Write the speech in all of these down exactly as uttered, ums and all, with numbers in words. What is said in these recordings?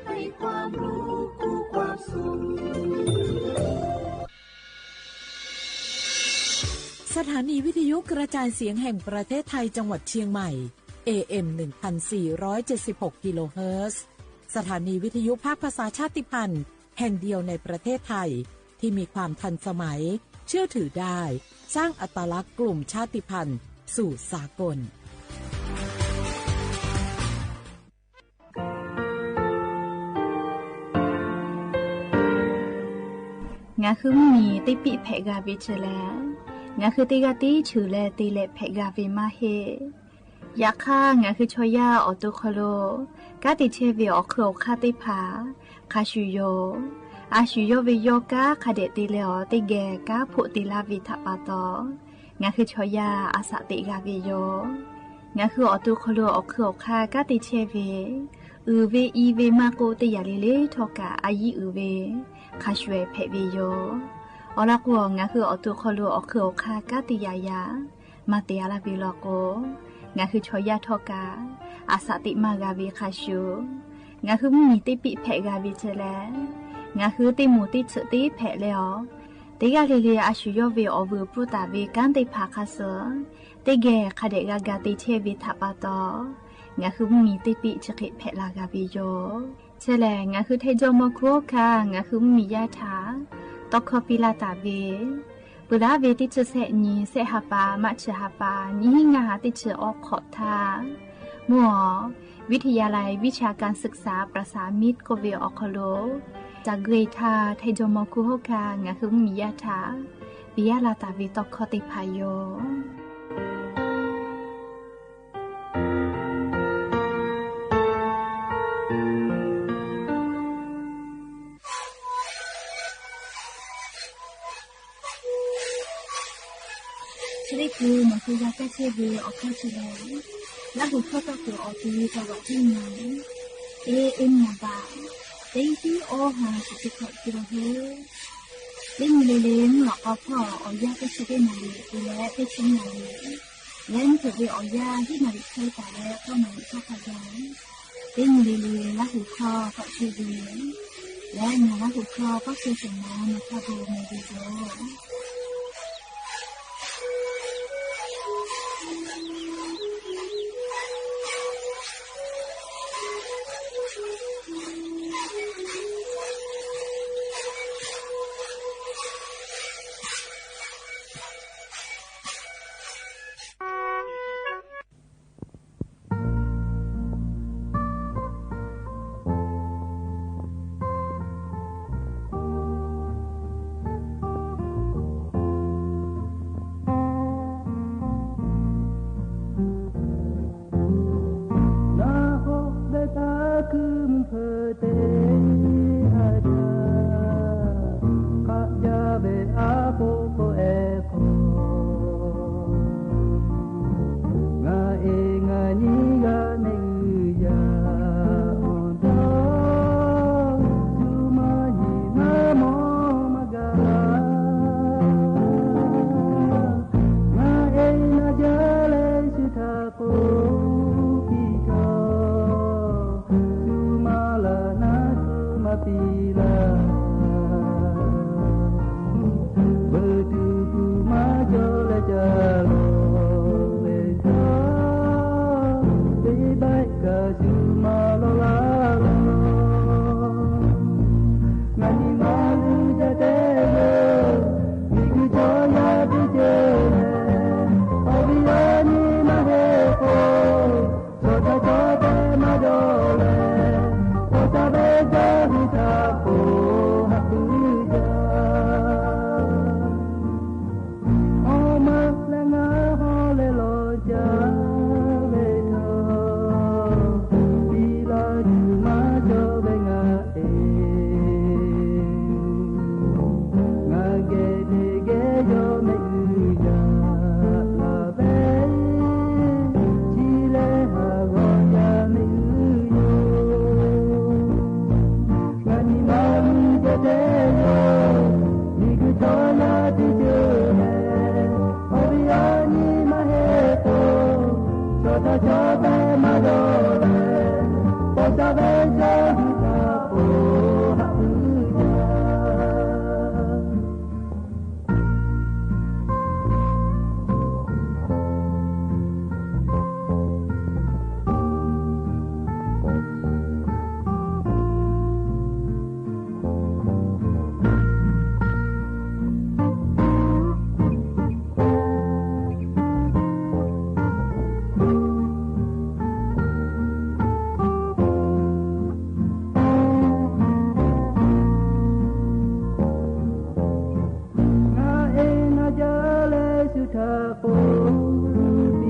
ให้ความรู้คู่ความสุข สถานีวิทยุกระจายเสียงแห่งประเทศไทยจังหวัดเชียงใหม่ เอ เอ็ม หนึ่งพันสี่ร้อยเจ็ดสิบหก กิโลเฮิรตซ์ สถานีวิทยุภาคภาษาชาติพันธุ์แห่งเดียวในประเทศไทย ที่มีความทันสมัย เชื่อถือได้ สร้างอัตลักษณ์กลุ่มชาติพันธุ์สู่สากล ငါဃုမီး တ့ပံၣ်ဖဲးဂၤဝဲဆၢလဲၣ်, ငါဃုတ့ဂၤတ့ဆၢလဲၣ် တ့လဲၣ်ဖဲးဂၤဝဲမးဟ့ၣ်. ယခါ ငါဃုဆီယၢ်အီၣ်တူၢ်ခီလိာ် ကါတံာ်ဆဲးဝဲအီၣ်ခုၣ်အီၣ်ခါသ့ၣ်တဖၣ် ခါဆူၣ်ယိာ်, အါဆူၣ်ယိာ်ဝဲယီၤကါ ခါဒဲးတ့လဲၣ်အီၤ တ့ဂဲၤကါဖိးတ့လၢ်ဝဲထးပာ်တီၤ, ငါဃုဆီယၢ်အစးသ့းဂၤဝဲယိာ်. ငါဃုအီၣ်တူၢ်ခီလိာ်အီၣ်ခုၣ်အီၣ်ခါ ကါတံာ်ဆဲးဝဲ, အုၣ်ဝဲအံၤဝဲမးကိးတ့ယၤလံလံထီၣ်ကး အယံၤအုၣ်ဝဲ ခါဆူၣ်ဖဲးဝဲယိာ်. အီၤလီၤကိး ငါဃုအီၣ်တူၢ်ခီလိာ်အီၣ်ခုၣ်အီၣ်ခါ ကါတ့ယၤယၤ မၤတ့ၢ်အါလၢ်ဝဲလီၤကိး, ငါဃုဆီယၢ်ထီၣ်ကး အစးသ့းမးဂၤဝဲခါဆူၣ်. ငါဃုမီး တ့ပံၣ်ဖဲးဂၤဝဲဆၢလဲၣ်, ငါဃုတ့မူးတ့ဆၢးတ့ဖဲးလဲၣ်အီၤ, တ့ဂၤလံလံအါဆူၣ်ယိာ်ဝဲအီၣ်ဝဲအပူၤတၢ်ဝဲကါသ့ၣ်တဖၣ်ခါဆၢ, တ့ဂဲၤခါဒဲးဂၤဂၤတ့ဆဲးဝဲထးပာ်တီၤ, ငါဃုမီး တ့ပံၣ်ဆၢဃ့ဖဲးလၢ်ဂၤဝဲယိာ်. ဆၢလဲၣ် ငါဃုထဲယီၤမီၤခူဟီၣ်ခါ ငါဃုမီးယၢ်ထး တီခီပံလၢ်တၢ်ဝဲ ပှၤလၢဝဲတ့ဆၢဆဲးနံၤ ဆဲးဟးပာ် မးဆၢဟးပာ် နံၤဟံးနၤဟးတ့ဆၢအီခီၣ်ထါ မ့ၢ်အီၤ วิทยาลัยวิชาการศึกษาประสานมิตร ကိးဝဲအီၤခီလိာ် တၢ်ဂ့ၢ်ထါ ထဲယီၤမီၤခူဟီၣ်ခါ ငါဃုမီးယၢ်ထး ပံယၢ်လၢ်တၢ်ဝဲတီခီသ့ၣ်တဖၣ်ယိာ်. ချ့ပူၤ မီၤစိၤယၤကဲဆ့ဝဲအီၣ်ခီၣ်ဆ့လဲၣ်, လၢဟူးခီၣ်တၢ်ကိးအီၤ တံၤတဝးထံၣ်ညါ เอ เอ็ม หนึ่งบาท တံၤတံၤအီဟး ศูนย์จุดหก กิโลเฮิรตซ์ လၢနံၤလၢလၢ မုၢ်လီၤကီဖီၣ် အီၣ်ယၢ်တဆံတ့နၣ်ရံၣ် တုၤလၢတဆံနၣ်ရံၣ် လၢနံၣ်ထူၣ်ဝဲအီၣ်ယၢ် ဟံးနၣ်ရံၣ်ခွဲတၢ်လၢ သီနၣ်ရံၣ်ဆၢကတီၢ် လၢနံၤလၢလၢ လၢဟူးခီၣ် ကီၢ်ဆူၣ်ဝဲ လၢနံၤလၢဟူးခီၣ် ကီၢ်ဆူၣ်ဆ့ၣ်နီၤ မၤထီဘိမ့ၢ်ဂ့ၤယိာ်. နၢ်ဟူဘၣ်တၢ်ကုမုၢ်ဖၢတဲအတၢ် ခးယၢ်ဘဲအါဖိကိးအဲၣ် နၤအဲၣ်နၤနံၤဂၤမ့ၢ်ဂ့ၤယၤ အီၤဒီး သုမၤယံၤနၤမီၢ်မၤဂၤ နၤအဲၣ်နၤယၤလဲၤဆူထး ကိးပံၤထီၣ် သုမၤလၢ်နၤသုမၤပံၤလၢ် ဘၣ်တုၤသုမၤကၠီလဲၤကၠီလီၤ လဲၤကၠီ ဘၣ်ဘၣ်ကၢ်သုမၤလီၤလၢ်လီၤ နၤနံၤမၤလုၢ်တၢ်တဲဂ့ၤ မ့ၢ်ဂ့ၤကၠီယၤတက့ၢ် အဝံၤအနံၤမၤဟဲဃီ စီၤတၢ်ကၠီတဲမၤဒီးလဲၣ် အီၣ်တၢ်ဘဲကၠီဟံးထးဖိ ဟးသုယၤ အီၣ်မၤလၢ်ငါဟီလဲၤလီၤကၠီ ဝဲထီၣ် ပံလီၤသုမၤကၠီဝဲငါ အဲၣ် နၤကဲတဂဲၤယီၤမ့ၢ်ဂ့ၤယၤ ဘဲ ထံလဲၤဟးဂီၤယၤမ့ၢ်ဂ့ၤယီၤ နၤနံၤမၤလုၢ်တၢ်တဲဂ့ၤ မ့ၢ်ဂ့ၤကၠီယၤတက့ၢ် အဝံၤအနံၤမၤဟဲဃီ စီၤတၢ်ကၠီတဲမၤဒီးလဲၣ် ပီၣ် ชะโปปีนา สุมาลานาสุมาตีลา เบอร์ยูสุมาโจและจาโลเบงกา ตีใบกะสุมาโลลาโล งานนี้มาลือจะเตโย นี่คือจอยาที่เจอ โอ้ยานี่มาเฮโก โซตาจาเตมาโดเร โปตาเบจาฮิตาโปฮักมือยา งานนี้มาลือจะเตโย นี่คือจอยาที่เจอ โอ้ยานี่มาเฮโก โซตาจาเตมาโดเร အီႇဘိူဝ်ႇဒၣ်ကၠႃႇဝီႇယိူဝ်ႈ ယႃႇပိုၼ်ႁႃတၢ်ပီႈထွမ်ၵၢၼ် ဒၣ်ကၠႃႇဝီႇဢေႃႈယဝ်ႉ သထေးယႃႇ ဢေႃႈၶေႃႈလူး လႄႈ ငၢႆးႁိုဝ် ရၢႆးၵၢၼ် ဢီႇဘိူဝ်ႇဒၣ်ကၠႃႇ ၵူၺ်းဝီႇ ဢေႃႈၶေႃႈလူး တၢ်ပီႈၵေႃႈ ၵႃႈမီးလႃႈလႄႈ ၸူဝ်ႈပႃး ဢုပႃႇလူႇ ၸႅတ်ႈတႃႇဝီႇဢေႃႈ ဝီႇဢေႃႈ ၼႆႉ ရႃႇႁု ယႃႇ တၢ်ၽၢတ်ႇထႃႇ တၢင်းၵႄႈ ဢေႃႈၶေႃႈ ၵႃႈၵေႃႈ ၵႃႈတၢင်းၵႄႈ ၸႅတ်ႈဝီႇထႃႇပႃႇတေႃႇ ဢေႃႈ လႄႈ ပိူဝ်ႈတၢင်းၵႃႈလီလီထႃႇ တႃႇဢုယွၼ်ႇယႃႇ ဝီႇဢေႃႈၶေႃႈလူး လႃႇသႄႇၸႃႇလႄႈ ရၢႆးၵၢၼ် ဢီႇဘိူဝ်ႇဒၣ်ကၠႃႇ ဢေႃႈၶေႃႈလူး ႁၢၵ်ႈယူႇလႃႈ ဝီႇဢေႃႈမႄႈ။ ဢႃႇ ယၢမ်းၼႆႉ ဝီႇဢေႃႈယႃႇလႄႈ သထေးသိုဝ်ႇ ဢေႃႈၶေႃႈလူး သိုပ်ႇပိုၼ်ငၢၼ်း ၵႃႈပိုၼ်ဝီႇဢေႃႈ ယၢမ်းၼႆႉလႄႈ ၵေႃႈႁႃႈပႃႈ သႅပ်ႇထႅမ်ႇပႃႇ ႁႃႈပႃႈ ဢေႃႈၶေႃႈလူး ယၢမ်းၼႆႉ တႄႉ ၶျိုၼ်းၼႆႉၼႆႉ မွၵ်ႈၼိုင်ႈၽႅၵ်ႇ ဝီႇဢေႃႈ ႁၢၵ်ႈဝီႇဢေႃႈ ဝီႇဢေႃႈၼႆႉ ရႃႇႁုယႃႇ ၶႃႈၽေႃႈ ၸူဝ်ႈၽေႃႈလူး ၸႅတ်ႈတႃႇဝီႇ ၶႃႈၶႂ်ႈၽႅတ်ႈၸႅတ်ႈလႄႈ တၢင်းၵႃႈလီလီ ၵႃႈၸႃႇမႄႈတေႃႇမႄႈ ၸူႉမႄႈၵႃႈမႄႈလႄႈ ဢေႃႈ ႁႃလႄႈ တေႃႇသႃႇၸႅတ်ႈဢေႃႈလီၼႃႇ ႁၢၵ်ႈဝီႇဢေႃႈ ဝီႇဢေႃႈၼႆႉ ရႃႇႁုယႃႇ တၢ်ၽၢတ်ႇဢေႃႈ တႄႉ ႁႃလႄႈလႄႈ ဝီႇဢေႃႈယႃႇ ႁိုင်ၼႃႇရီႇၶႂႃႉတႃႇလႄႈ ၵေႃႈၼႃႇရီႇထႃႈၶႃႈၵႆႇ တႄႉ ႁႃလႄႈလႄႈ ငၢႆးႁိုဝ် ရႃႇႁုၶေႃႈ ရၢႆးၵၢၼ် ဢီႇဘိူဝ်ႇဒၣ်ကၠႃႇ ဢေႇဢႅမ်ႇ တႄႉ ႁူဝ်ႁႃႈသိပ်းၸဵတ်းၶေႃႈ ၵီႇလူဝ်ႇႁိူတ်ႉ ဝီႇထီႇယူႇ ရေႇတီႇဢူဝ်ႇ ၽေႃႈ ရႃႇႁုၶေႃႈ တေႃႇၵႆႈၸႅတ်ႈဝီႇဢေႃႈ ပိူဝ်ႈတႃႇလႄႈ ယိပ်းၽေႃႉတႄႉၽေႃႉ ၾဵတ်ႉသ်ပုၵ်ႉ ၾႅၼ်ႉၽဵတ်ႉ သဝထ ၶျဵင်းမႆႇ ဢေႇဢႅမ်ႇ ၼိုင်ႈသီႇၸဵတ်းႁူၵ်း ၽေႃႈ ၵႃႈလၢႆႉသူတ်ႉ တေႃႇၵႆႈၸႅတ်ႈဝီႇဢေႃႈ ၶႃႈၽေႃႈသၢၵ်ႈၽေႃႈၸေႃႇၵူဝ် ဢုပ်ႇၽေႃႈၽေႃႈၼႃႇလႄႈ ၼႆႉႁိုဝ် ရႃႇႁု ၸေႃႇၸေႇထႃႇ တေၵႄႈဢေႃႈ ၵႃႈပီႈတႃႇၵႆႈၽႅတ်ႈဝီႇဢေႃႈမႄႈ လႄႈ ၸဝ်ႈၶေႃႈ တေႃႇၵႃႈ ၼီႈႁိုဝ် ၼီႈၸိုင်ႈငႃႈၶေႃႈ သိုဝ်ႈၶေႃႈ လႄႈ ယႃႇပိုၼ်ႁႃဝီႇဢေႃႈယႃႇ ဢေႃႈၶေႃႈလူး တေႃႇၵႃႈ ယူႇဝေႇလႃႇတႃႇဝီႇ မုၼ်မီးၽေႃႉဝီႇသႃႇတႃႇ ဢေႃႈ ဢမ်ႇၸေႃႇဝီႇဢေႃႈလေႃး တႄႉၽႃႇ တႄႉလႄႈၵႃႈ ၼီႈမႃးသႃႇတူႇ လႄႈ ၶေႃႈဢၢႆႈတႄႉၽႃႇၵႃႈ ယူႇဝေႇလႃႇတႃႇဝီႇဢေႃႈ ၸိူဝ်းၸဝ်ႈပႃႈ ၵရူမ်ႇဢုတုၼိယုမ်ႇဝိတ်ႉထယႃႇၽေႃႉ ယိူဝ်းႁိုဝ် ၸၢင်ႈၼီႈတႄႉၼီႈလႄႈ ဢေႃႈ ဢေႃႈလေႃး သႃႇတႃႇ တႄႉၽႃႇ ပီႈလႃႇၵႆႇတႃႇဝီႇ ငၢႆးႁိုဝ် ထႆးမီႇၵိုဝ်ႇ ဢေႃႈၶေႃႈလူး တေႃႇ ၸိူဝ်းၸဝ်ႈၶေႃႈလူး တႄႉလႄႈ သေႃးတႄႉသိုဝ်ႉဝီႇဢေႃႈယႃႇၶႃႈၵႆႇ မူႇယီႇၸေႃႇႁဵတ်းဝီႇဢေႃႈ ယႃႇၶႃႈ လႄႈ သေႃးပေႃႇၽၢတ်ႇ ၼီႈၽီႇၼီႈဝီႇဢေႃႈယႃႇလႄႈ မူႇယီႇ ပိူဝ်ႈလႃႇဝီႇ ၸိူဝ်းတႄႉသိုဝ်ႉၶႄႇတေႃႇ မႃးမႃးၸေႈ ယႃႇၶႃႈ တေႃႇ ၸေႃႇႁဵတ်းဝီႇဢေႃႈ လႄႈ ၶႃႈၶႂ်ႈမႃးၶႄႇ ၸေႃႇတႃႇႁဵတ်းဝီႇလႄႈ ၵေႃႈၵေႃႈလႄႈ ၼီႈဝီႇတယႃႇထႃႇ တႄႉ ၶျိုၼ်းၼီႈၼီႈတႃႇလႄႈ တႄႉ ၶျိုၼ်းသိုဝ်ႇ ၼီႈဝီႇဢေႃႈယႃႇ ၸဝ်ႈၶေႃႈလူး လႄႈ မူႇယီႇ တႄႉႁႃႈဝီႇဢေႃႈ ဢေႃႈ သိပ်းပိူဝ်ႇသႅၼ်ႉတႃႇလႄႈ ၶေႃႈ သိပ်းပိူဝ်ႇသႅၼ်ႉၶႄႇ ငၢႆးႁိုဝ် ထႆးမီႇၵိုဝ်ႇ ဢေႃႈၶေႃႈလူး ပႄႁူႉတႃႇဝီႇၸေႈ ႁဵတ်းၵေႃႈ တႄႉ ၶျိုၼ်းငၢၼ်းတႃႇလႄႈ တႄႉ ၶျိုၼ်းသိုဝ်ႇ ၼီႈဝီႇဢေႃႈယႃႇ ၸဝ်ႈၶေႃႈလူးလႄႈ ငၢႆးႁိုဝ် ထႆးမီႇၵိုဝ်ႇ ဢေႃႈၶေႃႈလူး လႄႈ မူႇဢေႃႈ ဢေႃႈႁေႃး တႄႉတေႃႇၽေႃႈ ဢႃႇ လေႃးၵူဝ်ႇ မူႇယီႇလႃႇ မႃးၸႃႉၵႄႈတူႇယဝ်ႉ ၸေႈမႄႈလႄႈ ၶေႃႈ သိပ်းပိူဝ်ႇသႅၼ်ႉတႃႇလႄႈ ႁိုဝ် သိပ်းပိူဝ်ႇသႅၼ်ႉၸေႈ မူႇယီႇတေႃႇၽေႃႈၵႃႈ သိပ်း သိပ်းပိူဝ်ႇသႅၼ်ႉတႃႇလႄႈ ႁိုဝ် သိပ်းပိူဝ်ႇသႅၼ်ႉၶႃႈၵႆႇၸေႈ ဢႃႇ ၽႃႇဢီႇသၢၼ်ႇၽေႃႈ ဢေႃႈ သိပ်းပိူဝ်ႇသႅၼ်ႉတႃႇလႄႈ ၶေႃႈ သိပ်းပိူဝ်ႇသႅၼ်ႉ လႄႈ ငၢႆးႁိုဝ် ထႆးမူႇမီႇဢေႃႈၼႃႇ တႄႉတေႃႇၽေႃႈလူးၵႃႈ ဢေႃႈ သိပ်းပိူဝ်ႇသႅၼ်ႉတႃႇလႄႈ ၶေႃႈ သိပ်းပိူဝ်ႇသႅၼ်ႉ ၸေႈမႄႈလႄႈ ၸေႈလႄႈ ဢႃႇ ယၢမ်းၼႆႉ တႄႉ ၶျိုၼ်းၼီႈၼီႈတႃႇလႄႈ တႄႉ ၶျိုၼ်းသိုဝ်ႇ ၼီႈဝီႇဢေႃႈယႃႇ ၸဝ်ႈၶေႃႈလူး ၽႄႈၵႄႈတူႇဝီႇ ဢႃႇ မူႇၸၢင်ႇမူႇယီႇၽေႃႈ ၸႃႇတႃႇဝီႇသႃႇတႃႇ တႄႉၽႃႇယဝ်ႉ ႁဵတ်းၵေႃႈ ယၢမ်းၼႆႉ ငၢႆးႁိုဝ် ထႆးမူႇမီႇဢေႃႈၼႃႇ တႄႉတေႃႇၽေႃႈၵႃႈ မူႇယီႇမႃးၸေႃႇဝီႇ မႃးႁဵတ်းမႄႈ ၸေႃႇႁဵတ်းလေႃး တႄႉႁႃႈဝီႇဢေႃႈ ၶေႃႈ သိပ်းပိူဝ်ႇ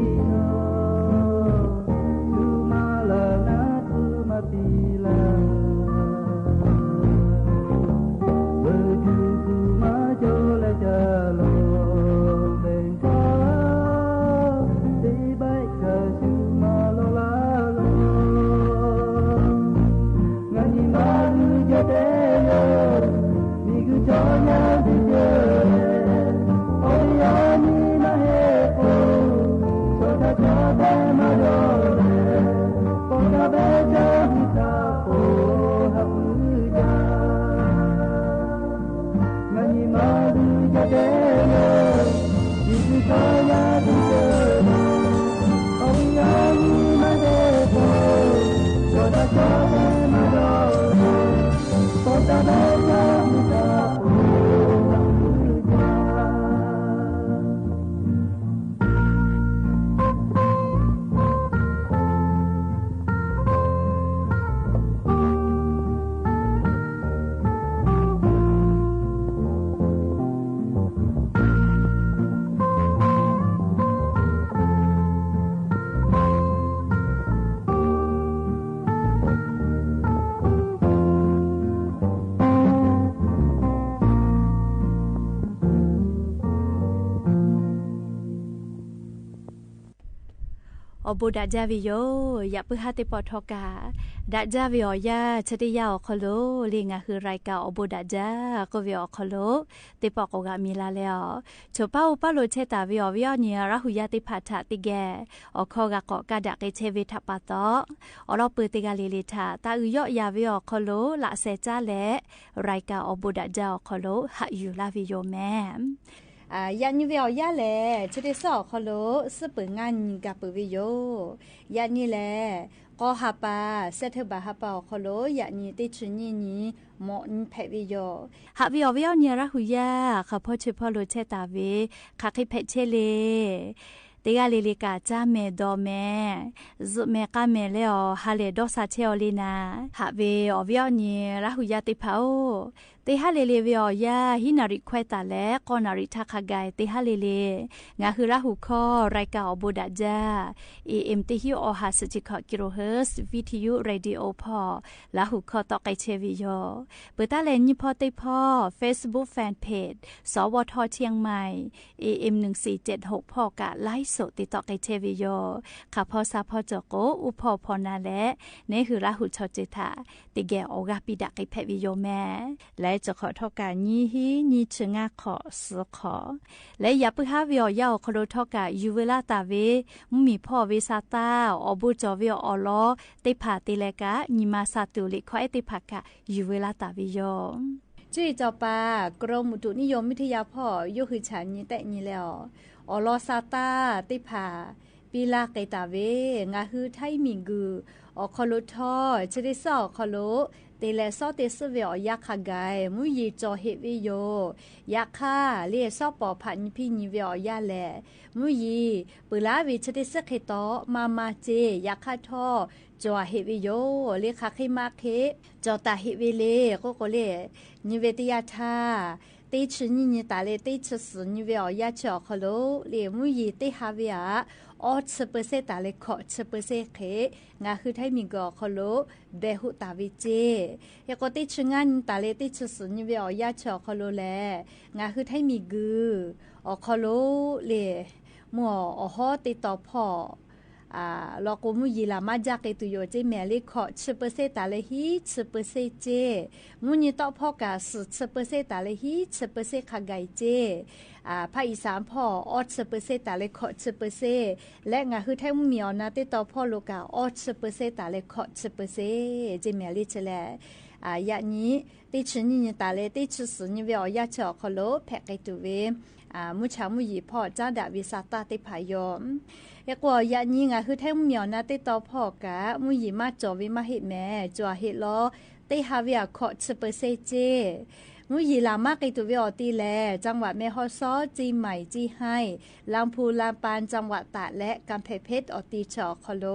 သႅၼ်ႉၸေႈ มุหยี่หล่ำมากเกตุเวออตีแล จังหวัดแม่ฮ่องสอน เจียงใหม่ เจียงฮาย ลำพูน ลำปาง จังหวัดตาก และกำแพงเพชรออตีเฉอคอโล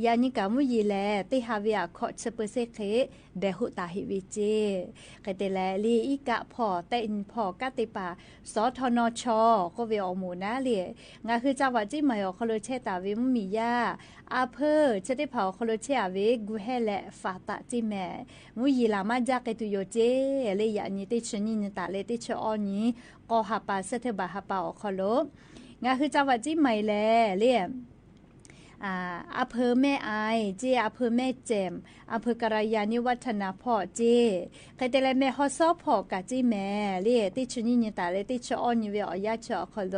ยานิกามุหยี่แล เตฮาเวอะ เคาะเชอเปอร์เซ็นต์เข แบะฮู้ต๋าเหตุเวเจ เกตแล ลีอีกะผ่อ แต๊อินผ่อ กะเตปา สทนช ก็เวออหมู่นาเล งาคือจังหวัดเจียงใหม่ออคอโลเชต๋าเวมุหยี่ยา อำเภอเชอเตผาออคอโลเชต๋าเว กูแฮและ ฝาตะ เจียงแหม่ มุหยี่หล่ำมากยาเกตุโยเจ เลอยานี้เตเชอนี้เนต๋าเลเตเชออ้อนี้ กอฮาปา เซปเทมเบอร์ฮาปาออคอโล งาคือจังหวัดเจียงใหม่แล เล อ่า อำเภอแม่อายเจ อำเภอแม่แจ่ม อำเภอกาลยาณิวัฒนาผ่อเจ เกตแลแม่ฮ่องสอนผ่อกะเจียงแหม่ เลเตเชอนี้เนต๋าเลเตเชออ้อนี้เวออยาเชอออคอโล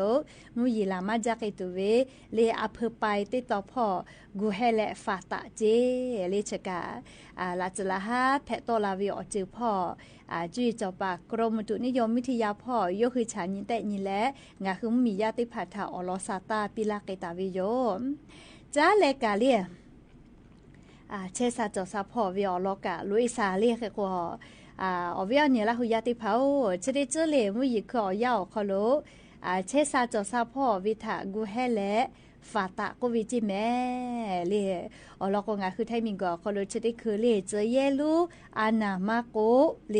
มุหยี่หล่ำมากยาเกตุเว เลอำเภอปายเตต่อผ่อ กูแฮและ ฝาตะ เจ เลเชอกา อ่า ละจื้อละฮา แผะโต้ลาเวออจื้อผ่อ อ่า จุ้ยจ๋อปาก กรมอุตุนิยมวิทยาผ่อ ยกคือฉานี้แต๊นี้แล งาคือมุหยี่ยาเตผาถาออลอซาตา ปี้ละเกต๋าเวโย จ๊าแลกาเลีย อ่า เชซาจ๋อซาผ่อเวออลอกะ ลุยซาเลเกกัว อ่า ออเวอเนี่ยละฮูยาเตผา เชเตเจอเล มุหยี่คือออยาออคอโล อ่า เชซาจ๋อซาผ่อเวถา กูแฮและ ฝาตะ ก็เวเจแหม่ เล ออลอกะ งาคือไทยมีกัวคอโล เชเตคือเล เจอแยะลูอานามาโก เล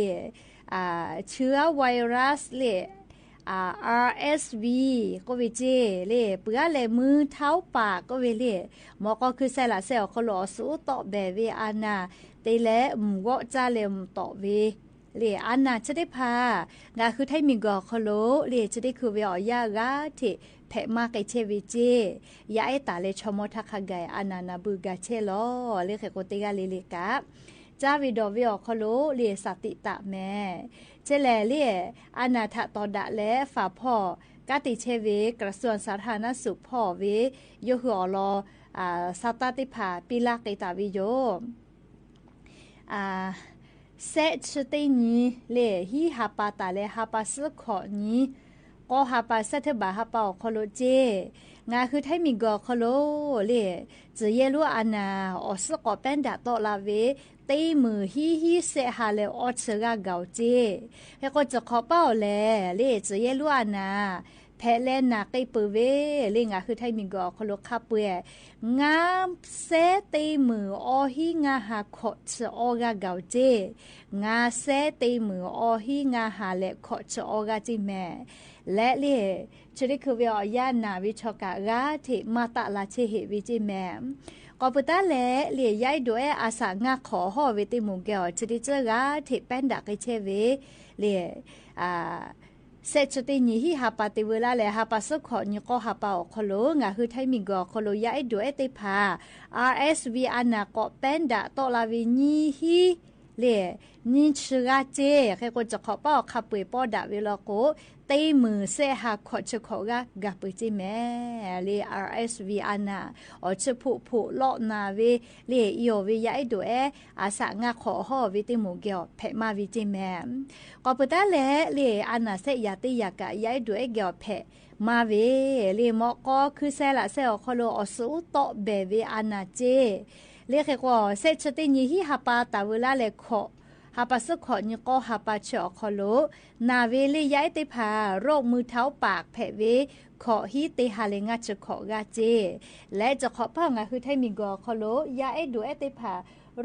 อ่า เชื้อไวรัส เล อ่า อาร์เอสวี ก็เวเจ เล เปื้อแลมือเท้าปาก ก็เวเล หมอกอคือแซ่ละแซ่ออคอโล ออสือเตาะแบะเวอานา เตแล หมู่เกาะจ้าแล หมู่เตาะเว เล อานาเชเตผา งาคือไทยมีกัวคอโล เล เชเตคือเวออยา กาเท แผะมาเกเชเวเจ ยาเอต๋าเล ชมอทาคาไก่ อานานาบือกาเชลอ เลเกกัวเตกาเลเลกะ จ้าเวดอเวออคอโล เลสติตะแหม่ เชแล เล อานาถะตอดะและ ฝาผ่อ กาเตเชเว กระทรวงสาธารณสุขผ่อเว ยกคือออลอ อ่า ซาตาเตผา ปี้ละเกต๋าเวโย อ่า แซะเชอเตนี้ เล ฮีฮาปาต๋าและ ฮาปาซื้อขอนี้ กอฮาปา เซปเทมเบอร์ฮาปาออคอโลเจ งาคือไทยมีกัวคอโล เล เจอแยะลูอานา ออสือเกาะแป้นดาบเตาะลาเว เตยหมื่นฮีฮีแซะฮาและอ้อเชอกาเก๋าเจ เฮโกจะขอเป้าแล เล เจอแยะลูอานา แผะแลหนาเกยเปือเว เล งาคือไทยมีกัวคอโลคาเปือ งาแซะเตยหมื่นอ้อฮีงาฮาเคาะเชออ้อกาเก๋าเจ งาแซะเตยหมื่นอ้อฮีงาฮาและเคาะเชออ้อกาเจแหม่ และเล เชอเตคือเวออยานาเวชอกะ กาเทมาตะลาเชเหเวเจแหม่ กอปือตาแล เล ยายดูแออาสะงาขอห่อเวเตยหมู่แกว เชอเตเจอกาเทแป้นดาบเกยเชเว เล อ่า แซะเชอเตนี้ฮีฮาปาเตเวลาและ ฮาปาซื้อขอนี้กอฮาปาออคอโล งาคือไทยมีกัวคอโล ยาเอดูแอเตผา อาร์เอสวี อานาเกาะแป้นดาบเตาะลาเวนี้ฮี เล นี้เชอกาเจ เฮโกจะขอเป้าคาเปือป้อดาบเวลอโก เตยหมื่นแซะฮาเคาะเชอเคาะกากาเปือเจแหม่ เล อาร์เอสวี อานา ออเชอผุผุเลาะนาเว เล อีโอเว ยาเอดูแอ อาสะงาขอห่อเวเตยหมู่แกว แผะมาเวเจแหม่ กอปือตาแล เล อานาแซะยาเตยากะ ยาเอดูแอแกวแผะมาเว เล หมอกอคือแซ่ละแซ่ออคอโล ออสือเตาะแบะเวอานาเจ เล เฮโก แซะเชอเตนี้ฮีฮาปาต๋าเวลาและเคาะ ฮาปาซื้อขอนี้กอฮาปาเชอออคอโล นาเว เล ยาเอเตผา โรคมือเท้าปาก แผะเว เคาะฮีเตฮาและงาเชอเคาะกาเจ และจะขอเป้างาคือไทยมีกัวคอโล ยาเอดูแอเตผา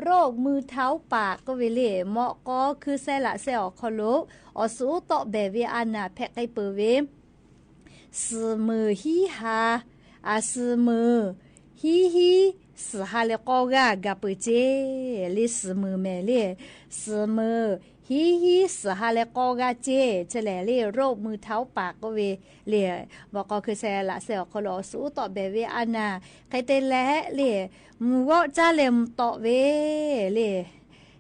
โรคมือเท้าปาก ก็เวเล หมอกอคือแซ่ละแซ่ออคอโล ออสือเตาะแบะเวอานา แผะเกยเปือเว สือหมื่นฮีฮา อ่า สือหมื่นฮีฮี สือฮาและกอกากาเปือเจ เล สือหมื่นแหม่ เล สือหมื่นฮีฮี สือฮาและกอกาเจ เชแล เล โรคมือเท้าปาก ก็เว เล หมอกอคือแซ่ละแซ่ออคอโล ออสือเตาะแบะเวอานา เกยเตแล เล หมู่เกาะจ้าและหมู่เตาะเว เล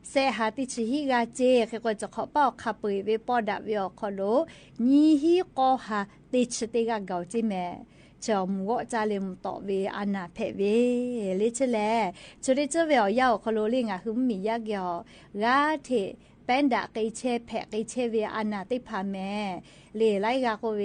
แซะฮาตี้เชอฮีกาเจ เฮโกจะขอเป้าคาเปือเวป้อดาบเวออคอโล นี้ฮีกอฮาตี้เชอเตกาเก๋าเจแหม่ เชอหมู่เกาะจ้าและหมู่เตาะเวอานาแผะเว เล เชแล เชอเตเจอเวออยาออคอโล เล งาคือมุหยี่ยาแกว กาเทแป้นดาบเกยเชแผะเกยเชเวอานาเตผาแหม่ เล ไลกาโกเว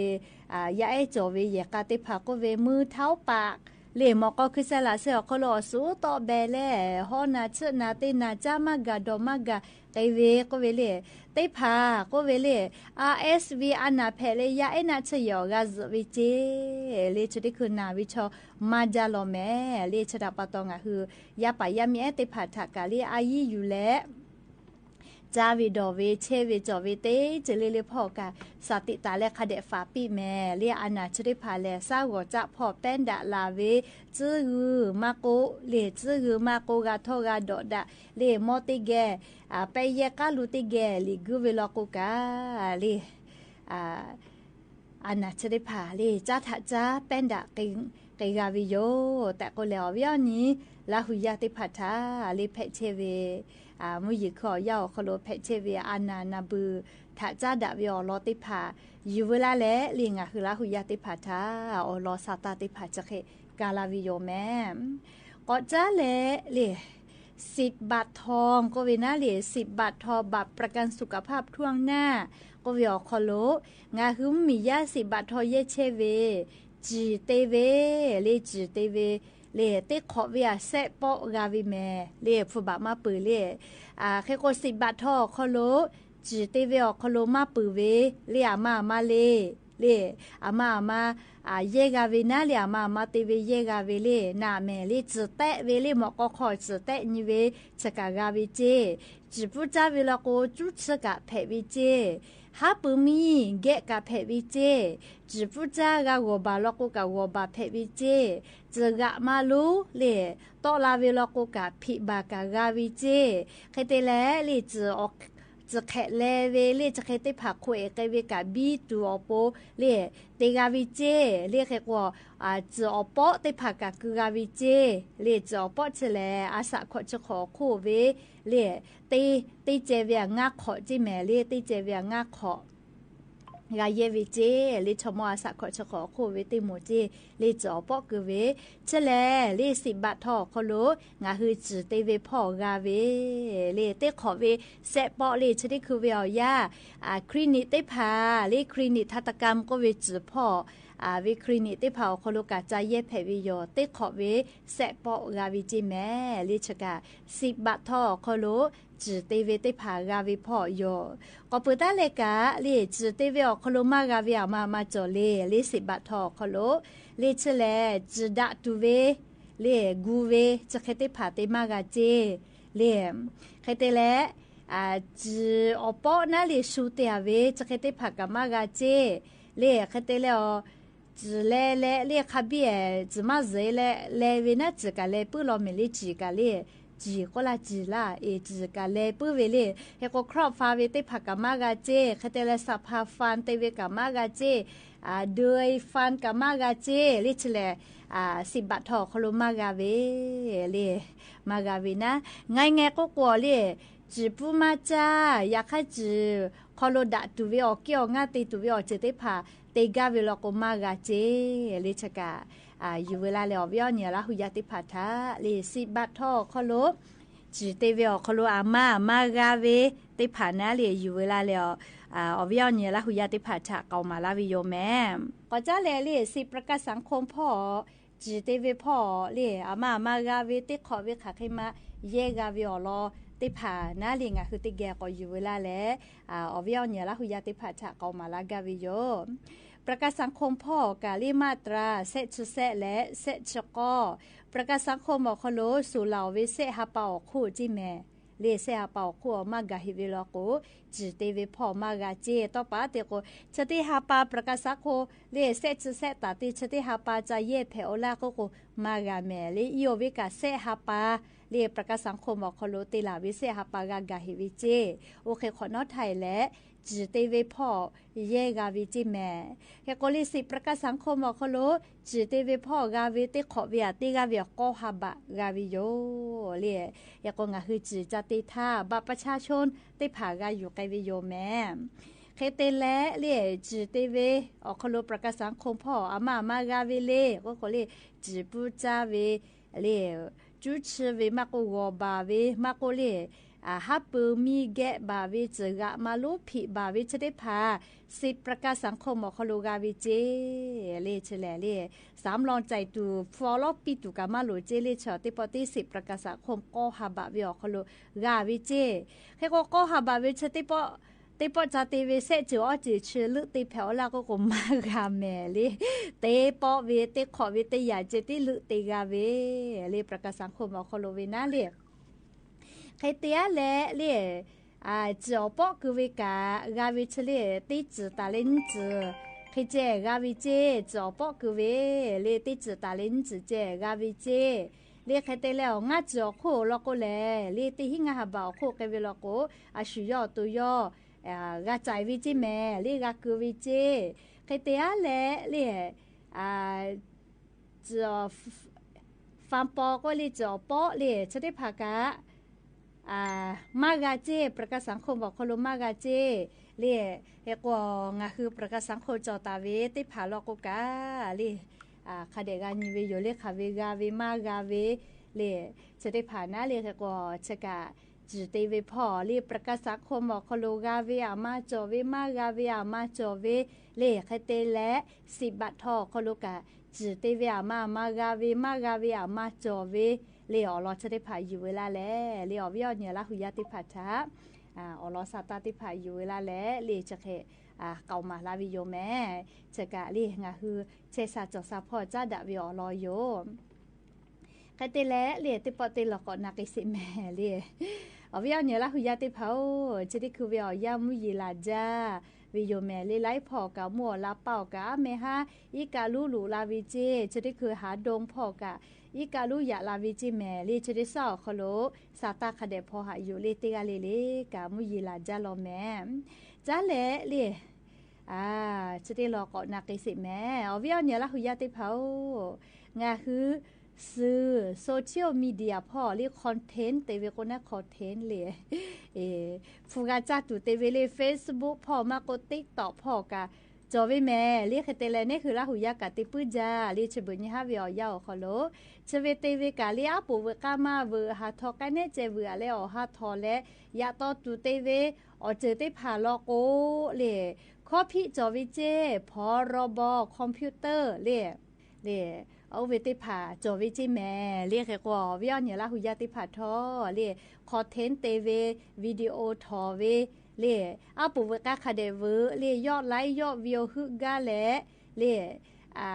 อ่า ยาเอโจเว แยะกาเตผาโกเว มือเท้าปาก လ့ၣ် မီၢ်ကီၢ်ခုၣ်စဲလးစဲအီၤခီလိာ် အီၤ သူးတီဘဲလဲၣ် ဟီၣ်နၤဆၢၣ်နၤ တ့နၤကၠၢ် မၤဂၤဒီးမၤဂၤ က့ဝဲ ကီဝဲလ့ၣ် တ့ၢ်ဖး ကီဝဲလ့ၣ် RSV အနၢ်ဖဲးလၢ ယဲအဲၣ်နၤဆၢၣ်ယီၤ ဂၤစၢၤဝဲက့ လ့ၣ် ဆၢထံခုၣ်နၢ်ဝံၤဆီ မၤဒ်လဲၣ်မ့ၢ် လ့ၣ် ဆၢတၢ်ပာ်တီၢ် ငါဟု ယပၢ်ယမံၤအဲၣ်တ့ၢ်ဖးထးကးလံ အယံၣ်ယူၤလဲၣ် ကၠၢ်ဝဲဒီးဝဲ ဆဲဝဲကီၤဝဲ တ့စ့လ့လ့ဖီၣ်ကး စးတံးတၢ်လၢခါဒဲး ဖးပံၣ်မဲာ် လ့ၣ် အနၢ်ဆၢတ့ၢ်ဖးလဲၣ် စးဂီၤကၠၢ်ဖီၣ် ပဲၣ်ဒၣ်လၢ်ဝဲ စုဂုာ်မၤကိ လ့ၣ် စုဂုာ်မၤကိ ဂၤထီၣ်ဂၤဒီးဒၣ် လ့ၣ် မီတ့ၢ်ဂဲၤ အပဲယဲၢ်ကၢ်လူၤတ့ၢ်ဂဲၤ လံာ်ဂုာ်ဝဲလီၤကိကး လ့ၣ် အနၢ်ဆၢတ့ၢ်ဖး လ့ၣ် ကၠၢ်ထးကၠၢ် ပဲၣ်ဒၣ် က့ဂၤဝဲယိာ် တၢ်ကိးလဲၣ် အီၤဝံၤအီၤနံၤ လါဟူယါတ့ၢ်ဖးထး လ့ၣ် ဖဲးဆဲဝဲ မုၢ်ယံၤခုၣ်အီၣ်ယၢ်အီၤခီလိာ် ဖဲးဆဲဝဲ အနၢ်နၢ်ဘုၣ် ထးကၠၢ်ဒၣ်ဝဲအီၤလီၤတ့ၢ်ဖး ယံၤဝဲလၢ်လဲၣ် လ့ၣ် ငါဟု လါဟူယါတ့ၢ်ဖးထး အီၤလီၤ စးတၢ်တ့ၢ်ဖး ဆၢဃ့ ကၤလၤဝဲယိာ်မ့ၢ် ကိးကၠၢ်လဲၣ် လ့ၣ် สิทธิ์บัตรทอง ကီဝဲနၤ လ့ၣ် สิทธิ์บัตรทอง บัตรประกันสุขภาพถ้วนหน้า ကီဝဲအီၤခီလိာ် ငါဟုမ့ၢ်မံၤယါ สิทธิ์บัตรทอง ယဲၢ်ဆဲဝဲ စံၣ်တ့ၢ်ဝဲ လ့ၣ် စံၣ်တ့ၢ်ဝဲ လ့ၣ် တ့ၢ်ခိးဝဲအစဲးပီးဂၤဝဲမ့ၢ် လ့ၣ် ဖုဘၣ်မၤပၢၢ်လ့ၣ် အဃိ สิทธิ์บัตรทอง အီၤခီလိာ် စံၣ်တ့ၢ်ဝဲအီၤခီလိာ် မၤပၢၢ်ဝဲ လ့ၣ် အမါအမါလ့ၣ် လ့ၣ် အမါအမါ ယဲၢ်ဂၤဝဲနၤ လ့ၣ် အမါအမါတ့ၢ်ဝဲ ယဲၢ်ဂၤဝဲလ့ၣ် နၢ်မဲာ်လ့ၣ် စံၣ်တဲၣ်ဝဲလ့ၣ် မီၢ်ကီၢ်ခီၣ် စံၣ်တဲၣ်ညံဝဲ ဆၢကၣ်ဂၤဝဲက့ စံၣ်ပူၤကၠၢ်ဝဲလီၤကိ ကူးစက် ကၣ်ဖဲးဝဲက့ ဟးပၢၢ်မံၤ ကဲးကၣ်ဖဲးဝဲက့ စံၣ်ပူၤကၠၢ် ဂၤဂီၢ်ဘၣ်လီၤကိ ကၣ်ဂီၢ်ဘၣ်ဖဲးဝဲက့ စံၣ်ဂၣ်မၤလိ လ့ၣ် တီလၢ်ဝဲလီၤကိ ကၣ်ဖံးဘၣ်ကၣ်ဂၤဝဲက့ ဃဲတဲလဲၣ် လ့ၣ် စံၣ်အီၤ စံၣ်ခဲးလဲဝဲလ့ၣ် စံၣ်ခဲးတ့ၢ်ဖး ခိၣ်အဲၣ်ကဲဝဲ ကၣ်ဘံတူၢ်အီၤပိ လ့ၣ် တ့ဂၤဝဲက့ လ့ၣ် ဃဲကိး စံၣ်အီၤပီးတ့ၢ်ဖး ကၣ်ကုၢ်ဂၤဝဲက့ လ့ၣ် စံၣ်အီၤပီးဆဲလဲၣ် အစးခိးဆၢခိးအခိၣ်ဝဲ လ့ၣ် တ့ တ့စဲးဝဲအငါးခိးက့မ့ၢ် လ့ၣ် တ့စဲးဝဲအငါးခိး ဂၤယဲၢ်ဝဲက့ လ့ၣ် ဆိမိၣ်အစးခိးဆၢခိးအခိၣ်ဝဲတ့ၢ်မိၢ်က့ လ့ၣ် စံၣ်အီၤပီးကုၢ်ဝဲ ဆဲလဲၣ် လ့ၣ် สิทธิ์บัตรทอง အီၤခီလိာ် ငါဟု စံၣ်တ့ၢ်ဝဲဖီၣ်ဂၤဝဲ လ့ၣ် တ့ၢ်ခိးဝဲစဲးပီး လ့ၣ် ဆၢထံခုၣ်ဝဲအီၤယါ အ คลินิก တ့ၢ်ဖး လ့ၣ် คลินิก ทันตกรรม ကီဝဲ စံၣ်ဖီၣ် အဝဲ คลินิก တ့ၢ်ဖးအီၤခီလိာ် ကၣ်စၢ်ယဲၢ်ဖဲးဝဲ ယိာ် တ့ၢ်ခိးဝဲစဲးပီးဂၤဝဲက့မ့ၢ် လ့ၣ် ဆၢကၣ် สิทธิ์บัตรทอง အီၤခီလိာ် စံၣ်တ့ၢ်ဝဲတ့ၢ်ဖးဂၤဝဲဖီၣ်ယိာ် ကီၢ်ပၢတၢ်လဲၤကး လ့ၣ် စံၣ်တ့ၢ်ဝဲအီၤခီလိာ် မၤဂၤဝဲအမါအမါကၠီၤလ့ၣ် လ့ၣ် สิทธิ์บัตรทอง အီၤခီလိာ် လ့ၣ် ဆဲလဲၣ် စံၣ်ဒၣ်တူၢ်ဝဲ လ့ၣ် ဂူဝဲ စံၣ်ခဲးတ့ၢ်ဖး တ့ၢ်မၤဂၤက့ လ့ၣ် ဃဲတဲလဲၣ် အ စံၣ်အီၤပီးနၤ လ့ၣ် ဆူတ့ၢ်ဝဲ စံၣ်ခဲးတ့ၢ်ဖး ကၣ်မၤဂၤက့ လ့ၣ် ဃဲတဲလဲၣ်အီၤ စံၣ်လဲၤလဲၤ လ့ၣ် ခါဘံၣ် စံၣ်မၤစၢၤလဲၤ လဲၤဝဲနၤ စံၣ်ကၣ်လဲၤပုၢ်လီၤမ့ၢ်လ့ၣ် စံၣ်ကၣ်လ့ၣ် စံၣ်ကိးလၢ်စံၣ်လၢ် အ့ၣ် စံၣ်ကၣ်လဲၤပုၢ်ဝဲလ့ၣ် ဟဲကိး ครอบ ဖၣ်ဝဲတ့ၢ်ဖး ကၣ်မၤဂၤက့ ဃဲတဲလဲၣ် สภา ဖၣ် တ့ၢ်ဝဲ ကၣ်မၤဂၤက့ အ ဒွဲၣ် ဖၣ် ကၣ်မၤဂၤက့ လ့ၣ် ဆဲလဲၣ် အ สิทธิ์บัตรทอง အီၤခီလိာ် မၤဂၤဝဲ လ့ၣ် မၤဂၤဝဲနၤ ငါငဲၤကိးကိး လ့ၣ် စံၣ်ပူၤမၤကၠၢ် ယၤခါစံၣ် ခီလိာ်ဒၣ်တူၢ်ဝဲအီၤ က့ၢ်အီၤ ငါတ့ၢ်တူၢ်ဝဲအီၤ စံၣ်တ့ၢ်ဖး တ့ၢ်ဂၤဝဲလီၤကိး မၤဂၤက့ လ့ၣ် ဆၢကၣ် ယံၤဝဲလၢ်လဲၣ် အီၤဝံၤအီၤနံၤ လါဟူယါတ့ၢ်ဖးထး လ့ၣ် สิทธิ์บัตรทอง အီၤခီလိာ် စံၣ်တ့ၢ်ဝဲအီၤခီလိာ် အမါမၤဂၤဝဲတ့ၢ်ဖးနၤ လ့ၣ် ယံၤဝဲလၢ်လဲၣ် အီၤဝံၤအီၤနံၤ လါဟူယါတ့ၢ်ဖးထး ကိးမၤလၢ်ဝံၤယိာ်မ့ၢ် ကိးကၠၢ်လဲၣ် လ့ၣ် สิทธิ์ประกันสังคม ဖီၣ် စံၣ်တ့ၢ်ဝဲဖီၣ် လ့ၣ် အမါမၤဂၤဝဲ တ့ၢ်ခိးဝဲ ခးဃ့မး ယဲၢ်ဂၤဝဲအီၤလီၤ တ့ၢ်ဖးနၤ လ့ၣ် ငါဟုတ့ၢ်ဂဲၤကိး ယံၤဝဲလၢ်လဲၣ် အီၤဝံၤအီၤနံၤ လါဟူယါတ့ၢ်ဖးထး ကိးမၤလၢ်ဂၤဝံၤယိာ် ประกันสังคม ဖီၣ်ကးလ့ၣ် มาตรา ဆဲးဆံသၢ လၢ ဆဲးဆံဃိး ประกันสังคม အီၤခီလိာ် စိာ်လၢအီၤဝဲ ဆဲးဟါပာ်အီၤခိၣ်က့မ့ၢ် လ့ၣ် ဆဲးဟါပာ်အီၤခိၣ် အီၤမၤဂၤဟ့ၣ်ဝဲလီၤကိး စံၣ်တ့ၢ်ဝဲဖီၣ် မၤဂၤက့ တီၢ်ပာ်တ့ၢ်ကိး ဆၢတ့ၢ်ဟါပာ် ประกันสังคม လ့ၣ် ဆဲးဆံသၢ တၢ်တ့ၢ် ဆၢတ့ၢ်ဟါပာ် ကၠၢ်ယဲၢ်ဖဲးအိၣ်လၢ်ကိးကိး မၤဂၤမ့ၢ် လ့ၣ် အံၤအိၣ်ဝဲကး ဆဲးဟါပာ် လ့ၣ် ประกันสังคม အီၤခီလိာ် တ့ၢ်လၢ်ဝဲ ဆဲးဟါပာ် ဂၤဂၤဟ့ၣ်ဝဲက့ အိၣ်ဃ့ခိးနီၣ်ထးလဲၣ် စံၣ်တ့ၢ်ဝဲဖီၣ် ယဲၢ်ဂၤဝဲက့မ့ၢ် ဟဲကိးလ့ၣ် สิทธิ์ประกันสังคม အီၤခီလိာ် စံၣ်တ့ၢ်ဝဲဖီၣ်ဂၤဝဲ တ့ၢ်ခိးဝဲအတ့ၢ်ဂၤဝဲအကိးဟးဘးဂၤဝဲယိာ် လ့ၣ် ဟဲကိး ငါဟု စံၣ်ကၠၢ်တ့ၢ်ထး บัตรประชาชน တ့ၢ်ဖး ဂၤယူၤကဲဝဲယိာ်မ့ၢ် ဃဲတဲလဲၣ် လ့ၣ် စံၣ်တ့ၢ်ဝဲအီၤခီလိာ် ประกันสังคม ဖီၣ် အမါမၤဂၤဝဲလ့ၣ် ကိးကိးလ့ၣ် စံၣ်ပူၤကၠၢ်ဝဲ လ့ၣ် ကူးစက် ဝဲ မၤကိးဂီၤဘၣ်ဝဲ မၤကိးလ့ၣ် อ่า ฮะ ปือมีแกะบ่าเว จื้อหละมาลุผิบ่าเว เชิญตี้ผา สิทธิ์ประกันสังคม หอคอโล กาเวเจ้ เล่ เฉลยเล่ สำรองใจ๋ตู่ ฟอลอปี้ ตู่กามาโลเจ้ เล่ เฉาะตี้ปอตี้ สิทธิ์ประกันสังคม ก็ห้าบ่าเว หอคอโล กาเวเจ้ ใครก็ ก็ห้าบ่าเว เชิญตี้ปอ ตี้ปอจ๋าเตเว แซะจื้ออ้อจื้อชื่อ ลึกตี้แผวละก็ ก็มากาแหมเล่ ตี้ปอเว ตี้ขอเว ตี้หยาเจ้ ตี้ลึกตี้กาเว เล่ ประกันสังคม หอคอโล เวนั้นเล่ ใครเตี้ยแหละเล่ อ่า จื้อปอกือเวกา กาเวเชเล่ ตี้จื้อต๋าเล่นจื้อ ใครเจ้ กาเวเจ้ จื้อปอกือเว เล่ ตี้จื้อต๋าเล่นจื้อเจ้ กาเวเจ้ เล่ ใครเตี้ยแล้ว งาจื้อโคลอโกแล เล่ ตี้หิ้งงาห้าบ่าโคแกเวลอโก อ่า สุยอด ตัวยอด อ่า กาจ่ายเวเจ้แหม เล่ กากือเวเจ้ ใครเตี้ยแหละเล่ อ่า จื้อ ฟังปอก็เล่ จื้อปอเล่ เชิญตี้ผากา อ่า มากาเจ้ ประกันสังคม หอคอโล มากาเจ้ เล่ เฮกว่างาคือประกันสังคม จ่อต๋าเว ตี้ผาลอโกกา เล่ อ่า ข้าเดะกาญิเวโย เล่ ข้าเวกาเว มากาเว เล่ เชิญตี้ผานะ เล่ เฮกว่าเชกา จื้อเตเวผ่อ เล่ ประกันสังคม หอคอโล กาเว อ่า มาจ่อเว มากาเว อ่า มาจ่อเว เล่ ใครเตี้ยแหละ สิบบาททอ หอคอโลกา จื้อเตเว อ่า มา มากาเว มากาเว อ่า มาจ่อเว เล่ อ๋อ ลอเชิญตี้ผาอยู่เวลาแหละ เล่ อ๋อ วิออเหนือละหุยาตี้ผาทะ อ่า อ๋อ ลอสาตาตี้ผาอยู่เวลาแหละ เล่ เชเกะ อ่า เก่ามาลาวิโยแหม เชกา เล่ งาคือ เชสาจ่อสาผ่อจ้าดะวิออลอโย ใครเตี้ยแหละ เล่ ตี้ปอตี้ลอเกาะนาเกษตรแหม เล่ อ๋อ วิออเหนือละหุยาตี้ผา เชตี้คือวิออย่ามุยีลาจ้า วิโยแหม เล่ ไลผ่อกามั่วลาเป่ากาแม่ฮะ อีกาลู่หลู่ลาวิเจ้ เชตี้คือหาดงผ่อกา อีกาลู่หยาลาวิเจ้แหม เล่ เชตี้เศร้าคอโล สาตาข้าเดะผ่อหาอยู่ เล่ ตี้กาเล่ เล่ กามุยีลาจ้าลอแหม จ้าแหละ เล่ อ่า เชตี้ลอเกาะนาเกษตรแหม อ๋อ วิออเหนือละหุยาตี้ผา งาคือ สื่อโซเชียลมีเดียผ่อ เล่ คอนเทนต์เตเวโกนะ คอนเทนต์ เล่ เอ ฟูกาจ้าตู่เตเว เล่ เฟซบุ๊กผ่อ มากดติ๊กต็อกผ่อกา จ่อเวแหม เล่ ใครเตี้ยแหละ เน่คือละหุยากาตี้ปื้อจ้า เล่ เชเบิดเยียะฮะวิออย่าอ๋อคอโล เชเวเตเวกา เล่ อ้าปู่เวก้ามาเวอหาทอ ใก้แน่แจเวอแลอ๋อหาทอแล ยะต่อตู่เตเว อ๋อ เจิดตี้ผาลอโก เล่ ข้อผิดจ่อเวเจ้ พรบคอมพิวเตอร์ เล่ เล่ เอาเวตี้ผาจ่อเวเจ้แหม เล่ ใครกว่าวิออเหนือละหุยาตี้ผาทอ เล่ คอนเทนต์เตเว วิดีโอทอเว เล่ อ้าปู่เวก้าข้าเดะเวอ เล่ ยอดไลก์ยอดวิวหื้อก้าแหละ เล่ อ่า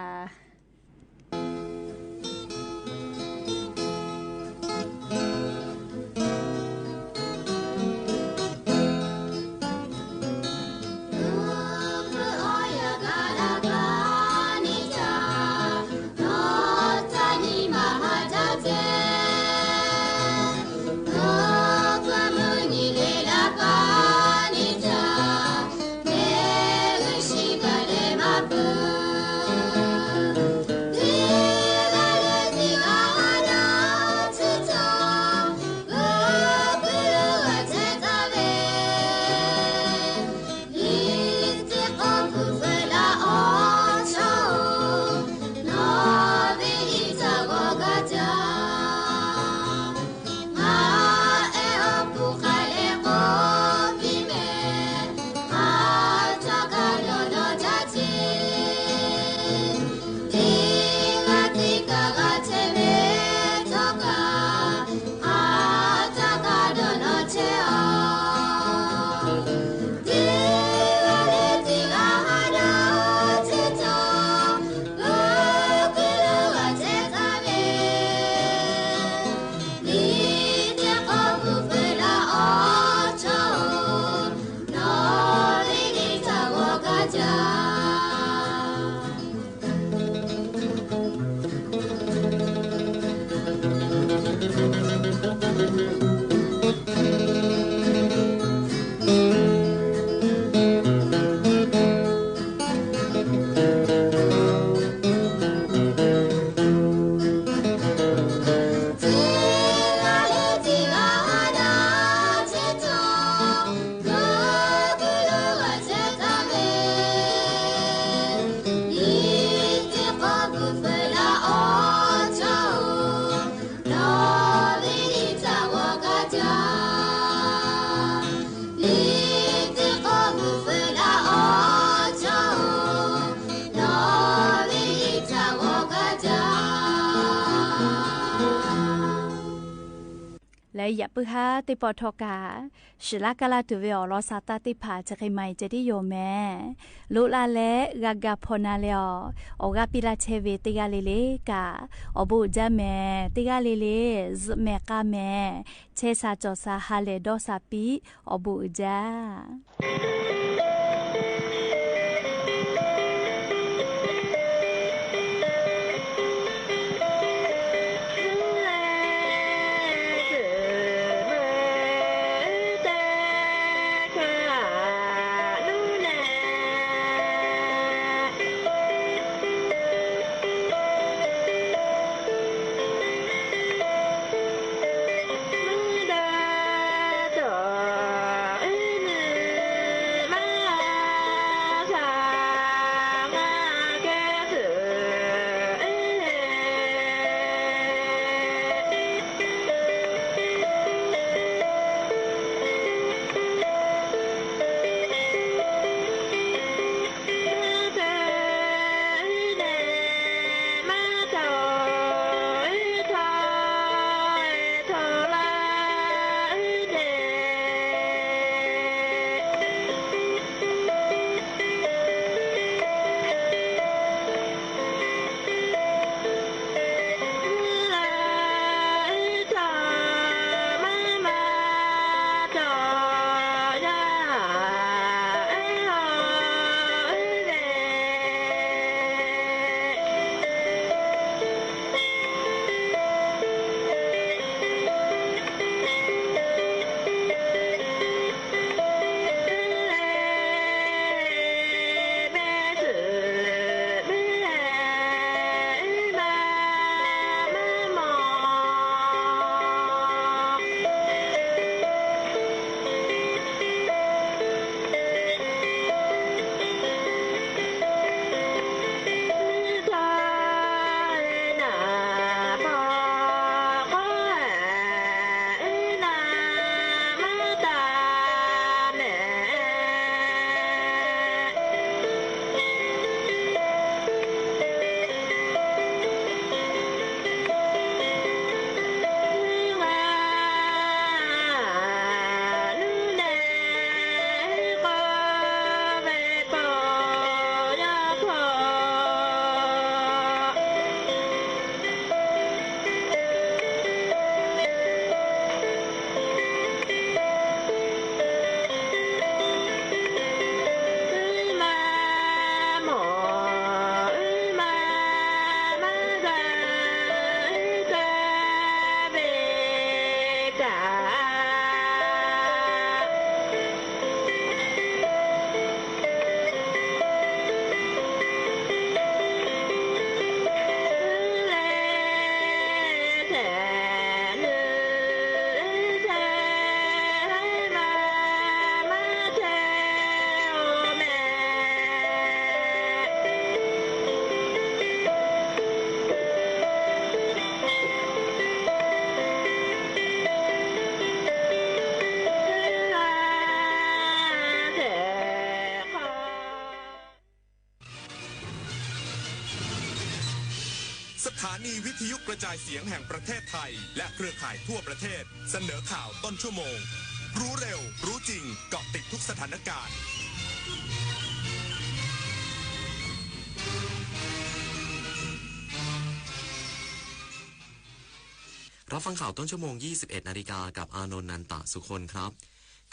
ယႃႇပိုၼ်ႉႁႃး တဵၵ်းပေႃႈထေႃႇၵႃႈ သြႃႇၵႃႇလႃႇတူႇဝေႇဢေႃႈ လေႃးသႃႇတႃႇတိပ်ႉၽႃႇ ၸႅၵ်ႇၶႆႈမႆႈ ၸႅၵ်ႇတီႈယူႇမႄႈ လူးလႃးလႄႈ ၵႃႈၵႃႈၽေႃႇၼႃႈလႄႈဢေႃႈ ဢေႃႈ ၵႃႈပီႈလႃႈၶျႄႇဝေႇ တၵ်ႉၵႃႈလႄႈလႄႈၵႃႈ ဢေႃႈ ပူႇၸႃႇမႄႈ တၵ်ႉၵႃႈလႄႈလႄႈ ၸူးမႄႈၵႃႈမႄႈ ၶျႄႇသႃႇၸေႃႇသႃႇ ႁႃလႄႈတေႃးသႃႇပီႈ ဢေႃႈ ပူႇၸႃႇ สถานีวิทยุกระจายเสียงแห่งประเทศไทย และเครือข่ายทั่วประเทศ เสนอข่าวต้นชั่วโมง รู้เร็ว รู้จริง เกาะติดทุกสถานการณ์ รับฟังข่าวต้นชั่วโมง ยี่สิบเอ็ดนาฬิกา กับอานนท์ นันตะสุคนครับ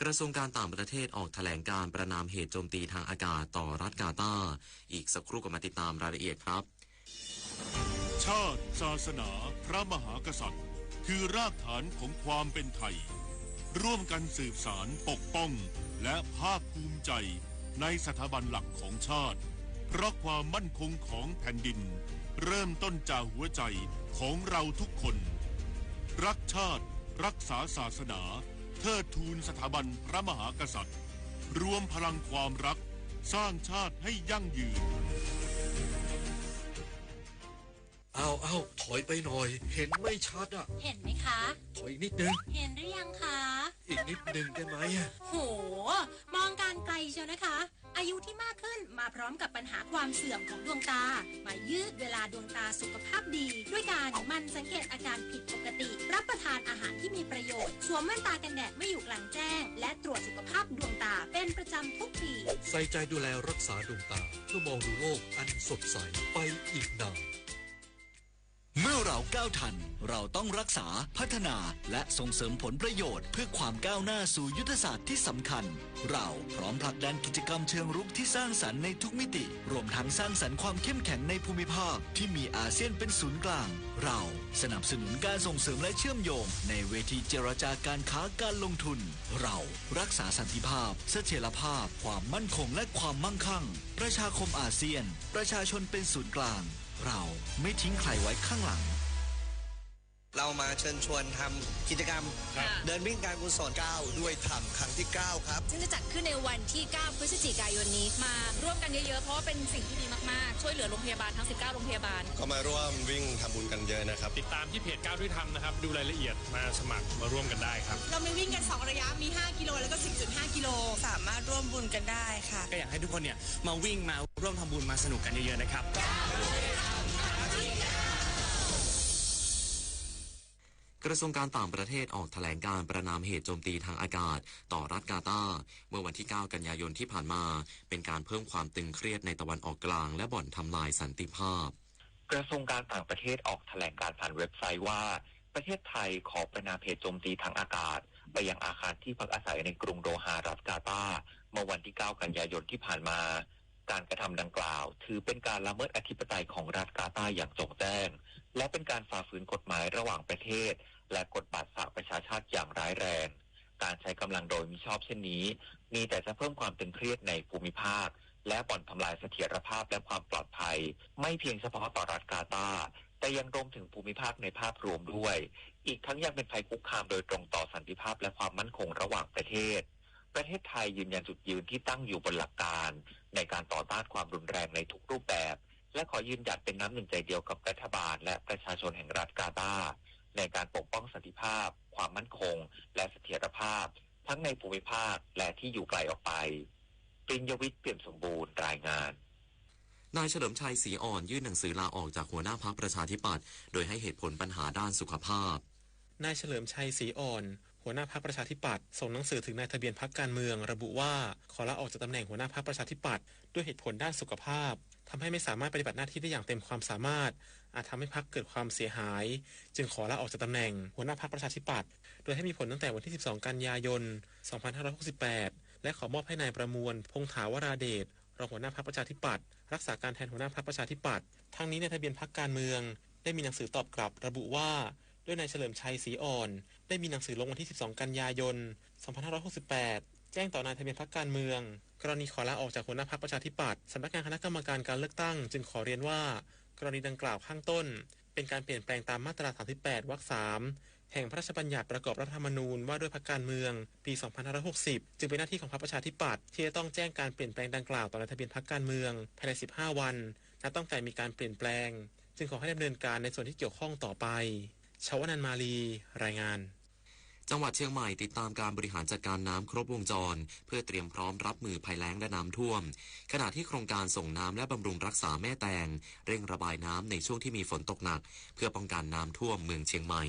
กระทรวงการต่างประเทศออกแถลงการณ์ประณามเหตุโจมตีทางอากาศต่อรัฐกาตาร์ อีกสักครู่กลับมาติดตามรายละเอียดครับ ชาติ ศาสนา พระมหากษัตริย์ คือรากฐานของความเป็นไทย ร่วมกันสืบสานปกป้อง และภาคภูมิใจในสถาบันหลักของชาติ เพราะความมั่นคงของแผ่นดิน เริ่มต้นจากหัวใจของเราทุกคน รักชาติ รักษาศาสนา เทิดทูนสถาบันพระมหากษัตริย์ รวมพลังความรัก สร้างชาติให้ยั่งยืน เอา เอา ถอยไปหน่อย เห็นไม่ชัดอะ เห็นไหมคะ ถอยอีกนิดนึง เห็นหรือยังคะ อีกนิดนึงได้ไหมอะ โห มองการไกลเชียวนะคะ อายุที่มากขึ้นมาพร้อมกับปัญหาความเสื่อมของดวงตา มายืดเวลาดวงตาสุขภาพดี ด้วยการหมั่นสังเกตอาการผิดปกติ รับประทานอาหารที่มีประโยชน์ สวมแว่นตากันแดดเมื่ออยู่กลางแจ้ง และตรวจสุขภาพดวงตาเป็นประจำทุกปี ใส่ใจดูแลรักษาดวงตา เพื่อมองดูโลกอันสดใสไปอีกนาน เมื่อเราก้าวทัน เราต้องรักษา พัฒนา และส่งเสริมผลประโยชน์ เพื่อความก้าวหน้าสู่ยุทธศาสตร์ที่สำคัญ เราพร้อมผลักดันกิจกรรมเชิงรุกที่สร้างสรรค์ในทุกมิติ รวมทั้งสร้างสรรค์ความเข้มแข็งในภูมิภาคที่มีอาเซียนเป็นศูนย์กลาง เราสนับสนุนการส่งเสริมและเชื่อมโยงในเวทีเจรจาการค้าการลงทุน เรารักษาสันติภาพ เสถียรภาพ ความมั่นคง และความมั่งคั่ง ประชาคมอาเซียน ประชาชนเป็นศูนย์กลาง เราไม่ทิ้งใครไว้ข้างหลัง เรามาเชิญชวนทำกิจกรรม ครับ เดินวิ่งการกุศล ก้าวด้วยธรรม ครั้งที่เก้าครับ ซึ่งจะจัดขึ้นในวันที่เก้าพฤศจิกายนนี้ มาร่วมกันเยอะๆ เพราะว่าเป็นสิ่งที่ดีมากๆ ช่วยเหลือโรงพยาบาลทั้งสิบเก้าโรงพยาบาล ก็มาร่วมวิ่งทำบุญกันเยอะนะครับ ติดตามที่เพจก้าวด้วยธรรมนะครับ ดูรายละเอียด มาสมัครมาร่วมกันได้ครับ เรามีวิ่งกันสองระยะ มีห้ากิโล แล้วก็สิบจุดห้ากิโล สามารถร่วมบุญกันได้ค่ะ ก็อยากให้ทุกคนเนี่ยมาวิ่งมาร่วมทำบุญมาสนุกกันเยอะๆ นะครับ กระทรวงการต่างประเทศออกแถลงการณ์ประณามเหตุโจมตีทางอากาศต่อรัฐกาตาร์ เมื่อวันที่เก้ากันยายนที่ผ่านมา เป็นการเพิ่มความตึงเครียดในตะวันออกกลาง และบ่อนทำลายสันติภาพ กระทรวงการต่างประเทศออกแถลงการณ์ผ่านเว็บไซต์ว่า ประเทศไทยขอประณามเหตุโจมตีทางอากาศ ไปยังอาคารที่พักอาศัยในกรุงโดฮา รัฐกาตาร์ เมื่อวันที่เก้ากันยายนที่ผ่านมา การกระทำดังกล่าว ถือเป็นการละเมิดอธิปไตยของรัฐกาตาร์อย่างโจ่งแจ้ง และเป็นการฝ่าฝืนกฎหมายระหว่างประเทศ และกฎบัตรสหประชาชาติอย่างร้ายแรง การใช้กำลังโดยมิชอบเช่นนี้ มีแต่จะเพิ่มความตึงเครียดในภูมิภาค และบ่อนทำลายเสถียรภาพและความปลอดภัย ไม่เพียงเฉพาะต่อรัฐกาตาร์ แต่ยังรวมถึงภูมิภาคในภาพรวมด้วย อีกทั้งยังเป็นภัยคุกคามโดยตรงต่อสันติภาพและความมั่นคงระหว่างประเทศ ประเทศไทยยืนยันจุดยืนที่ตั้งอยู่บนหลักการ ในการต่อต้านความรุนแรงในทุกรูปแบบ และขอยืนหยัดเป็นน้ำหนึ่งใจเดียวกับรัฐบาลและประชาชนแห่งรัฐกาตาร์ ในการปกป้องสันติภาพ ความมั่นคง และเสถียรภาพ ทั้งในภูมิภาค และที่อยู่ไกลออกไป ปริญญาวิทย์ เปี่ยมสมบูรณ์ รายงาน นายเฉลิมชัย ศรีอ่อน ยื่นหนังสือลาออกจากหัวหน้าพรรคประชาธิปัตย์ โดยให้เหตุผลปัญหาด้านสุขภาพ นายเฉลิมชัย ศรีอ่อน หัวหน้าพรรคประชาธิปัตย์ ส่งหนังสือถึงนายทะเบียนพรรคการเมือง ระบุว่า ขอลาออกจากตำแหน่งหัวหน้าพรรคประชาธิปัตย์ ด้วยเหตุผลด้านสุขภาพ ทำให้ไม่สามารถปฏิบัติหน้าที่ได้อย่างเต็มความสามารถ อาจทำให้พรรคเกิดความเสียหาย จึงขอลาออกจากตำแหน่งหัวหน้าพรรคประชาธิปัตย์ โดยให้มีผลตั้งแต่วันที่สิบสองกันยายน สองพันห้าร้อยหกสิบแปด และขอมอบให้นายประมวล พงษาวราเดช รองหัวหน้าพรรคประชาธิปัตย์ รักษาการแทนหัวหน้าพรรคประชาธิปัตย์ ทั้งนี้นายทะเบียนพรรคการเมือง ได้มีหนังสือตอบกลับระบุว่า ด้วยนายเฉลิมชัย ศรีอ่อน ได้มีหนังสือลงวันที่สิบสองกันยายน สองพันห้าร้อยหกสิบแปด แจ้งต่อนายทะเบียนพรรคการเมือง กรณีขอลาออกจากหัวหน้าพรรคประชาธิปัตย์ สำนักงานคณะกรรมการการเลือกตั้งจึงขอเรียนว่า กรณีดังกล่าวข้างต้น เป็นการเปลี่ยนแปลงตามมาตราสามสิบแปด วรรคสาม แห่งพระราชบัญญัติประกอบรัฐธรรมนูญว่าด้วยพรรคการเมือง ปีสองพันห้าร้อยหกสิบ จึงเป็นหน้าที่ของพรรคประชาธิปัตย์ที่จะต้องแจ้งการเปลี่ยนแปลงดังกล่าวต่อนายทะเบียนพรรคการเมือง ภายในสิบห้าวัน นับตั้งแต่มีการเปลี่ยนแปลง จึงขอให้ดำเนินการในส่วนที่เกี่ยวข้องต่อไป ชวนันท์ มาลี รายงาน จังหวัดเชียงใหม่ติดตามการบริหารจัดการน้ำครบวงจร เพื่อเตรียมพร้อมรับมือภัยแล้งและน้ำท่วม ขณะที่โครงการส่งน้ำและบำรุงรักษาแม่แตง เร่งระบายน้ำในช่วงที่มีฝนตกหนัก เพื่อป้องกันน้ำท่วมเมืองเชียงใหม่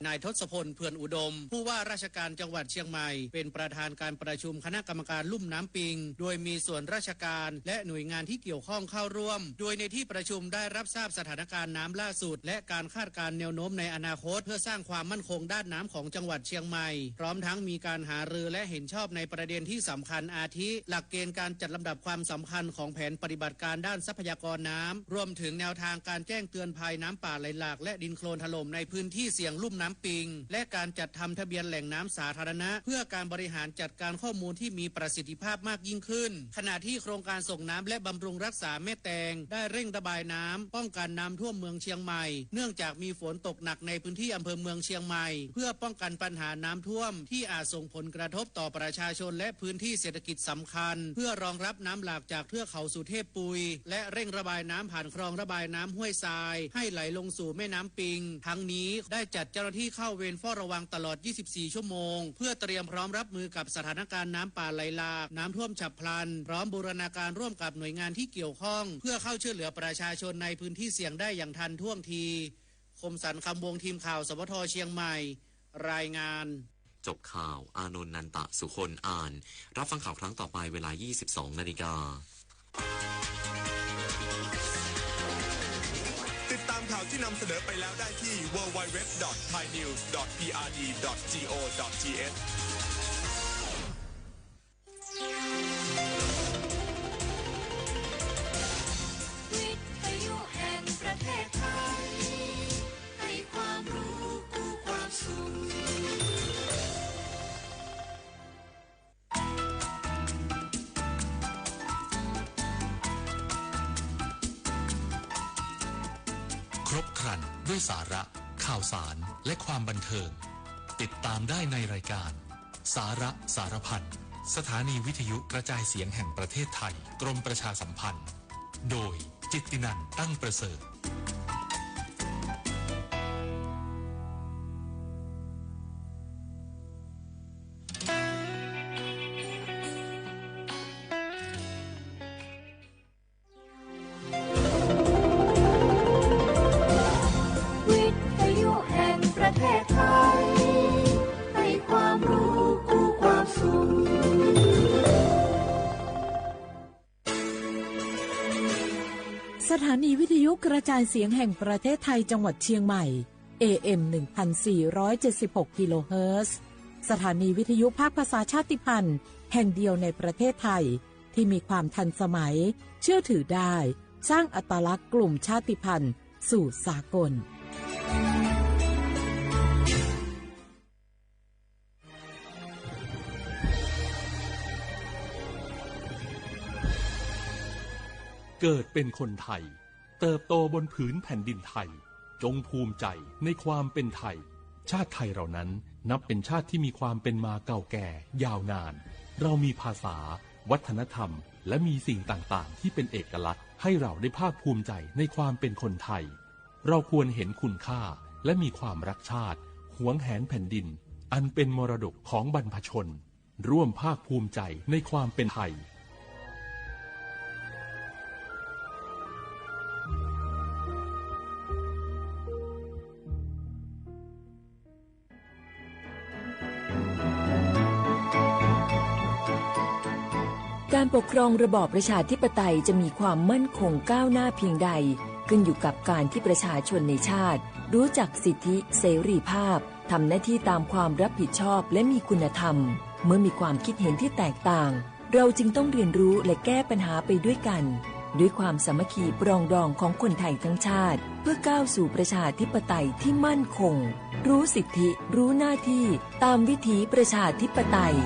นายทศพล เผื่อนอุดม ผู้ว่าราชการจังหวัดเชียงใหม่ เป็นประธานการประชุมคณะกรรมการลุ่มน้ำปิง โดยมีส่วนราชการและหน่วยงานที่เกี่ยวข้องเข้าร่วม โดยในที่ประชุมได้รับทราบสถานการณ์น้ำล่าสุด และการคาดการณ์แนวโน้มในอนาคต เพื่อสร้างความมั่นคงด้านน้ำของจังหวัดเชียงใหม่ พร้อมทั้งมีการหารือและเห็นชอบในประเด็นที่สำคัญอาทิ หลักเกณฑ์การจัดลำดับความสำคัญของแผนปฏิบัติการด้านทรัพยากรน้ำ รวมถึงแนวทางการแจ้งเตือนภัยน้ำป่าไหลหลากและดินโคลนถล่มในพื้นที่เสี่ยงลุ่มน้ำปิง และการจัดทำทะเบียนแหล่งน้ำสาธารณะ เพื่อการบริหารจัดการข้อมูลที่มีประสิทธิภาพมากยิ่งขึ้น ขณะที่โครงการส่งน้ำและบำรุงรักษาแม่แตง ได้เร่งระบายน้ำ ป้องกันน้ำท่วมเมืองเชียงใหม่ เนื่องจากมีฝนตกหนักในพื้นที่อำเภอเมืองเชียงใหม่ เพื่อป้องกันปัญหาน้ำท่วมที่อาจส่งผลกระทบต่อประชาชนและพื้นที่เศรษฐกิจสำคัญ เพื่อรองรับน้ำหลากจากเทือกเขาสุเทพปุย และเร่งระบายน้ำผ่านคลองระบายน้ำห้วยทราย ให้ไหลลงสู่แม่น้ำปิง ทั้งนี้ได้จัดเจ้าหน้าที่ ที่เข้าเวรเฝ้าระวังตลอด ยี่สิบสี่ ชั่วโมง เพื่อเตรียมพร้อมรับมือกับสถานการณ์น้ำป่าไหลหลาก น้ำท่วมฉับพลัน พร้อมบูรณาการร่วมกับหน่วยงานที่เกี่ยวข้อง เพื่อเข้าช่วยเหลือประชาชนในพื้นที่เสี่ยงได้อย่างทันท่วงที คมสันต์ คำวงศ์ ทีมข่าว สวท เชียงใหม่ รายงาน จบข่าว อานนท์ นันตะสุคน อ่าน รับฟังข่าวครั้งต่อไปเวลา ยี่สิบสอง นาฬิกา ติดตามข่าวที่นำเสนอไปแล้วได้ที่ ดับเบิลยู ดับเบิลยู ดับเบิลยู ดอท ไทยนิวส์ ดอท พีอาร์ดี ดอท จีโอ ดอท ทีเอช วิทยุแห่งประเทศไทย ให้ความรู้คู่ความสุข ครบครันด้วยสาระ ข่าวสาร และความบันเทิง ติดตามได้ในรายการ สาระสารพัน สถานีวิทยุกระจายเสียงแห่งประเทศไทย กรมประชาสัมพันธ์ โดย จิตตินันท์ ตั้งประเสริฐ วิทยุแห่งประเทศไทย ให้ความรู้คู่ความสุข สถานีวิทยุกระจายเสียงแห่งประเทศไทยจังหวัดเชียงใหม่ เอเอ็ม หนึ่งพันสี่ร้อยเจ็ดสิบหก กิโลเฮิรตซ์ สถานีวิทยุภาคภาษาชาติพันธุ์แห่งเดียวในประเทศไทย ที่มีความทันสมัย เชื่อถือได้ สร้างอัตลักษณ์กลุ่มชาติพันธุ์สู่สากล เกิดเป็นคนไทย เติบโตบนผืนแผ่นดินไทย จงภูมิใจในความเป็นไทย ชาติไทยเรานั้นนับเป็นชาติที่มีความเป็นมาเก่าแก่ยาวนาน เรามีภาษา วัฒนธรรม และมีสิ่งต่างๆ ที่เป็นเอกลักษณ์ ให้เราได้ภาคภูมิใจในความเป็นคนไทย เราควรเห็นคุณค่า และมีความรักชาติ หวงแหนแผ่นดิน อันเป็นมรดกของบรรพชน ร่วมภาคภูมิใจในความเป็นไทย การปกครองระบอบประชาธิปไตยจะมีความมั่นคงก้าวหน้าเพียงใด ขึ้นอยู่กับการที่ประชาชนในชาติ รู้จักสิทธิเสรีภาพ ทำหน้าที่ตามความรับผิดชอบและมีคุณธรรม เมื่อมีความคิดเห็นที่แตกต่าง เราจึงต้องเรียนรู้และแก้ปัญหาไปด้วยกัน ด้วยความสามัคคีปรองดองของคนไทยทั้งชาติ เพื่อก้าวสู่ประชาธิปไตยที่มั่นคง รู้สิทธิ รู้หน้าที่ ตามวิถีประชาธิปไตย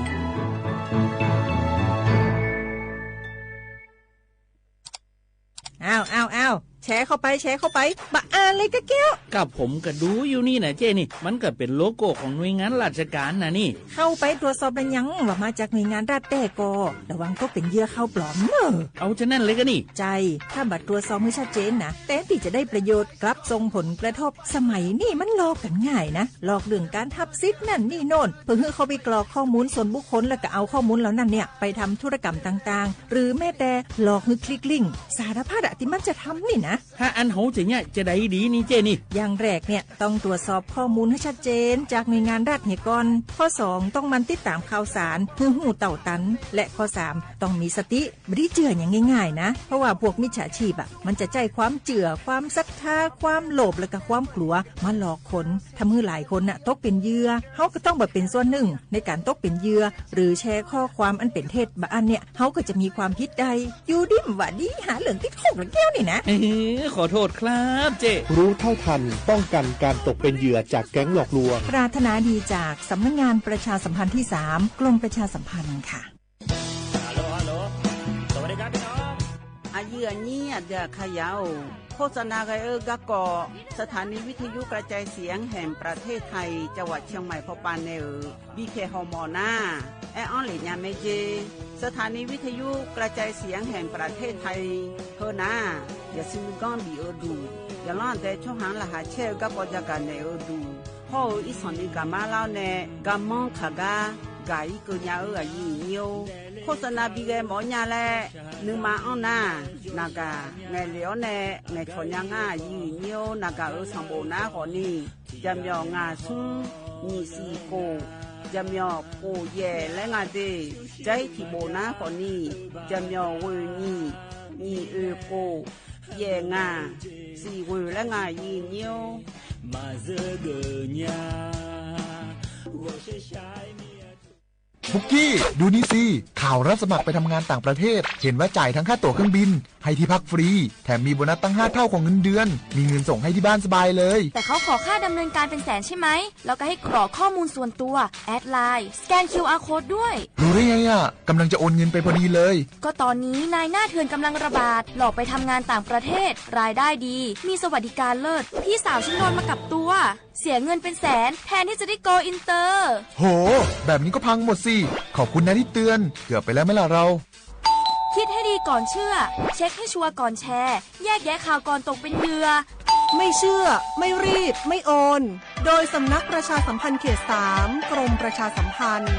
อ้าว อ้าว อ้าว แชร์เข้าไป แชร์เข้าไป บ่อ่านเลยกะแก้ว ก็ผมก็ดูอยู่นี่นะเจ้นี่ มันก็เป็นโลโก้ของหน่วยงานราชการนะนี่ เข้าไปตรวจสอบแล้วยังว่ามาจากหน่วยงานรัฐแต๊ก่อ ระวังตกเป็นเหยื่อข่าวปลอมเน่อ เอาฉะนั้นเลยกะนี่ ใจ้ ถ้าบ่ตรวจสอบหื้อชัดเจนนะ แทนตี้จะได้ประโยชน์ กลับส่งผลกระทบ สมัยนี้มันหลอกกั๋นง่ายนะ หลอกเรื่องการฮับสิทธิ์นั่นนี่โน่น เพื่อหื้อเข้าไปกรอกข้อมูลส่วนบุคคล แล้วก็เอาข้อมูลเหล่านั้นเนี่ยไปทำธุรกรรมต่างๆ หรือแม้แต่หลอกหื้อคลิกลิงก์ สารพัดอะตี้มันจะทำนี่นะ ถ้าอั้นเฮาจะเยียะจะใดดีนี่เจ้นี่ อย่างแรกเนี่ยต้องตรวจสอบข้อมูลหื้อชัดเจนจากหน่วยงานรัฐเหียก่อน ข้อสองต้องหมั่นติดต๋ามข่าวสารหื้อฮู้เต้าตัน และข้อสามต้องมีสติ บ่ดีเจื้ออย่างง่ายๆ นะ เพราะว่าพวกมิจฉาชีพอะ มันจะใจ๊ความเจื้อ ความศรัทธา ความโลภ และก็ความกลัวมาหลอกคน ทำหื้อหลายคนน่ะตกเป็นเหยื่อ เฮาก็ต้องบ่เป๋นส่วนหนึ่งในก๋านตกเป็นเหยื่อ หรือแชร์ข้อความอันเป๋นเท็จ บ่อั้นเนี่ย เฮาก็จะมีความผิดได้ อยู่ดีบ่ดี หาเรื่องติดคุกละแก้วนี่นะ เอ้อ ขอโทษครับเจ้ รู้เท่าทัน ป้องกันการตกเป็นเหยื่อจากแก๊งหลอกลวง ปรารถนาดีจากสำนักงานประชาสัมพันธ์ที่สาม กรมประชาสัมพันธ์ค่ะ ฮัลโหล ฮัลโหล สวัสดีครับพี่น้อง อะเยื่อนี้อะเดือขะเยา โฆษณากั๋นเอ่อ กะเกาะ สถานีวิทยุกระจายเสียงแห่งประเทศไทย จังหวัดเชียงใหม่ พอปานแนเอ่อ บีเค ฮอมอนา แออั้นเหละยาแม่เจ สถานีวิทยุกระจายเสียงแห่งประเทศไทย เฮอนา อย่าซื้อก้อนบีเอ่อดู อย่าล่อนแต่ช่องหางรหัสแช่เอ่อ กะเกาะยากาศแหน่เอ่อดู พ่อเอ๋ย อี้สันนี้ก๋ามาเล่าแน ก๋าม่องขาก๊า ก๋าอี้เกอเยียะเอ๋ย อายีหญิงเยียว โฆษณาบีแกหมอเยียะแล นึ่งมาอั้นนา นาก๋า แหน่เหลียวแน แหน่ถอนยางา อายีหญิงเยียว นาก๋าเอ๋ย สั่งโบกหน้าขอนี้ จะเหมียวงาซุง หยี่สี่โก จะเหมียวโกแหย่และงาเด ใจ๊ถี่โบกหน้าขอนี้ จะเหมียวเวยหยี่ หยี่เอยโก แหย่งา สี่เวยและงา อายีหญิงเยียว ปุกกี้ ดูนี่สิ ข่าวรับสมัครไปทำงานต่างประเทศ เห็นว่าจ่ายทั้งค่าตั๋วเครื่องบิน ให้ที่พักฟรี แถมมีโบนัสตั้งห้าเท่าของเงินเดือน มีเงินส่งให้ที่บ้านสบายเลย แต่เขาขอค่าดำเนินการเป็นแสนใช่ไหม แล้วก็ให้กรอกข้อมูลส่วนตัว แอดไลน์ สแกน คิวอาร์ โค้ดด้วย รู้ได้ไงอะ กำลังจะโอนเงินไปพอดีเลย ก็ตอนนี้นายหน้าเถื่อนกำลังระบาด หลอกไปทำงานต่างประเทศ รายได้ดี มีสวัสดิการเลิศ พี่สาวฉันโดนมากับตัว เสียเงินเป็นแสน แทนที่จะได้โกลอินเตอร์ โห แบบนี้ก็พังหมดสิ ขอบคุณนะที่เตือน เกือบไปแล้วไหมล่ะเรา คิดให้ดีก่อนเชื่อ เช็คให้ชัวร์ก่อนแชร์ แยกแยะข่าวก่อนตกเป็นเหยื่อ ไม่เชื่อ ไม่รีบ ไม่โอน โดยสำนักประชาสัมพันธ์เขตสาม กรมประชาสัมพันธ์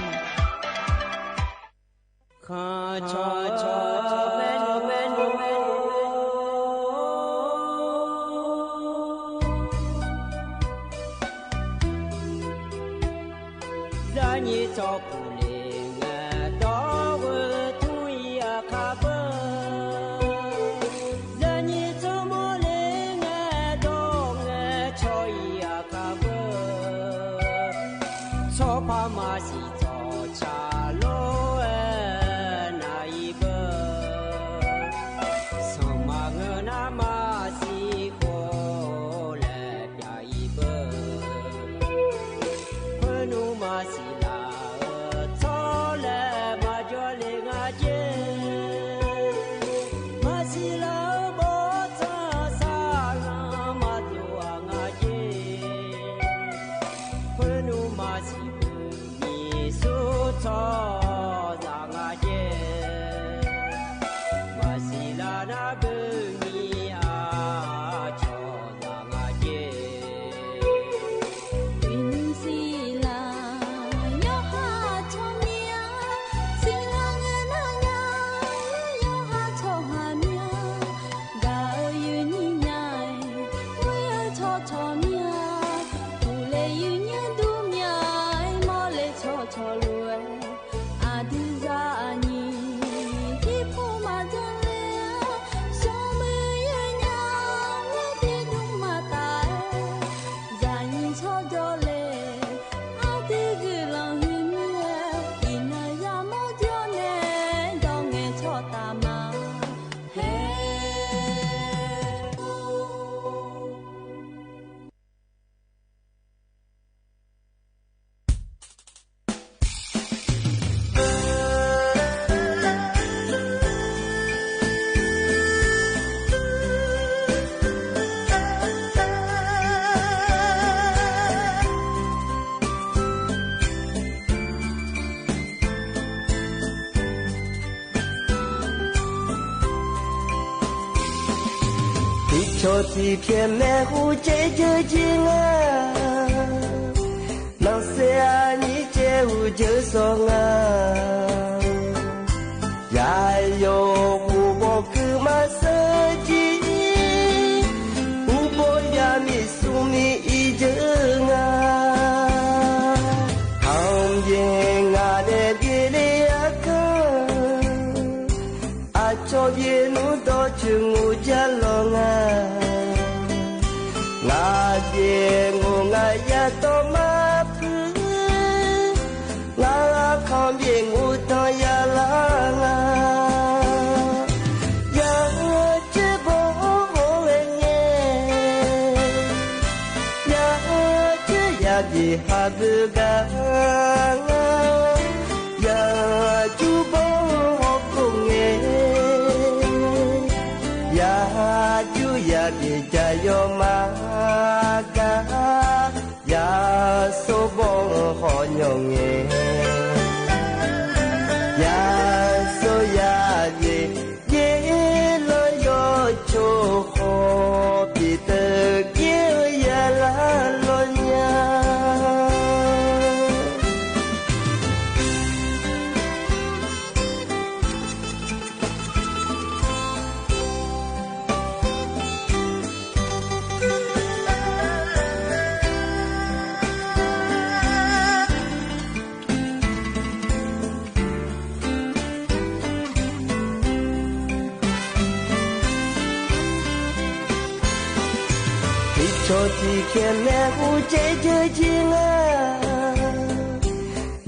ချောထီၣ်ခဲမဲာ် ဟူးကဲကဲက့ၤငါ,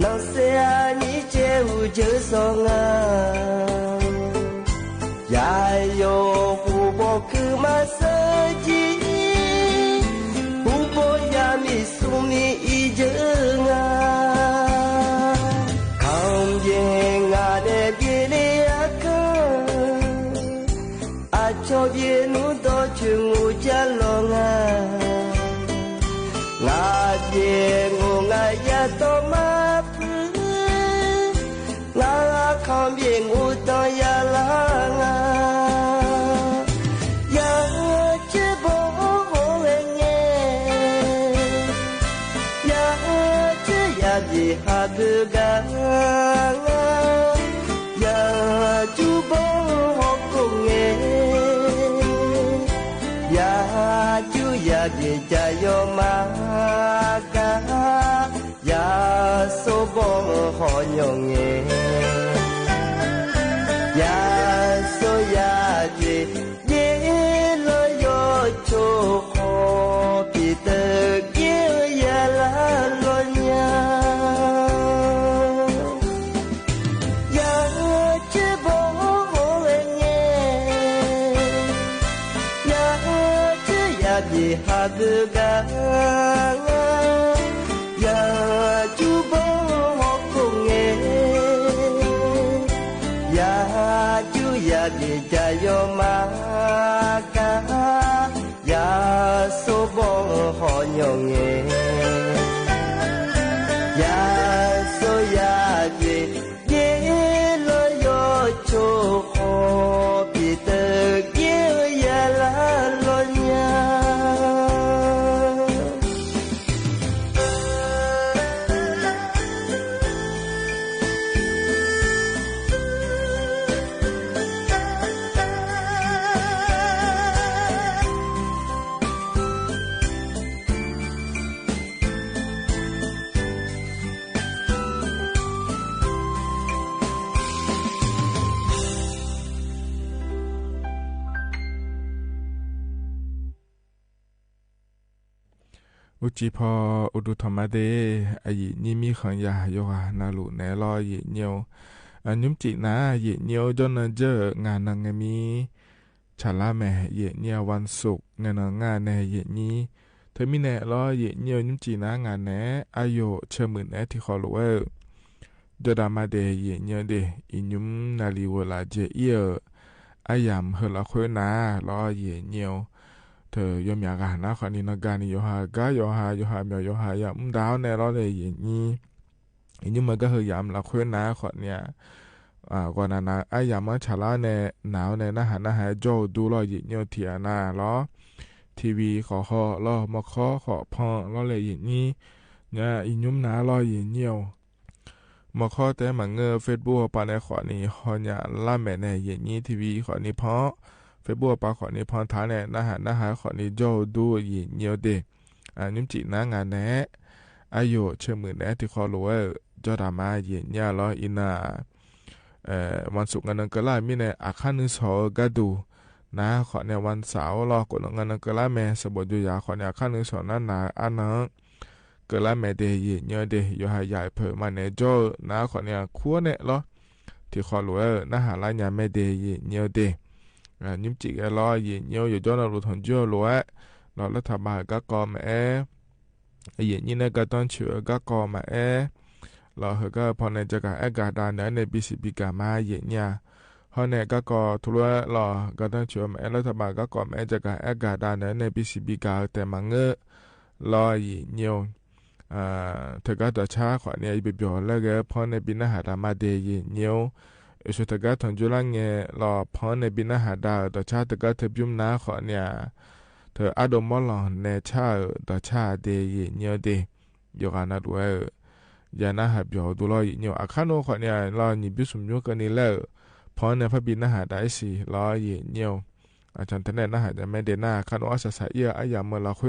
နၢ်စဲအနံၤကဲ ဟူးကဲစီၤငါ. ယၤယိၤဟူးဘီခုၣ်မးစၢၤကံ, ဟူးဘီယၤမ့ၢ်ဆူၣ်မ့ၢ်အံၤကဲငါ. ခီၣ်ဘျ့ၣ်ငါနဲၣ်ဘျ့ၣ်လၢအကၢၢ်, အဆီၣ်ဘျ့ၣ်နူဒီး ဆိကမိၣ်ကလီၤငါ. ငါဘျ့ၣ်ငိၣ်ငါယၤတီမးဖု, ငါခီၣ်ဘျ့ၣ်ငိၣ်တီယၤလၢငါ. ယၤစၢဘီဟီၣ်ဝဲညါ, ယၤစၢယၤဘျ့ၣ် ဟးဘုးကါငါ, ယၤစူဘီဟီၣ်ကိးငဲ, ယၤစူယၤဘျ့ၣ် ကယီၤမၤကါ, ယၤစိဘီဟီၣ်ညီငဲ, ယၤစိယၤဘျ့ၣ် ဘျ့ၣ်လီၤယိာ်ဆိၣ်ဃီ, ဘျ့ၣ်တဘျ့ၣ်ယၤလၢလီၤညါ. ယၤစၢဘီဟီၣ်ဝဲညါ, ယၤစၢယၤဘျ့ၣ် ဟးဘုးကါငါ, ယၤစူဘီဟီၣ်ကိးငဲ, ယၤစူယၤဘျ့ၣ် ကယီၤမၤကါ, ယၤစိဘီဟီၣ်ညီငဲ, ယၤစိယၤဘျ့ၣ် ဘျ့ၣ်လီၤယိာ်ဆိၣ်ဃီ, ဘျ့ၣ်တဘျ့ၣ်ယၤလၢလီၤညါ. အိၣ်ကံၢ်ဖီ အိၣ်ဒိၣ်ထီၣ်မးဒ့ၣ်, အယံာ်နံၣ်မံၣ်ဃံယၤ ယိၤဟၣ်နၢ်လူၢ်နဲလီၤ ယံာ်နံၣ်ဧိၤ. အညုၣ်ကံၣ်နၤ ယံာ်နံၣ်ဧိၤ ကၠီၣ်နၢ်ကၠၢၣ် ငါနၤ ငါမံ ဆၣ်လါမဲာ် ယံာ်နံၣ်ဧိၤ ဝၣ်သိၣ် နံၣ်နၤ ငါနၤ ယံာ်နံၣ်. ထၢမံၤနဲၣ်လီၤ ယံာ်နံၣ်ဧိၤ ညုၣ်ကံၣ်နၤ ငါနဲၣ် အယိာ်ဆၢမုၢ်နဲ ထံၣ်ဃီလိာ်ဝဲဧၢ ဒီးတၢ်မၤဒဲး ယံာ်နံၣ်ဧိၤဒ့ၣ်, အံၤညုၣ်နၢ်လံဝဲလၢကဲအံၤဧၢ, အယၣ်မုၢ်ဟၢၣ်လီၤဃုနၤလီၤ ယံာ်နံၣ်ဧိၤ. ထၢယီၤမၠးဂၤနၤဃီန့ၣ် နီၢ်ဂၤန့ၣ် ယိၤဟၣ်ဂၤ ယိၤဟၣ်မၠီ ယိၤဟၣ်ယၣ်မုၣ်ဒါန့ၣ်လီၤလၢ ယံာ်နံၣ်ဧိၤ. အံၤညုၣ်မၤကဟၢၣ်ယၣ်မုၢ်လီၤဃုနၤဃီန့ၣ် ဂီၢ်နၤနၤ အယၣ်မုၢ်ဆၣ်လါန့ၣ် နၤန့ၣ် နၢ်ဟးနၢ်ဟး ကၠီၣ်ဒူလီၤ ယံာ်နံၣ်ဧိၤ ထံၣ်အနၤလီၤ. ထံဝံၤဃီဃီလီၤ မီခီဃီဖီလီၤလၢ ယံာ်နံၣ်ဧိၤ. ညါအံၤညုၣ်နၤလီၤ ယံာ်နံၣ်ဧိၤ. မီခီတဲမၤငၢၢ် Facebook အပၤန့ၣ်ဃီန့ၣ် ဟီၣ်ညၣ်လါမဲာ်န့ၣ် ယံာ်နံၣ်ဧိၤ, ထံဝံၤဃီန့ၣ်ဖီ Facebook အပၤဃီန့ၣ်ဖီထါန့ၣ် နၢ်ဟးနၢ်ဟးဃီန့ၣ် ကၠီၣ်ဒူ ယံာ်နံၣ်ဧိၤဒ့ၣ်. ညုၣ်ကံၣ်နၤ ငါနဲၣ် အယိာ်ဆၢမုၢ်နဲ ထံၣ်ဃီလိာ်ဝဲဧၢ, ဒီးတၢ်မၤ ယံာ်နံၣ်ဧိၤလီၤ အံၤနၤ ဝၣ်သိၣ် ငါနၤ ကလါမံၤန့ၣ် အခါနုာ်စီၤဧၢ ကါဒိၣ် နၤဃီန့ၣ် ဝၣ်စၣ်အိၣ်လီၤ ကိးနၤ ငါနၤ ကလါမဲာ် စးဘီယူၤယၤဃီန့ၣ် အခါနုာ်စီၤနၤ နၤအါနၤ ကလါမဲာ်ဒ့ၣ် ယံာ်နံၣ်ဧိၤဒ့ၣ်, ယိၤဟၣ်ယၣ်အဖၢၣ်မးနဲၣ်ကၠီဧၢ နၤဃီန့ၣ် အခူအန့ၣ်လီၤ ထံၣ်ဃီလိာ်ဝဲဧၢ, နၢ်ဟးလါညၣ်မဲာ်ဒ့ၣ် ယံာ်နံၣ်ဧိၤဒ့ၣ်. ညုၣ်ကံၣ်ကဲလီၤ ယံာ်နံၣ်ဧိၤ ယိၤကၠီၣ်နၢ်လူၢ်ထီၣ်ကၠိလိာ်ဝဲ လီၤလၢထးဘၣ်ဂၤကီၢ်မးအဲ ယံာ်နံၣ်န့ၣ် ကါတံၣ်ဆူၣ်ဂၤကီၢ်မးအဲ လီၤဟၢဂၤဖီန့ၣ် ကကၤအဲၣ်ကၤဒါနၤန့ၣ် ဘံစံးဘံကၤမး ယံာ်နံၣ်ဧိၤ. ဟီန့ၣ်ကါကီၢ်ထူလၢလီၤ ကါတံၣ်ဆူၣ်မးအဲ လၢထးဘၣ်ဂၤကီၢ်မးအဲ ကကၤအဲၣ်ကၤဒါနၤန့ၣ် ဘံစံးဘံကၤတဲမၤငၢၢ်လီၤ ယံာ်နံၣ်ဧိၤ. ထၢဂၤဒီးဆါဃီန့ၣ် ယဘၣ်ဘၣ်လၢဂၤဖီန့ၣ် ဘံနၢ်ဟးတၢ်မၤဒ့ၣ် ယံာ်နံၣ်ဧိၤ. ယဆိထၢဂၤထီၣ်ကၠိလၢငဲၤလီၤ ဖီန့ၣ် ဘံနၢ်ဟးတၢ်ဒီးဆါ ထၢဂၤထၢၣ်ဘုမနၤဃီန့ၣ် ထၢၣ်အါဒိၣ်မီလီၤနဲဆါဧၢ ဒီးဆါဒ့ၣ် ယံာ်နံၣ်ဧိၤဒ့ၣ်. ယိၤဂၤနၤဒွဲၣ်ဧၢ, ယၤနၢ်ဟးပျီၤဒိၣ်လီၤ ယံာ်နံၣ်ဧိၤ. အခါနုာ်ဃီန့ၣ်လီၤ နံၣ်ဘုၣ်စူၣ်မၠိကန့ၣ်လဲၣ်ဧၢ, ဖီန့ၣ် ဖးဘံနၢ်ဟးတၢ်အ့ၣ်စံၣ်လီၤ ယံာ်နံၣ်ဧိၤ. အဆၢတနံၣ် နၢ်ဟးတၢ်မၤဒ့ၣ်နၤ အခါနုာ်အီၣ်စးစးအံၤ အယၣ်မုၢ်လီၤဃု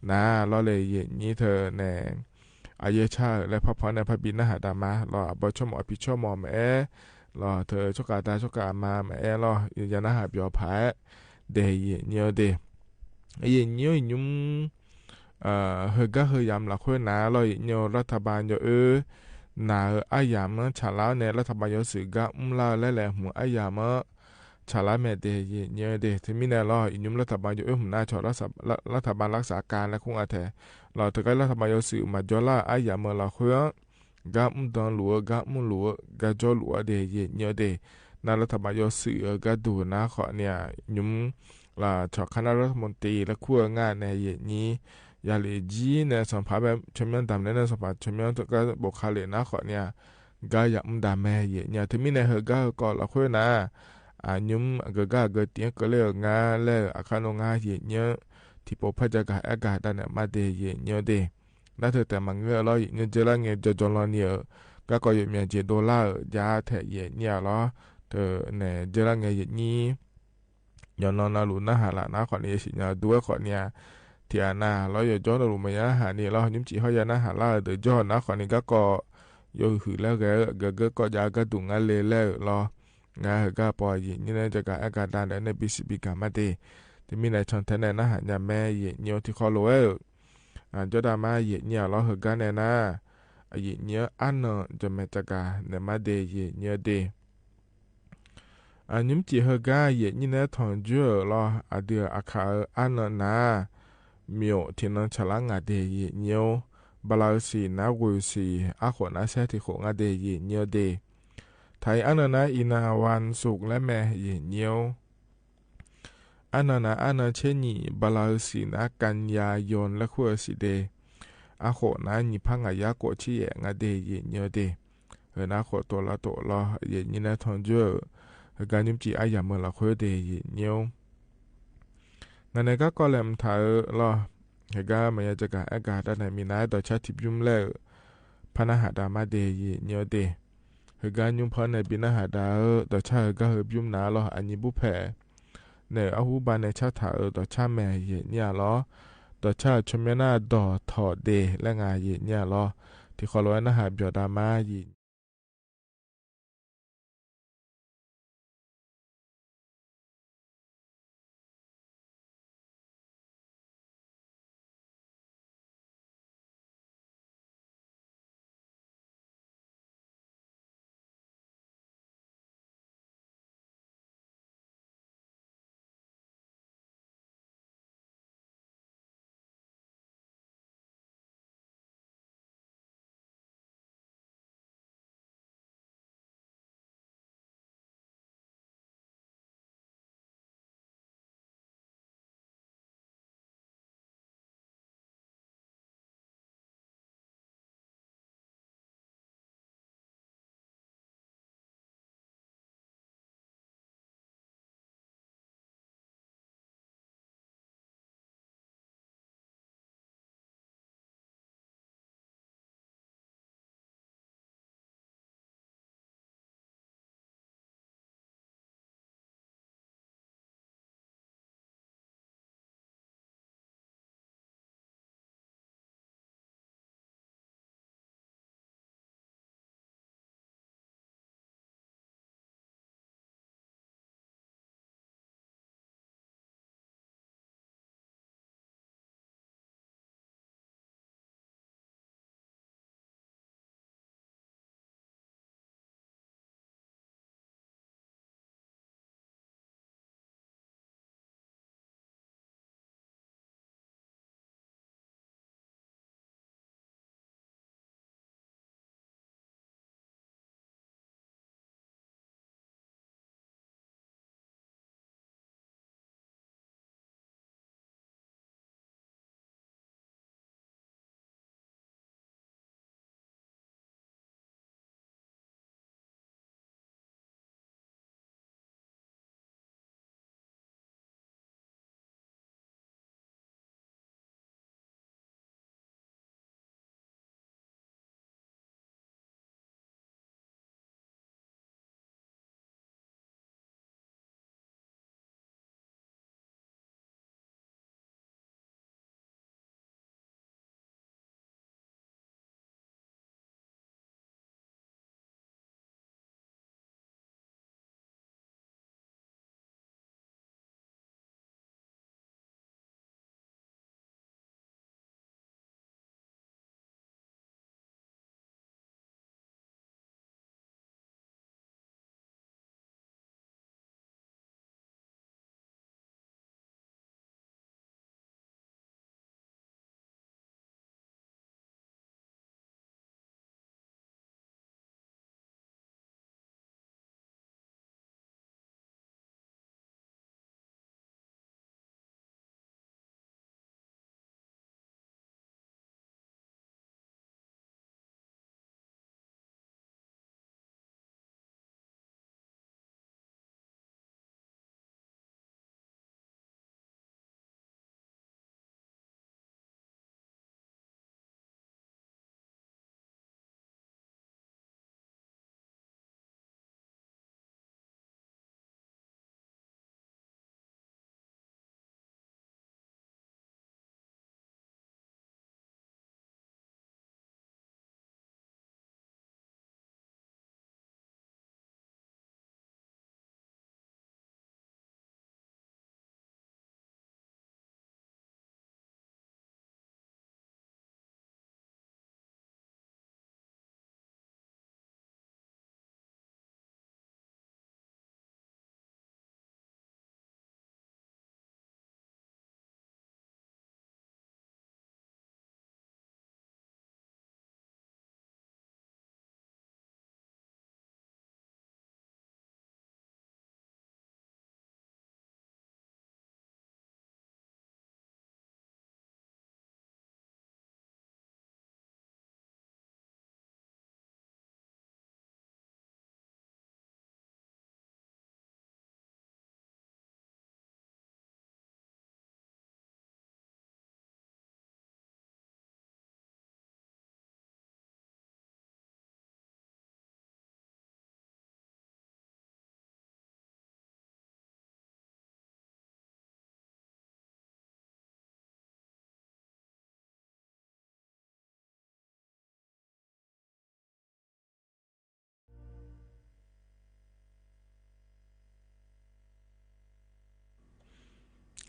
နၤလီၤလၢ ယံာ်နံၣ်ဧိၤ ထၢၣ်န့ၣ် အယဲၢ်ဆါဧၢ လၢဖးဖီန့ၣ် ဖးဘံနၢ်ဟးတၢ်မၤလီၤ အဘီဆိကမိၣ်အဖံးဆိကမိၣ်မးအဲ လီၤထၢၣ်ဆိကၤတၢ်ဆိကၤမၤမးအဲလီၤ ယၤနၢ်ဟးပျီၤဖး ဒ့ၣ် ယံာ်နံၣ်ဧိၤဒ့ၣ်. ယိင်ညို ယိင်ညို ဢိူဝ်ႈ ႁႂ်ႈၵႃႈႁႂ်ႈယမ်လႃႇၶူဝ်းၼႃႇ လႄႈ ယိင်ညို ရတ်ႉထပၢၼ်ႇ ယေႃႈဢိူဝ်ႈ ၼႃႇ ဢႃႇယႃႇမၼ်း သြႃႇလႄႈ ရတ်ႉထပၢၼ်ႇယေႃႈသိုပ်ႇ ၵႃႈဢုမ်ႇလႃႇ လႄႈ လႄႈ ႁူဝ်ဢႃႇယႃႇမၼ်း သြႃႇလႄႈ မႄႈတေ ယိင်ညိုတေ ထိုင်မီးၼႆလႄႈ ယိင်ညို ရတ်ႉထပၢၼ်ႇယေႃႈဢိူဝ်ႈ ႁူဝ်ၼႃႈ ၶျေႃႇ ရတ်ႉထပၢၼ်ႇ ရတ်ႉထပၢၼ်ႇ ရၵ်ႉသႃႇၵၢၼ် လႄႈ ၶူင်းဢထႄႇ လႄႈ ထိုင်ၵႃႈ ရတ်ႉထပၢၼ်ႇယေႃႈသိုပ်ႇ မႃးယေႃႈလႃႇ ဢႃႇယႃႇမၼ်း လႃႇၶူဝ်း ၵႃႈဢုမ်ႇတၢင်ႇလူႇ ၵႃႈဢုမ်ႇလူႇ ၵႃႈၸေႃးလူႇတေ ယိင်ညိုတေ ၼႃႇ ရတ်ႉထပၢၼ်ႇယေႃႈသိုပ်ႇ ဢိူဝ်ႈ ၵႃႈတူၺ်းၼႃႇ ၶေႃႈၼႆႉ ယိင်ညို လႄႈ ၶျေႃႇ ၶၼႃႉရတ်ႉထမူၼ်းတီႇ လႄႈ ၶူဝ်းငၢၼ်းၼႆႉ ယိင်ညို ယႃႇလႄႇၵျီးၼႆႉ သမ်ႉၽႃႇပႅတ်ႈ ၶျႅမ်ႇပီႇယၼ်ႇ တမ်ႇၼႆႉၼႃႇ သမ်ႉၽႃႇ ၶျႅမ်ႇပီႇယၼ်ႇ ၵေႃႈ ပေႃးၶႃႈလႄႈၼႃႇ ၶေႃႈၼႆႉ ၵႃႈယၢမ်ႈဢုမ်ႇတၢင်ႇမႄး ယိင်ညို ထိုင်မီးၼႆ ႁႂ်ႈၵႃႈႁႂ်ႈၵေႃႈ လႃႇၶူဝ်းၼႃႇ ဢႃႇ ယိင်ညို ၵႃႈၵႃႈ ၵႃႈတီႈ ၵႃႈလႄႈ ငၢၼ်းလႄႈ ဢၶႃႇၼူႇငၢၼ်း ယိင်ညို တီႈပေႃးၽႂ်ၸၢၵ်ႈၵႃႈ ဢႅၵ်ႈၵႃႈ တၢင်းၼႆႉမႃးတေ ယိင်ညိုတေ လႄႈ ထိုင်တႄႇမၢင်ၼိုင်ႈလႄႈ ယိင်ညို ၸႂ်လႃႇငႄႈ ၸွင်ႇၸွင်ႇလွင်ႈၼႆႉ ၵႃႈၵေႃႈ ယိင်ႈမႅၼ်ႈၸေႇတူဝ်ႇလႃႇ ယႃႇထႅင်ႈ ယိင်ညိုလႄႈ ထိုင်ၼႆႉ ၸႂ်လႃႇငႄႈ ယိင်ညို ယွၼ်ႉၼွၼ်းၼႃႇလူး ၼႃႇႁႃႉလႃႇ ၼႃႇ ၶေႃႈၼႆႉ ယသိၼ်ၼႃႇ တူၺ်းၶေႃႈၼႆႉ ထီႇဢႃႇၼႃႇ လႄႈ ယွၼ်ႉၸွင်ႇၼႃႇလူး မႃးယႃႇႁႃႉၼႆႉလႄႈ ယိင်ႈၸီႉႁေႃးယႃႇ ၼႃႇႁႃႉလႃႇ တေၸွင်ႇၼႃႇ ၶေႃႈၼႆႉ ၵႃႈၵေႃႈ ယွၼ်ႉႁိုဝ်လႄႈ ၵႃႈ ၵႃႈၵေႃႈ ယႃႇၵႃႈတူၺ်းငၢၼ်းလႄႈလႄႈလႄႈ ငၢႆးႁိုဝ်ၵႃႈ ပေႃးယိင်ႈၼႆႉ ၸၢၵ်ႈၵႃႈ ဢႅၵ်ႈၵႃႈတၢၼ်ႇလႄႈ ၼႂ်းပီႇသီႇပီႇၵႃႇမႃးတေ တေမီးၼႆ ၸွင်ႇထႅင်ႈၼႆႉ ၼႃႇႁႃႉ ယႃႇမႄး ယိင်ညို တီႈၶေႃႈလူး ဢႃႇ ၸွင်ႇတႃႇမႃး ယိင်ညိုလႄႈ ႁိုဝ်ၵႃႈၼႆႉၼႃႇ ဢႃႇ ယိင်ညို ဢႃႇၼႃႇ ၸွင်ႇမႄးၸၢၵ်ႈၵႃႈ ၼႆႉမႃးတေ ယိင်ညိုတေ ဢႃႇ ယိင်ႈၸီႉႁိုဝ်ၵႃႈ ယိင်ၼႆႉ ထွင်ႇၸိူဝ်ႉလႄႈ ဢႃႇ တေဢၶႃႇ ဢႃႇၼႃႇၼႃႇ မဵဝ်းထီႇၼၼ်ႇၸရႃႇငႃႇတေ ယိင်ညို ပလႃႇသီႇၼႃႇ ဝူၺ်ႇသီႇ ဢႃႇၶေႃႇၼႃႇ သႄႇထီႇၶူဝ်ႇငႃႇတေ ယိင်ညိုတေ ထႆး ဢႃႇၼႃႇၼႃႇ ဢီႇၼႃႇ ဝၼ်းသုၵ်းလႄႈမႄး ယိင်ညို ဢႃႇၼႃႇၼႃႇ ဢႃႇၼႃႇၶျေႇၼီႇ ပလႃႇသီႇၼႃႇ ၵၼ်ႇယႃႇယွၼ်ႇ လႄႈ ၶူဝ်ႇသီႇတေ ဢႃႇၶေႃႇၼႃႇ ၼီႇၽၢင်ႇငႃႇယႃႇၵေႃႇ ၶျီႇယႄႇငႃႇတေ ယိင်ညိုတေ ဢိူဝ်ႈ ၼႃႇ ၶေႃႈတူဝ်လႃႈတူဝ်လႃႈ ယိင်ႈၼႆႉ ထွင်ႇၸိူဝ်ႉ ဢိူဝ်ႈ ၵႃႈယိင်ႈၸီႉ ဢႃႇယႃႇမိူဝ်ႈလႂ် ၶူဝ်းတေယိင်ႈၼႆႉ ၼၼ်ႉၼႆႉၵေႃႈ ၵေႃႈလႅမ်ႈထႃႈဢိူဝ်ႈလႃႈ ဢိူဝ်ႈ ၵႃႈမႃးယႃႇၸၵႃႇ ဢႃႇၵႃႇတၼ်ႇၼႆႉ မီးၼႃႇ တေႃႇၶျႃႉထိပ်ႈယုမ်ႉလႄႈ ၽၼႃႇႁႃႇတႃႇမႃးတေယိင်ႈၼႆႉတႄႉ ဢိူဝ်ႈ ၵႃႈယုမ်ႉၽွၼ်းၼႆႉ ပီႈၼႃႇႁႃႇတႃႇဢိူဝ်ႈ တေႃႇၶျႃႉႁိုဝ်ၵႃႈႁိုဝ် ယုမ်ႉၼႃႇလႃႈ ဢၼ်ယိင်ႈပူႇၽႄႈ ၼႆႉ ဢႃႇႁူႉပႃးၼႆႉ ၶျႃႉထႃႇဢိူဝ်ႈ တေႃႇၶျႃႉမႄႈယိင်ႈၼႆႉလႃႈ တေႃႇၶျႃႉၶျူမ်းမႄႈၼႃႇ တေႃႇထေႃႇတေလႄႈ ငႃႇယိင်ႈၼႆႉလႃႈ တီႈၶေႃႈလူဝ်ႇၼႃႇႁႃႉ ပျေႃႇတႃႇမႃးယိင်ႈ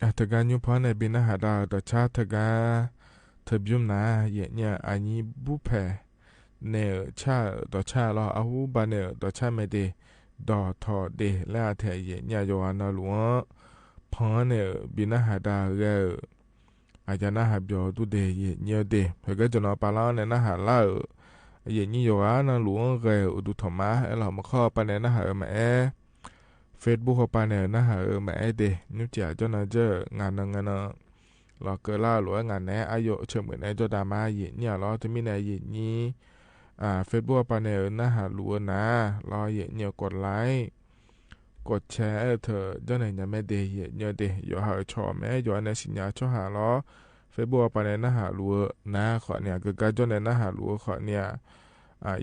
တဂၤညိပီၢ်န့ၣ် ဘိးနၢ်ဟးဒါတၢ်ဆါတဂၤ တဘျုးနၤ ယဲၢ်နံၣ် အညံဘူးဖဲး နဲၣ်ဧိၤဆၣ်ဧိၤဒီးဆၣ်လီၤ အဟူဘၣ်နဲၣ်ဧိၤဒီးဆၣ်မ့ၢ်ဒ့ၣ် ဒီးထီၣ်ဒ့ၣ် လၢအထဲယဲၢ်နံၣ် ယွၤနၢ်လူၢ်ဧိၤ ဖီၣ်န့ၣ် ဘိးနၢ်ဟးဒါဂဲၤဧိၤ အယၤနၢ်ဟးပျီၤဒူဒ့ၣ် ယဲၢ်နံၣ်ဒ့ၣ် ဟဲကဲ ကၠီနီၤပၤလါန့ၣ် နၢ်ဟးလၢဧိၤ ယဲၢ်နံၣ် ယွၤနၢ်လူၢ်ဧိၤ ဂဲၤဧိၤဒူထီၣ်မး အဲၣ်လီၤ မုၢ်ခီပၤန့ၣ် နၢ်ဟးဧိၤမးအဲၣ် Facebook အပၤန့ၣ် နၢ်ဟးဧိၤမးအဲၣ်ဒ့ၣ် နုၢ်ကၠီ ကၠီနီၤ ကၠီ ငါနီၤ ငါနီၤ လီၤ ကလၢလိာ်ဝဲ ငါန့ၣ် အယိာ်ဆၢၣ်မုၢ်န့ၣ် ကၠီဒါမး ယဲၢ်နံၣ်လီၤ တမံၤန့ၣ် ယဲၢ်နံၣ် Facebook အပၤန့ၣ် နၢ်ဟးလူၢ်ဧိၤနၤ လီၤ ယဲၢ်နံၣ် ကိးlike ကိးshare အဲၣ်ထၢၣ် ကၠီန့ၣ် ညါမ့ၢ်ဒ့ၣ် ယဲၢ်နံၣ်ဒ့ၣ် ယွၤဟးဆှီမ့ၢ် ယွၤန့ၣ် စံၣ်ညီၣ်ဆီဟးလီၤ Facebook အပၤန့ၣ် နၢ်ဟးလူၢ်ဧိၤနၤ ဃီန့ၣ် ကကၢ ကၠီန့ၣ် နၢ်ဟးလူၢ်ဧိၤ ဃီန့ၣ်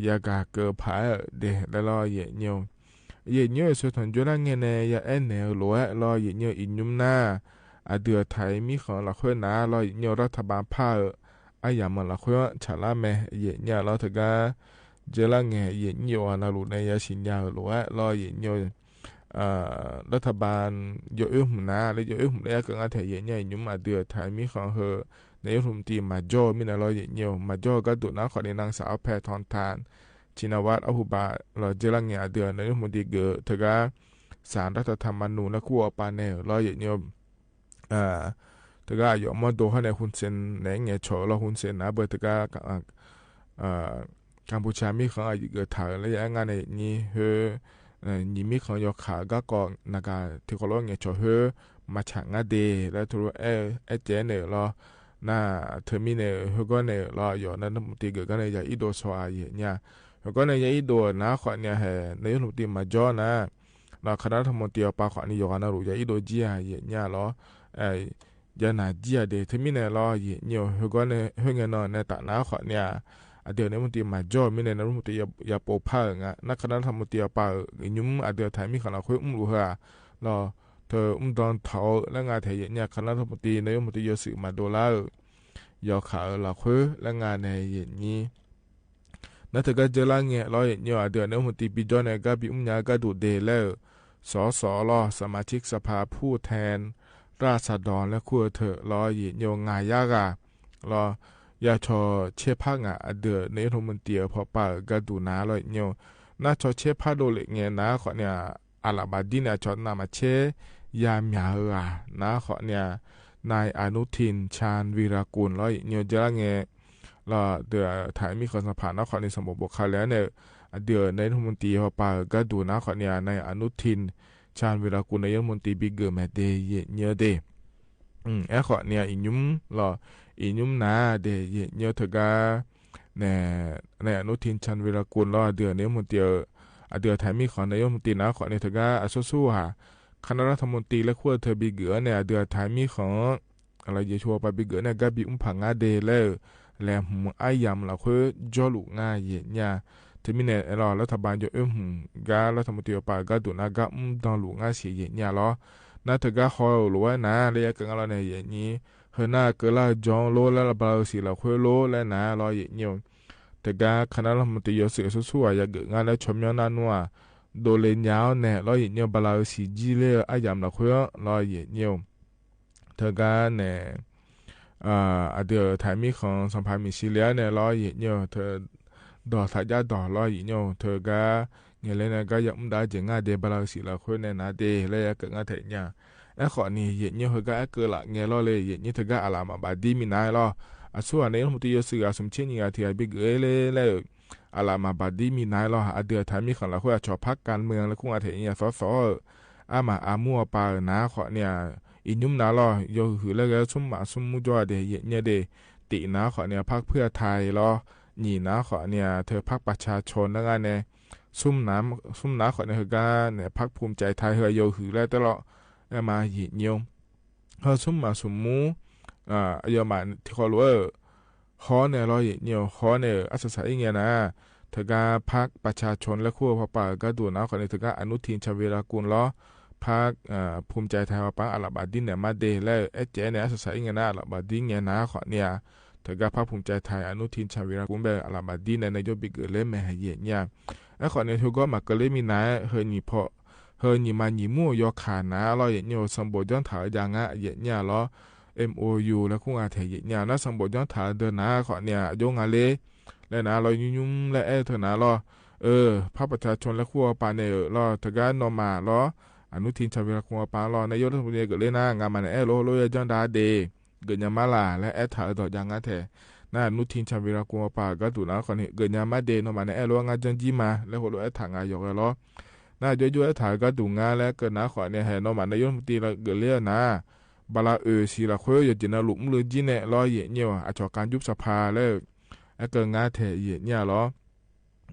ယကၤကၢၤဖးဒ့ၣ် လၢလီၤ ယဲၢ်နံၣ်ဧိၤ ယဲၢ်နံၣ်ဧိၤ ဆၢထၢၣ် ကၠီလၢငဲၤန့ၣ် ယအဲၣ်နဲၣ်ဧိၤလိာ်ဝဲ လီၤ ယဲၢ်နံၣ်ဧိၤ အံၤညုမ်နၤ အဒုးအထၢၣ်မံၣ်ဃီလီၤဃိနၤ လီၤ ယဲၢ်နံၣ်ဧိၤ ရၤထၢၣ်ဘၣ်ဖးဧိၤ အယၤမၤလီၤဃိ ဆးလါမ့ၢ် ယဲၢ်နံၣ်လီၤ တဂၤ ကၠီလၢငဲၤ ယဲၢ်နံၣ်ဧိၤ နၢ်လူၢ်န့ၣ် ယစံၣ်ညီၣ်ဧိၤလိာ်ဝဲ လီၤ ယဲၢ်နံၣ်ဧိၤ ရၤထၢၣ်ဘၣ် ယိးအ့ၣ်မုၢ်နၤ လၢယိးအ့ၣ်မုၢ်လၢယကငါထဲ ယဲၢ်နံၣ် ယဲၢ်နံၣ် အံၤညုမ် အဒုးအထၢၣ်မံၣ်ဃီဟၢ နာယိၤၡမနတံၤ မၤကၠီမံၤနၤ လီၤ ယဲၢ်နံၣ်ဧိၤ မၤကၠီဂၤဒိၣ်နၤ ဃီန့ၣ် นางสาว แพทองธาร ชินวัตร အဟူဘၣ် လီၤ ကၠီလၢငဲၤ အဒုးနာယိၤၡမနတံၤဂ့ၤ တဂၤ ศาลรัฐธรรมนูญ လၢခူၣ်အပၤန့ၣ် လီၤ ယဲၢ်နံၣ်ဧိၤ တဂၤ အယီၢ်မီၢ်ဒိၣ်ဟီၣ်န့ၣ် ဟူၣ်စ့ၣ်န့ၣ် ငဲၤဆီၣ်လီၤ ဟူၣ်စ့ၣ်နၤ ဘၣ်တဂၤ ကမ်ၣ်ပူးချးမံၣ်ဃီ အယံၤဂဲၤထၢၣ် လၢယအဲၣ်ငါန့ၣ် နံၣ်ဟၢ နံၣ်မံၣ်ဃီ ယီၤခး ကၢ်ကီၢ် နကၤ ထံကီၢ်လီၤ ငဲၤဆီၣ်ဟၢ မၤဆးငါဒ့ၣ် လၢထူအဲၣ် အဲၣ်ကဲန့ၣ်လီၤ နၢ် ထၢမံၤန့ၣ် ဟဲဂီၢ်န့ၣ် လီၤ ယိၤ နာယိၤၡမနတံၤဂ့ၤ ကန့ၣ် ယၤအ့ၣ်ဒိၣ်ဆီၣ်ဧါ ယဲၢ်နံၣ်ဧိၤ ဟဲဂီၢ်န့ၣ် ယၤအ့ၣ်ဒိၣ်နၤ ဃီန့ၣ် ဟဲ နာယိၤၡမနတံၤ မၤကၠီနၤ လီၤ คณะรัฐมนตรี အပၤ ဃီန့ၣ် ယွၤနၢ်လူၢ် ယၤအ့ၣ်ဒိၣ်ကၠံဧါ ယဲၢ်နံၣ်ဧိၤ လီၤ ယၤနာ်ကၠံဧါဒ့ၣ် ထၢမံၤန့ၣ်လီၤ ယဲၢ်နံၣ်ဧိၤ ဟဲဂီၢ်န့ၣ် ဟဲဂီၢ်န့ၣ် နတၢ်နၤ ဃီန့ၣ် အဒုးနာယိၤၡမနတံၤ မၤကၠီမံၤန့ၣ် နာယိၤၡမနတံၤ ယၤပိာ်ဖးဧါ နၢ် คณะรัฐมนตรี အပၤ ညုမ် အဒုးထၢၣ်မံၣ်ဃီလီၤဃိ အုမ်လူၤဟၢဧါ လီၤ ထၢ အုမ်ဒိၣ်ထီၣ်ဧိၤ လၢငါထဲ ယဲၢ်နံၣ် คณะรัฐมนตรี နာယိၤၡမနတံၤ ယိၤစုး မၤဒိၣ်လၢ ယီၤခးဧိၤလီၤဃိ လၢငါန့ၣ် ယဲၢ်နံၣ် နၢ် တဂၤ ကၠီလၢငဲၤ လီၤ ယဲၢ်နံၣ်ဧိၤ အဒုးနာယိၤၡမနတံၤ ပံကၠီန့ၣ် ကဘံၣ်အုၣ်ညါ ကၢ်ဒိၣ်ဒ့ၣ်လၢ စီၤစီၤ လီၤ สมาชิกสภาผู้แทนราษฎร လၢခူၣ်ထၢၣ် လီၤ ယဲၢ်နံၣ်ဧိၤ ငါးရာ ဂၤ လီၤ ယၤဆီၣ်ဆဲးဖး နၢ် အဒုးနာယိၤၡမနတံၤ အပၤ ကၢ်ဒိၣ်နၤ လီၤ ယဲၢ်နံၣ်ဧိၤ နၢ်ဆီၣ်ဆဲးဖးဒိၣ်လဲၣ် ယဲၢ်နံၣ် ဃီန့ၣ် အလၢ်ဘၣ်ဒ်န့ၣ် အဆီၣ်နၢ်မၤဆဲး ယၤမၠးဧါ နၢ် ဃီန့ၣ် นายอนุทิน ชาญวีรกูล လီၤ ယဲၢ်နံၣ်ဧိၤ ကၠီလၢငဲၤ လီၤ ဒုးထၢၣ်မံၣ်ဃီ สภา နၢ် ဃီန့ၣ် สมบูรณ์ บุคคล လၢန့ၣ် အဒုးနာယိၤၡမနတံၤ အပၤ ကၢ်ဒိၣ်နၤ ဃီန့ၣ် นายอนุทิน ชาญวีรกูล နာယိၤၡမနတံၤ ဘံၣ်ဂ့ၤမ့ၢ်ဒ့ၣ် ယဲၢ်နံၣ်ဧိၤ ဒ့ၣ် အဲၣ်ဃီန့ၣ် အံၤညုမ် လီၤ အံၤညုမ်နၤဒ့ၣ် ယဲၢ်နံၣ်ဧိၤ တဂၤ နၢ် นายอนุทิน ชาญวีรกูล လီၤ အဒုးနာယိၤၡမနတံၤ အဒုးထၢၣ်မံၣ်ဃီ နာယိၤၡမနတံၤ နၢ် ဃီန့ၣ် တဂၤ အဆိဆိဧါ คณะรัฐมนตรี လၢခူၣ်ထၢၣ် ဘံၣ်ဂ့ၤန့ၣ် အဒုးထၢၣ်မံၣ်ဃီ လီၤ ယဲၢ်ဆိပၤ ဘံၣ်ဂ့ၤန့ၣ် ကဘံၣ်အုၣ်ဖး နၢ် ဒ့ၣ်လၢ လဲၤမုၢ်အါယၢ်မုၢ်လီၤဃိ ကၠီလူၤနၤ ယဲၢ်နံၣ်ဧိၤ ထၢမံၤန့ၣ် လီၤ လၢထၢၣ်ဘၣ် ယိၤအ့ၣ်မုၢ် ကၢ် လၢထၢၣ်မနတံၤ အပၤ ကၢ်ဒိၣ်နၤ ကၢ်အုၣ်ဒိၣ်လူၤနၤ ဆံး ယဲၢ်နံၣ်ဧိၤ လီၤ နၢ် တဂၤ ဟီၣ်လိၤဝဲနၤ လၢယကငါလီၤန့ၣ် ယဲၢ်နံၣ်ဧိၤ ဟဲနၢ်ကလၢ်ကၠီလိ လၢဘၤလရူၤစံၤလီၤဃိလိ လၢနၤ လီၤ ယဲၢ်နံၣ်ဧိၤ တဂၤ คณะรัฐมนตรี ယိၤစုး အဆိဆိဧါ ယၤဂ့ၤ နၢ် လၢဆီၣ်မၠီၣ်နၢ်နူဧါ ဒိးလဲၤညါအီၤန့ၣ် လီၤ ယဲၢ်နံၣ်ဧိၤ ဘၤလရူၤစံၤ ကၠံလၢအါယၢ်မုၢ်လီၤဃိ လီၤ ယဲၢ်နံၣ်ဧိၤ တဂၤန့ၣ် အဒုးထၢၣ်မံၣ်ဃီ စီၤဖးမံၣ်စံလံန့ၣ် လီၤ ယဲၢ်နံၣ်ဧိၤ ထၢၣ် ဒီးထးယၣ်ဒီး လီၤ ယဲၢ်နံၣ်ဧိၤ တဂၤ ငဲၤလဲၣ်န့ၣ် ကၢ်ယၤအုၣ်ဒါက့ၤ နၢ် ဒ့ၣ် ဘၤလရူၤစံၤလီၤဃိန့ၣ် နၢ် ဒ့ၣ် လၢယကငါထဲ ယဲၢ်နံၣ်ဧိၤ အဲၣ်ဃီန့ၣ် ယဲၢ်နံၣ်ဧိၤ ဟဲကၢ် အဲၣ်ကၢလး ငဲၤလီၤလၢ ယဲၢ်နံၣ်ဧိၤ တဂၤ အလၢ်မၤဘၣ်ဒ်မံၤနၤလီၤ အဆိဧါ နာယိၤၡမနတံၤ ယိၤစုး အစူၣ်ချ့နံၤဂၤ ထံဂၤ ဘံၣ်ဂ့ၤလၢ လၢ အလၢ်မၤဘၣ်ဒ်မံၤနၤလီၤ အဒုးထၢၣ်မံၣ်ဃီလီၤဃိ အဆီၣ်ဖးကၢၣ်မိူင်းလၢ ခူၣ်နၢ်ထဲ ယဲၢ်နံၣ်ဧိၤ သီသီ အါမးအါမူအပၤ နၢ် ဃီန့ၣ် အံၤညုမ်နၤလီၤ ယိၤဟုၣ်လၢဂဲၤ ဆိမိၣ်မၤဆိမိၣ်ကၠီဒ့ၣ် ယဲၢ်နံၣ်ဧိၤ ဒ့ၣ် နၢ် ဃီန့ၣ် พรรคเพื่อไทย လီၤ နံၣ် နၢ် ဃီန့ၣ် ထၢၣ် พรรคประชาชน လၢဂၤန့ၣ် ဆိမိၣ် နၢ် ဃီန့ၣ် ဟဲဂၤန့ၣ် พรรคภูมิใจไทย ဟဲယိၤဟုၣ်လၢတၢ်လီၢ် အါမး ယဲၢ်နံၣ်ဧိၤ ဟဲဆိမိၣ်မၤဆိမိၣ် အယီၤမး ထံဃီလိာ် ဟီန့ၣ်လီၤ ယဲၢ်နံၣ်ဧိၤ ဟီန့ၣ် အါစးစးအံၤ ယဲၢ်နံၣ်ဧိၤ တဂၤ พรรคประชาชน လၢခူၣ် ပၤကၢ်ဒိၣ်နၢ် ဃီန့ၣ် တဂၤ อนุทิน ชาญวีรกูล လီၤ พรรคภูมิใจไทย ပၤ အလၢ်ဘၣ်ဒ်န့ၣ်မးဒ့ၣ် လၢ အဲၣ်ကၠဲန့ၣ် အါစးစးအံၤ ယဲၢ်နံၣ်ဧိၤ အလၢ်ဘၣ်ဒ် ယဲၢ်နံၣ်ဧိၤ ဃီန့ၣ် တဂၤ พรรคภูมิใจไทย อนุทิน ชาญวีรกูล ဘၣ် အလၢ်ဘၣ်ဒ်န့ၣ် နာယိၤဘံၣ်ဂ့ၤလၢမဲာ် ယဲၢ်နံၣ်ဧိၤ အဲၣ်ဃီန့ၣ် ဟဲဂီၢ်မၤကလၢမံၤနၤ ဟဲနံၣ်ဖီၣ် ဟို ညီမညီမူ ယွၤခးနၤလီၤ ယဲၢ်ညီ သင်ပိူၣ်ယွၤထၢၣ်ယၤငါ ယဲၢ်ညီလီၤ M O U လၢခူငါထဲ ယဲၢ်ညီ နၢ်သင်ပိူၣ်ယွၤထၢၣ်ဒၢးနၤ ခီၣ်န့ၣ် အယိငါလ့ လၢနၤလီၤ ယူယူလၢအဲၣ်ထၢၣ်နၤလီၤ အၢ ဖးပတၢ်ဆိလၢခူအပၢ်န့ၣ်လီၤ တဂၤနီၢ်မၤလီၤ အနုထင်ချန်ဝီရကွန်အပၢ်လီၤ နယူလၢသပူၤန့ၣ် ကလ့နၤ ငါမၤနအဲၣ်လိာ်လိာ်ယဲၢ်ယွၤဒၣ်ဒ့ၣ် ဂ့ၤညါမးလၢ် လၢအဲၣ်ထၢၣ်အဒိၣ်ယၤငါထဲ နၢ်အနုထင်ချန်ဝီရကွန်အပၢ် ဂၤဒိၣ်နၤ ခီၣ်န့ၣ် ဂ့ၤညါမးဒ့ၣ် နီၢ်မၤနအဲၣ်လိာ်ငါယွၤဒ်မး လၢဟိလိာ်အဲၣ်ထၢၣ်ငါယီၤဂဲၤလီၤ နၢ်ယိယိအဲၣ်ထၢၣ်ဂၤဒိၣ်ငါလၢကနၤ ခီၣ်န့ၣ် ဟဲနီၢ်မၤနယူလၢသပူၤန့ၣ် ဂ့ၤလ့နၤ ဘၤလးအၢၣ်စံလီၤဃိ ယဲၢ်ယဲၢ်နၤလူၤ မုၢ်လၢကၠံန့ၣ်လီၤ ယဲၢ်ညီ အဆီၣ်ကၣ်ယူပ်စภาလၢ အဲၣ်ကငါထဲ ယဲၢ်ညီလီၤ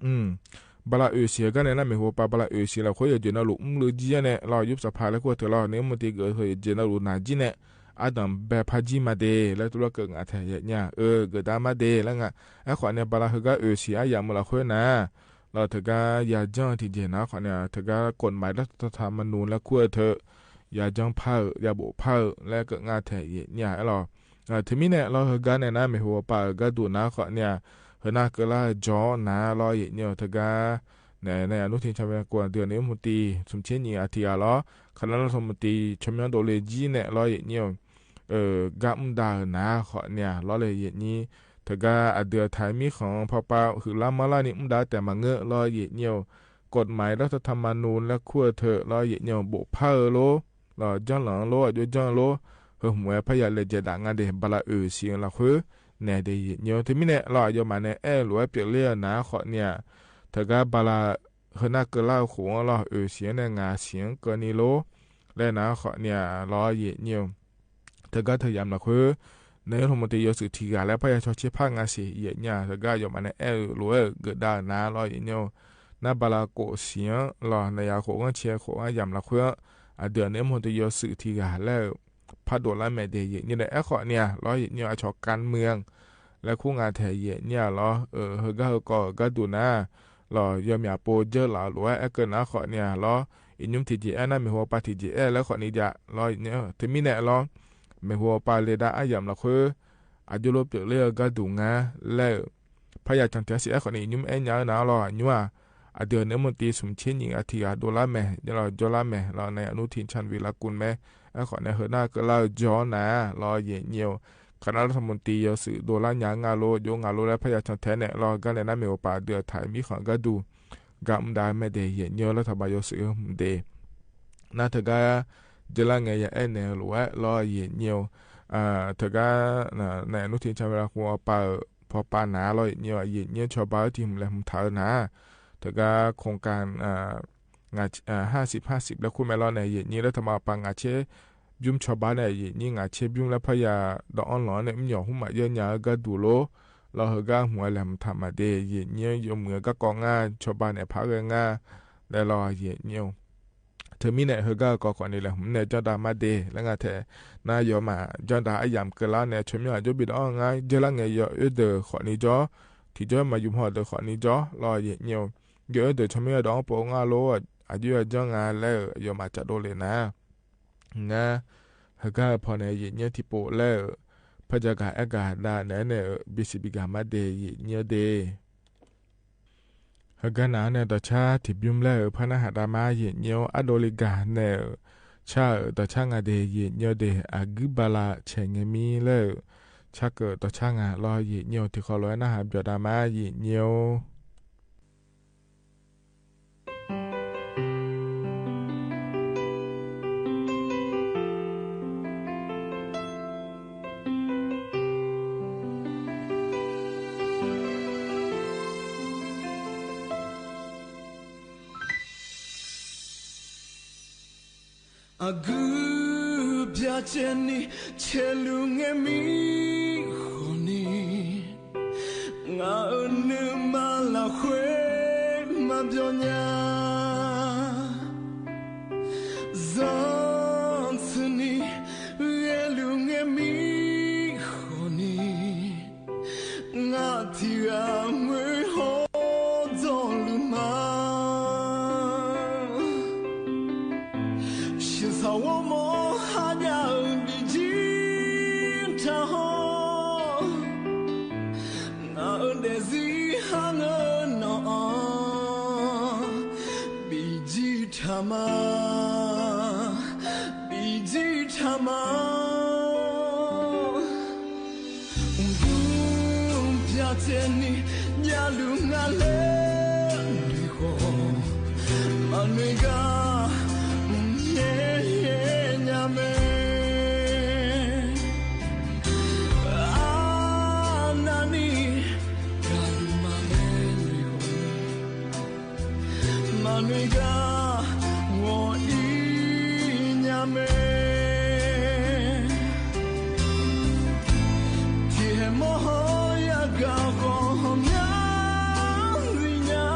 ဘၤလးအၢၣ်စံအဂၤန့ၣ် နၢ်မ့ၢ်ဟူပၢ် ဘၤလးအၢၣ်စံလီၤဃိ ယဲၢ်ယဲၢ်နၤလူၤ မုၢ်လၢကၠံန့ၣ်လီၤ ယူပ်စภาလၢခူအထၢၣ်လီၤ နယူမတံၤဂ့ၤ ယဲၢ်ယဲၢ်နၤလူၤနၤကၠံန့ၣ် အဒၣ်ဘဲဖးကၠံမးဒ့ၣ် လၢတူၢ်လိာ်က့ၤငါထဲ ယဲၢ်ညီ အၢ ဂ့ၤဒၣ်မးဒ့ၣ် လၢငါ အဲၣ်ခီၣ်န့ၣ် ဘၤလးဟ့ၣ်ဂၤအၢၣ်စံအယၤမုၢ်လီၤဃိနၤ လီၤတဂၤ ယၤကၠီထံၣ်ကဲၤနၤ ခီၣ်န့ၣ် တဂၤ กฎหมายรัฐธรรมนูญလၢခူအထၢၣ် ယၤကၠီဖးဧၢ ယၤဘိးဖးဧၢ လၢကငါထဲ ယဲၢ်ညီလီၤ တမံၤန့ၣ်လီၤ ဟ့ၣ်ဂၤန့ၣ် နၢ်မ့ၢ်ဟူပၢ် ဂၤဒိၣ်နၤ ခီၣ်န့ၣ် ဟ့ၣ်နၤကလါကၠီနၤလီၤ ယဲၢ်ညီ တဂၤ န နအနုထင်ချန်ဝီရကွန် ဒုးနယူမတံၤ သုမ်ဆ့နံၣ်အထံဂၤလီၤ ခီၣ်န့ၣ်လီၤ သုမ်ဆ့နံၣ် ဆီၣ်မံဒီးလၢကၠံန့ၣ်လီၤ ယဲၢ်ညီ ဂၤမူဒါနၤ ခီၣ်န့ၣ်လီၤ လၢယဲၢ်ညီ တဂၤ အဒုးအထၢၣ်မံဃီ ဖီပာ်ဟုၣ်လါမၤလါန့ၣ် မူဒါတဲာ်မၤငါလီၤ ယဲၢ်ညီ กฎหมายรัฐธรรมนูญလၢခူအထၢၣ်လီၤ ယဲၢ်ညီ ဘိးဖးဧၢလီၤ လီၤကၠီလီၤလီၤ အယိကၠီလီၤ ဟ့ၣ်မူဝဲဖးယၤလဲၤကဲၤဒၣ်ငါဒ့ၣ် ဘၤလးအၢၣ်စံလီၤဃိ နဲဒ့ၣ် ယဲၢ်ညီ တမံၤန့ၣ်လီၤ အယိမၤနအဲၣ်လိာ်ဝဲပၠိၣ်လ့နၤ ခီၣ်န့ၣ် တဂၤ ဘၤလး ဟ့ၣ်နၤကလါဃိလီၤ အၢၣ်စံန့ၣ် ငါစံကၢန့ၣ်လီၤ လၢနၤ ခီၣ်န့ၣ်လီၤ ယဲၢ်ညီ တဂၤထၢၣ်ယၤမုၢ်လီၤဃိ နယူမတံၤ ယိၤသုးထံဂၤလၢ ဖးယၤဆီၣ်ဆံဖး ငါစံ ယဲၢ်ညီ တဂၤ ယိမၤနအဲၣ်လိာ်ဝဲ ဂ့ၤဒၣ်နၤလီၤ ယဲၢ်ညီ နဘၤလးကိးစံလီၤ နယၤဃိးဆံဃိးယၤမုၢ်လီၤဃိ အဒုးနယူမတံၤ ယိၤသုးထံဂၤလၢ ဖးဒိၣ်လၢမဲာ်ဒ့ၣ် ယဲၢ်ညီ လၢအဲၣ်ခီၣ်န့ၣ်လီၤ ယဲၢ်ညီ အဆီၣ်ကၣ်မုၢ် လၢခူငါထဲ ယဲၢ်ညီလီၤ ဟ့ၣ်ဂၤဟ့ၣ်ကီၢ် ဂၤဒိၣ်နၤ လီၤ ယီၤမၠးပိၤ ယၢလးလိာ်ဝဲ အဲၣ်ကနၤ ခီၣ်န့ၣ်လီၤ အံၤနယူမတံၤ ယဲၢ်အဲၣ် နၢ်မ့ၢ်ဟူပၢ်ထံၣ် ယဲၢ်အဲၣ်လၢခီၣ်န့ၣ်ယၤလီၤ ယဲၢ်ညီ တမံၤန့ၣ်လီၤ မ့ၢ်ဟူပၢ်လဲၤဒၣ်အယၤမုၢ်လီၤဃိ အယိလိာ်ပၠိၣ်လ့အဂၤဒိၣ်ငါ လၢ ဖးယၤဆီၣ်ဆံဖး ခီၣ်န့ၣ် ယဲၢ်ညီ အဲၣ်ညါနၤလီၤ ယဲၢ်ညီ အဒုးနယူမတံၤ သုမ်ဆ့နံၣ်အထံဂၤ ဒိၣ်လၢမဲာ် ယဲၢ်လီၤ ဒိၣ်လၢမဲာ်လီၤ နယူမတံၤ ဆီၣ်ဝံၤလၢကွၢ်မဲာ် အဲၣ်ခီၣ်န့ၣ် ဟ့ၣ်နၤကလါကၠီနၤလီၤ ယဲၢ်ညီ ခီၣ်န့ၣ်လီၤ သုမ်မတံၤ ယိၤသုး ဒိၣ်လၢညါငါလီၤ ယိၤငါလီၤ လၢဖးယၤဆီၣ်ထဲန့ၣ်လီၤ အဂၤန့ၣ် နၢ်မ့ၢ်ဟူပၢ် ဒုးအထၢၣ်မံဃီ ဂၤဒိၣ် ဂၤမူဒါမဲာ်ဒ့ၣ် ယဲၢ်ညီ လၢထီၣ်ဘးယိၤသုးမူဒါ နၤတဂၤ ယဲၢ်လၢငဲၤ ယအဲၣ်နဲလိာ်ဝဲလီၤ ယဲၢ်ညီ တဂၤ နယူမတံၤ ဆီၣ်ဝံၤလၢကွၢ်အပၢ် ဖီပာ်နၤလီၤ ယဲၢ်ညီ ယဲၢ်ညီ ဆီၣ်ဘၣ်ထံၣ်မူလဲၣ်မူထးနၤ တဂၤ โครงการ ငါ ဟးစံး ဟးစံး လၢခူမဲာ်လီၤန့ၣ် ယဲၢ်ညီ လၢထီၣ်ဘးအပၢ် ငါးဆယ် ဘုံဆီၣ်ဘၣ်န့ၣ် ယဲၢ်ညီ ငါးဆယ် ဘုံလၢဖးယၤ ဒီးအီလီၤန့ၣ် မ့ၢ်ညီၣ်ဟူမးယဲၢ်ညါ ဂၤဒိၣ်လီၤ လီၤ ဟ့ၣ်ဂၤမူဝဲလဲၣ်မူထးမး ဒ် ယဲၢ်ညီ ယိၤမုၣ်ဂၤကီၢ်ငါ ဆီၣ်ဘၣ်န့ၣ် ဖးဂၤငါ လဲၤလီၤ ယဲၢ်ညီ တမံၤန့ၣ် ဟ့ၣ်ဂၤကီၢ်ခီၣ်န့ၣ်လဲၣ် မူနဲၣ် ကၠီဒါမးဒ့ၣ် လၢငါထဲ နၤယီၤမး ကၠီဒါအယၣ်ကလါန့ၣ် ဆီၣ်မံယိၤ ယိၤဘံၣ်ဒီးအီငါ ယဲၢ်လၢငဲၤ ယီၤအၢဒၢးခီၣ်န့ၣ်ကၠီ ထံၣ်ကၠီမၤယုၢ်ဟီၣ်ဒၢးခီၣ်န့ၣ်ကၠီ လီၤ ယဲၢ်ညီ ယီၤအၢဒၢး ဆီၣ်မံယိၤဒီးအီပှၤငါလီၤ အယိၤအယီၤငါလဲၣ် ယီၤမးကၠီဒိၣ်လဲၣ်နၤ ငါ ဟ့ၣ်ဂၤဖီန့ၣ် ယဲၢ်ညီ ထံၣ်ပိာ်လဲၣ် ဖဲယၤဂၤအဲၣ်ဂၤဒၣ်နဲန့ၣ် ဘံစံးဘံဂၤမးဒ့ၣ် ယဲၢ်ညီဒ့ၣ် ဟ့ၣ်ဂၤနၤန့ၣ် ဒီးဆါထံၣ်ဘုံလဲၣ် ဖဲနၤဟးဒါမး ယဲၢ်ညီ အဒိလံဂၤန့ၣ် ဆါဧၢ ဒီးဆါငါဒ့ၣ် ယဲၢ်ညီဒ့ၣ် အဂုၤဘၣ်လၢဆဲးငဲၤမံလဲၣ် ဆါကၢၣ် ဒီးဆါငါလီၤ ယဲၢ်ညီ ထံၣ်ဃီလီၤဝဲနၤဟးဘျီဒါမး ယဲၢ်ညီ အဂုၤဘျါဆဲးနံၣ် ဆဲးလူၤငဲၤမံဃီၤနံၣ် ငါအၢနုာ်မၤလၤဃွဲမၤဘျီညါ စီၤဆူနံၣ် ဂဲၤလူၤငဲၤမံဃီၤနံၣ် ငါထံဂၤမွဲဟီၣ်ဒီးလူၤမၤ ဆံးဆၢဝီမီၢ်ဟါညါ ဘံၣ်ကၠံထၢဟီၣ် နအၢဒဲးစံးဟါငၢၣ်နီၢ် ဘံၣ်ကၠံထၢ မၤ ပီၸီၣ်ထၢမၤ ဒုးပျၢ်တဲန့ၣ် ပျၢ်လူၤငါလၢနွံဃီ မၤနွံဂၤ ယဲၢ်ယဲၢ်ညါမဲ အါနၤန့ၣ် တၢ်လူၤမၤမဲနွံဃီ မၤနွံဂၤ ဂီၤအံၤညါမဲ ထံဟဲမီၢ်ဟီၣ်ယၤ ဂၤဃီမၠၣ်သ့ၣ်ညါ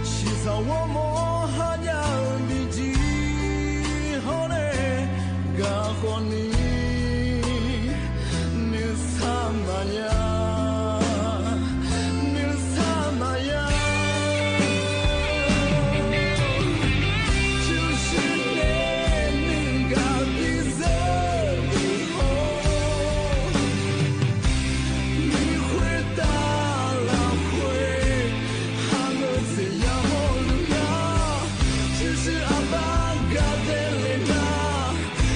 ဆံးစၢ်ဝီမိၢ်ဟါညါ ဘံၣ်ကံဟီၣ်န့ၣ် ဂၤဃီနံၤ နုၢ်ဆါမၤယၤ နုၢ်ဆါမၤယၤ ဆူၣ်ဆူၣ်န့ၣ် နုၢ်ဂၤသံစဲဘံၣ်ဟီၣ် မ့ၢ်ဃုတၢ်လၢဃု ဟးဂီၤစ့ယၤမိၢ်လူၤယၤ ဆူၣ်ဆူၣ်အဘၣ်ကါဒဲးလဲၣ်နၤ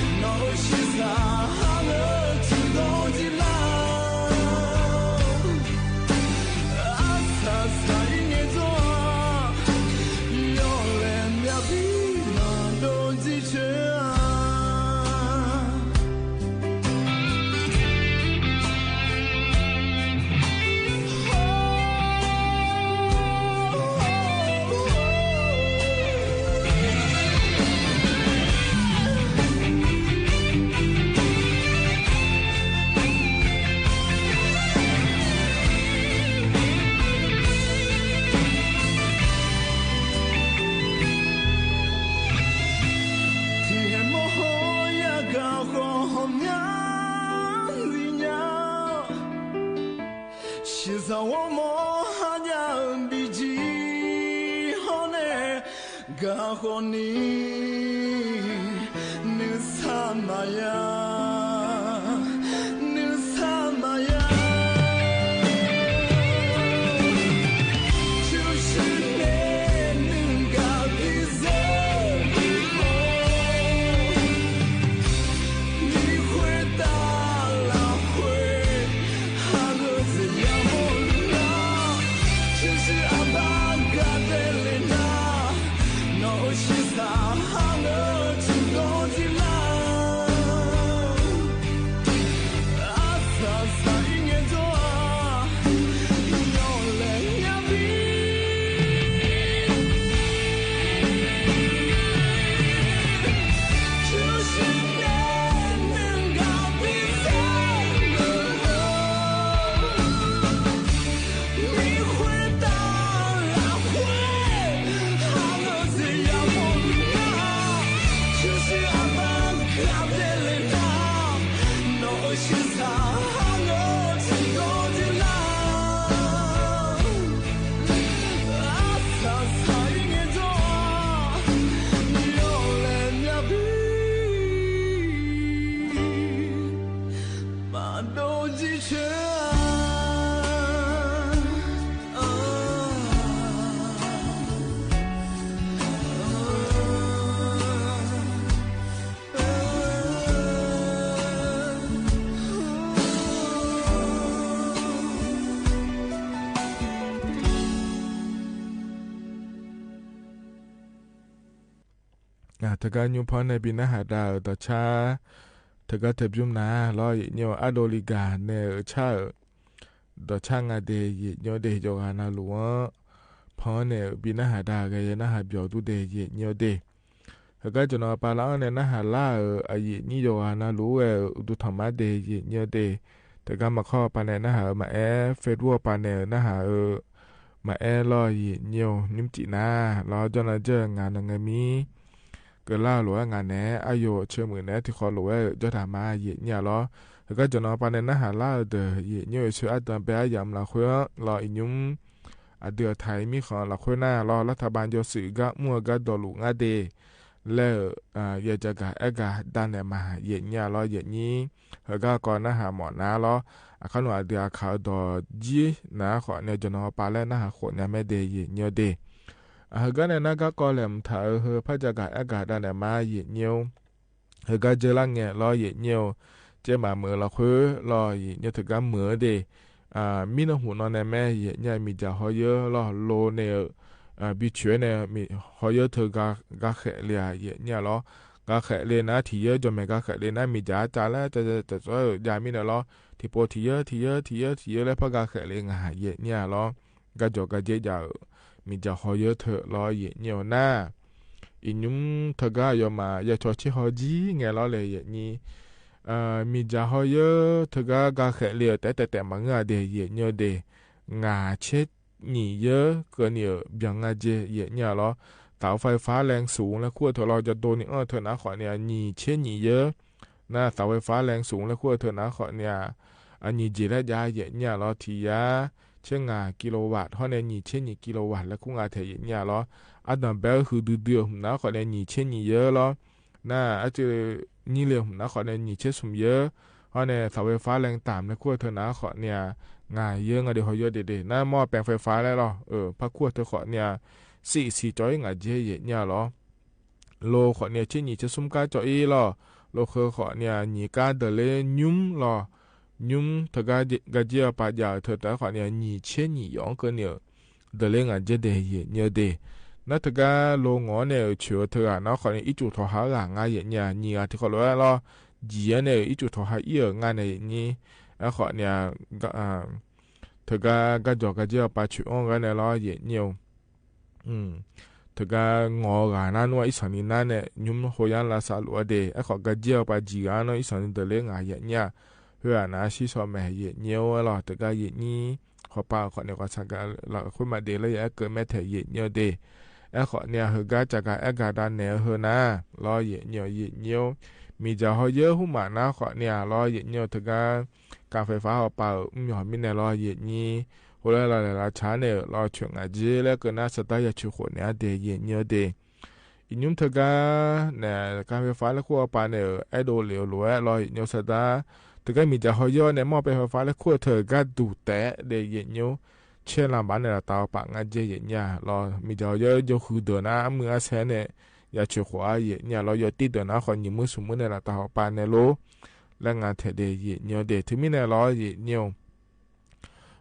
နီၢ်အိၣ်ဆံးစၢ်ဟးဂီၤထံဒီးဒ်လၢ အါစၢ်စၢ်အံၤန့ၣ်ဒီး ယီၢ်လဲၣ်မၠၣ်ဘံၣ် မၤဒိၣ်ဒံးဆၢ ထံဟဲမီၢ်ဟီၣ်ယၤ ဂၤဃီမၠၣ်သ့ၣ်ညါ ဆံးစၢ်ဝီမိၢ်ဟါညါ ဘံၣ်ကံဟီၣ်န့ၣ် ဂၤဃီနံၤ နုၢ်ဆါမၤယၤ နုၢ်ဆါမၤယၤ ဆူၣ်ဆူၣ်န့ၣ် နုၢ်ဂၤသံစဲဘံၣ်ဟီၣ် မ့ၢ်ဃုတၢ်လၢဃု ဟးဂီၤစ့ယၤမိၢ်လူၤယၤ ဆူၣ်ဆူၣ်အဘၣ်ကါဒဲးလဲၣ်နၤ နီၢ်အိၣ်ဆံးစၢ်ဟးဂီၤထံဒီးဒ်လၢ အါစၢ်စၢ်အံၤန့ၣ်ဒီး ယီၢ်လဲၣ်မၠၣ်ဘံၣ် ဆူၣ်ဆူၣ်န့ၣ် နုၢ်ဂၤသံစဲဘံၣ်ဟီၣ် မ့ၢ်ဃုတၢ်လၢဃု ဟးဂီၤစ့ယၤမိၢ်လူၤယၤ ဆူၣ်ဆူၣ်အဘၣ်ကါဒဲးလဲၣ်နၤ နီၢ်အိၣ်ဆံးစၢ်ဟးဂီၤထံဒီးဒ်လၢ အါစၢ်စၢ်အံၤန့ၣ်ဒီး ယီၢ်လဲၣ်မၠၣ်ဘံၣ် မၤဒိၣ်ဒံးဆၢ တဂၤညိဖီန့ၣ် ပနၢ်ဟူတၢ်အၢ ဒီးဆါ တဂၤတဘျုးနၤလီၤ ယညိအဒိလံဂၤ နဲအၢဆါအၢ ဒီးဆါငါဒဲး ယညိဒဲး ယိၤဂၤနၤလူၤဧၢ, ဖီန့ၣ် ပနၢ်ဟူတၢ်အၢ ယနၢ်ဟူဘၣ်သုဒဲး ယညိဒဲး ဟဲကါ ကျွန်တော် ပာ်လီၤအီၤန့ၣ် နၢ်ဟူလၢအၢ အယံာ်နံၣ် ယိၤဂၤနၤလူၤဝဲ အဒိၣ်ထီၣ်မးဒဲး ယညိဒဲး, တဂၤမၤခီပၤန့ၣ် နၢ်ဟူအၢ မၤအဲၣ် Facebook ပၤန့ၣ် နၢ်ဟူအၢ မၤအဲၣ်လီၤ ယညိ နံၣ်မတံၣ်နၤလီၤ ကၠီနၤ ကၠီနၤ ဂၤနၤ ဂၤမံ ကလၢ်လိာ်ဝဲ ဂၤနဲ အယိာ်ဆိမိၣ်နဲ ထံၣ်ဃီလိာ်ဝဲ ကၠီတၢ်မၤ ယညိလီၤ. ဟဲကါ ကျွန်တော် ပာ်န့ၣ် နၢ်ဟူလၢအၢဒီး ယညိ ယဆၢအတၢ်ဘဲ အယၤမလၤဃုလီၤ အံၤညု အဒုးအထၢၣ် မံဃီလၤဃုနၤလီၤ လၢထးဘၣ်ယိၤစုး ဂၤမူအဂၤ ဒီးလူၤငါဒဲး လၢ ယဲၢ်ကဂၤ အဲၣ်ကဂၤ ဒၣ်နဲၣ်မၤ ယညိလီၤ ယညိ ဟဲကါ ကီး နၢ်ဟူမၢ်နၤလီၤ အခါနုာ် အဒုးအခါဒီး ကၠီနၤဃီန့ၣ် ကျွန်တော် ပာ်လၢ နၢ်ဟူဃိးညါမဲဒဲး ယညိဒဲး อ่ะ เฮอก้าแน่นะ ก้าก่อแหลมถามเฮอ เฮอ พระจาก๋าแอ๊กก๋าดาแหนมา เหยียดเยียว เฮอก้าเจอละแงะลอ เหยียดเยียว เจ๊หมาเหมือละคุยลอ เหยียดเยียว เถิงก้าเหมือเดะ อ่า มีเน่าหูนอนแน่แม่ เหยียดเยียว มีจ๋าฮอเยอะลอ โลเน่อ อ่า บีเฉวยเน่อ มีฮอเยอะเถิงก้า ก้าแขะเลีย เหยียดเยียวลอ ก้าแขะเลียนะ ถี่เยอะ จ๋อแหมก้าแขะเลียนะ มีจ๋าจ๋าแล้ว จ๋า จ๋า จ๋า จ๋า เออ จ๋ามีเน่าลอ ถี่โปะ ถี่เยอะ ถี่เยอะ ถี่เยอะ ถี่เยอะ แล้วพระก้าแขะเลียงา เหยียดเยียวลอ ก้าจ๋อก้าเจ๊จ๋าเออ มีจ๋าฮอเยอะเถิงลอ เหยียดเยียวนะ อีหยุมเถิงก้า ยอมมา ยาชอเชฮอจี้แงะลอเลย เหยียดเยียว เอ่อ มีจ๋าฮอเยอะเถิงก้า ก้าแขะเลีย แต่ แต่ แต่มาเงือเดะ เหยียดเยียวเดะ งาเช็ดหนีเยอะเกินเนี่ย เบียงงาเจ เหยียดเยียวลอ เสาไฟฟ้าแรงสูงแล้ว คั้วเถิงลอ จะโตนี่ เออ เถิงนะ ข้อเนี่ย หนีเช็ดหนีเยอะ นะ เสาไฟฟ้าแรงสูงแล้ว คั้วเถิงนะ ข้อเนี่ย อ่ะ หนีเจ และยา เหยียดเยียวลอ ถี่ยา เช็ดงากิโลวัตต์ ฮอเนี่ย หนีเช็ดหนีกิโลวัตต์ แล้ว คั้วงาแถ เหยียดเยียวลอ อันดับแบลหือดื้อๆ หื้อนะ ข้อเนี่ย หนีเช็ดหนีเยอะลอ นะ อาจจะนี่เลย หื้อนะ ข้อเนี่ย หนีเช็ดสุมเยอะ ฮอเนี่ย เสาไฟฟ้าแรงต่ำแล้ว คั้วเถิงนะ ข้อเนี่ย งาเยอะ งาเดะฮอเยอะเดะเดะ นะ หม้อแปลงไฟฟ้าแล้วลอ เออ พระคั้วเถิง ข้อเนี่ย สี่ สี่ จ๋ออี้งาเจ เหยียดเยียวลอ โล ข้อเนี่ย เช็ดหนีเช็ดสุมก้าจ๋ออี้ลอ โลเคิง ข้อเนี่ย หนีก้าเดอเลยยุมลอ ยุมเถิงก้า ก้าเจียวปะยาวเถิง แต่ ข้อเนี่ย หนีเช็ดหนีหยองเกินเนี่ย เดอเลยงาเจเดะ เหยียดเยียวเดะ นะ เถิงก้า โลงอเนี่ย เฉวเถิงอ่ะ นะ ข้อเนี่ย อี้จุดถอหาหลังงา เหยียดเยียว หนีอ่ะ ที่ข้อโลแล้วลอ เจียเนี่ย อี้จุดถอหาอี้เอองาเนี่ย เหยียดเยียว แล้ว ข้อเนี่ย ก้า อ่า เถิงก้า ก้าจ๋อก้าเจียวปะเฉวอ้องกั๋นเนี่ยลอ เหยียดเยียว อืม เถิงก้างอหลานั้นว่า อี้สันนี้นั้นเนี่ย ยุมโฮยันลาซาหลัวเดะ ไอ้ข้อก้าเจียวปะจีหลาเนาะ อี้สันนี้เดอเลยงา เหยียดเยียว เฮือนะ ซี่ซอแหม เหยียดเยียวลอ เถิงก้า เหยียดเยียว ข้อปาข้อเนี่ย ข้อสังกัดละคุยมาเดะ แล้ว ยาแอ๊กเกิดแม่แถ เหยียดเยียวเดะ ไอ้ข้อเนี่ย เฮอก้าจ๋าก๋าแอ๊กก๋าดาแหนเฮอนะ ลอ เหยียดเยียว เหยียดเยียว มีจ๋าฮอเยอะ ฮู้หมานะ ข้อเนี่ย ลอ เหยียดเยียว เถิงก้า ก๋านไฟฟ้าฮอปา อืม หยอดมีเนี่ยลอ เหยียดเยียว โห แล้ว แล้ว แล้ว แล้ว ช้าเนี่ย ลอ เฉวงาเจ แล้วเกิดนะ สตาร์ทยาเฉวโขเนี่ยเดะ เหยียดเยียวเดะ อีหยุมเถิงก้า เนี่ย ก๋านไฟฟ้าแล้ว คั้วปาเนี่ย แอ๊ดโดเหลียวหลัวลอ เหยียดเยียว สตาร์ท เถิงก้า มีจ๋าฮอเยอะเนี่ย หม้อแปลงไฟฟ้าแล้ว คั้วเถิงก้าดูแตะเดะ เหยียดเยียว เช็ดล้างบาสเนี่ย ละตาปะงาเจ เหยียดเยียวลอ มีจ๋าฮอเยอะ ยกหือเดินนะ มืออาแสเนี่ย ยาเฉวโข เหยียดเยียวลอ ยกตี้เดินนะ ข้อหนีมือสุมมือเนี่ย ละตาปะเนี่ยลอ และงาแถเดะ เหยียดเยียวเดะ เถิงมีเนี่ยลอ เหยียดเยียว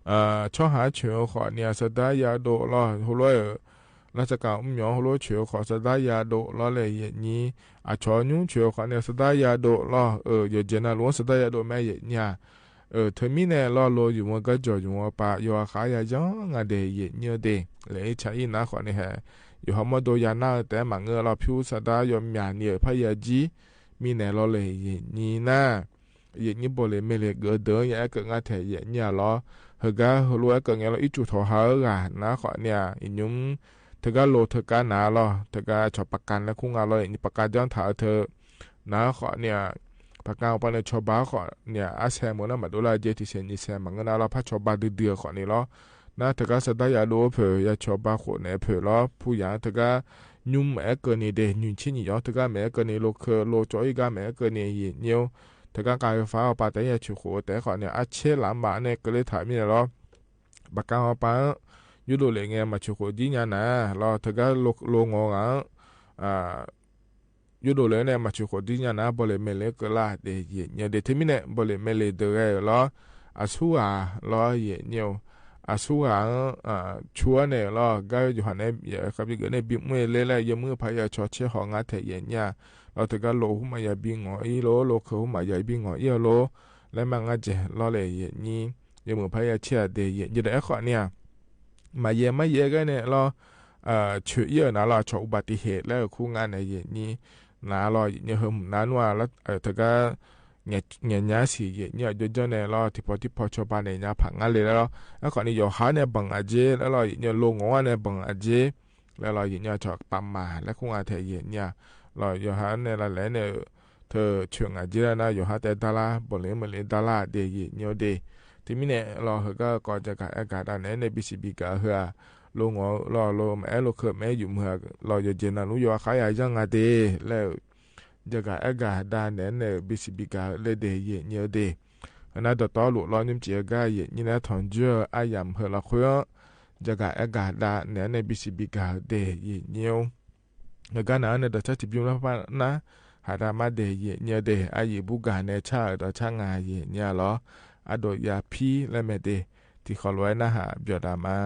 เอ่อ ชอหาเฉวข้อเนี่ย สตาร์ทยาโดลอ โหลัว ราชก๋านอุ้มหยอง โหลัวเฉวข้อ สตาร์ทยาโดลอเลย เหยียดเยียว อ่ะ ชอยุมเฉวข้อเนี่ย สตาร์ทยาโดลอ เออ เยาเจนนาหลวง สตาร์ทยาโดแม่ เหยียดเยียว เออ เถิงมีเนี่ยลอ โลอยู่เมืองก้าจ๋ออยู่เมืองปา ยออาขายายังงาเดะ เหยียดเยียวเดะ และอี้ชาอี้นะ ข้อเนี่ยแหะ อยู่ฮอมอโดยานา แต่หมาเงือลอ ผิวสตาร์ทยอมหยาเนี่ย พยาจี มีเนี่ยลอเลย เหยียดเยียวนะ เหยียดเยียว บ่เหล่เมเหล่เก๋อเดิน ยาแอ๊กเกิดงาแถ เหยียดเยียวลอ เฮอก้า เฮอลัวแอ๊กเกิดไงลอ อี้จุดถอหาหลังนะ ข้อเนี่ย อีหยุม เถิงก้า โลเถิงก้าหนาลอ เถิงก้า ชอปะกั๋นแล้ว คั้วงาลอ นี่ปะกั๋นจ้างถาเถิงนะ ข้อเนี่ย ปะกั๋นออกไปเนี่ย ชอบา ข้อเนี่ย อาแสหมดนะ หมาดูลาเจ ตี้แสน ตี้แสน หมาเงือนะลอ พาชอบาเดือดๆ ข้อนี้ลอ นะ เถิงก้า สตาร์ทยาโดเผย ยาชอบาโขเนี่ยเผยลอ ผู้หยาง เถิงก้า ยุมแอ๊กเกิดนี่เดะ หนีเช็ดหนีหยอง เถิงก้า แหมแอ๊กเกิดนี่ โลเคิง โลจ๋ออี้ก้า แหมแอ๊กเกิดนี่ เหยียดเยียว เถิงก้า ก๋านไฟฟ้าฮอปา แต่ยาเฉวโข แต่ข้อเนี่ย อาเช็ดล้างบาสเนี่ย เกิดเลยถามมีเนี่ยลอ ปะกั๋นฮอปา ยุโดเหล่ไง หมาเฉวโข จี้ยาหนาลอ เถิงก้า โล โลงอหลัง อ่า ยุโดเหล่เนี่ย หมาเฉวโข จี้ยาหนา บ่เหล่เมเหล่เก๋อลาเดะ เหยียดเยียวเดะ เถิงมีเนี่ย บ่เหล่เมเหล่เดินไงลอ อสุราลอ เหยียดเยียว อสุรา อ่า ชัวเนี่ยลอ ก้า โยฮันเนี่ย ยา ครับ ยาเกิดเนี่ย บีบมือเล่นแล้ว ยกมือพายาชอเชฮองาแถ เหยียดเยียวลอ เถิงก้า โลฮู้หมายาบีงออี้ลอ โลเคิงฮู้หมายาบีงออี้ลอ และมางาเจลอเลย เหยียดเยียว ยกมือพายาเชเดะ เหยียดเยียวเดะ ไอ้ข้อเนี่ย มาเยียะ มาเยียะกั๋นเนี่ยลอ เอ่อ เฉยเยียะหนาลอ ชออุบัติเหตุแล้ว คั้วงาเนี่ย เหยียดเยียวหนาลอ เหยียดเยียว เฮอหนานัวแล้ว เอ่อ เถิงก้า เงย เงยหน้าสิ เหยียดเยียว เจ้าๆ เนี่ยลอ ตี้ปอตี้ปอชอบาเนี่ย หน้าผางาเลยแล้วลอ ไอ้ข้อนี้ โยฮันเนี่ย บังอาเจแล้วลอ เหยียดเยียว โลงอเนี่ย บังอาเจ แล้วลอ เหยียดเยียว ชอปามา แล้วคั้วงาแถ เหยียดเยียวลอ โยฮันเนี่ย ละแหลเนี่ย เถิงเฉวงาเจแล้วนะ โยฮันแต่ดารา บ่เหล่เมเหล่ดาราเดะ เหยียดเยียวเดะ เถิงมีเนี่ยลอ เฮอก้า ก่อจ๋าก๋าแอ๊กก๋าดาแหนเนี่ย บีซีบีก๋าเฮือ โลงอลอ โลแหมโลเคิงแหมอยู่เมืองลอ เยาเจนนาหลวง ยออาขายายังงาเดะ แล้วจ๋าก๋าแอ๊กก๋าดาแหนเนี่ย บีซีบีก๋าเลยเดะ เหยียดเยียวเดะ นะ ดอตอหลุดลอ ยุมเจียก้า เหยียดเยียวนะ ถอนเจื้อ อาหยามเฮอละคุย จะกาแอะกาดา แนวเนี้ย บีซีบี กาเดเหยียดเยียว เออ กาหนาในดอกจ๊ะ ทริบยูน ละปะนะ หาดามาเดเหยียดเยียวเด อาหยีบบุกาในชา ดอกจ๊ะ งาเหยียดเยียวลอ อะโดยาพีและแม่เด ตี้ขอลวยนะหา เปียวดามา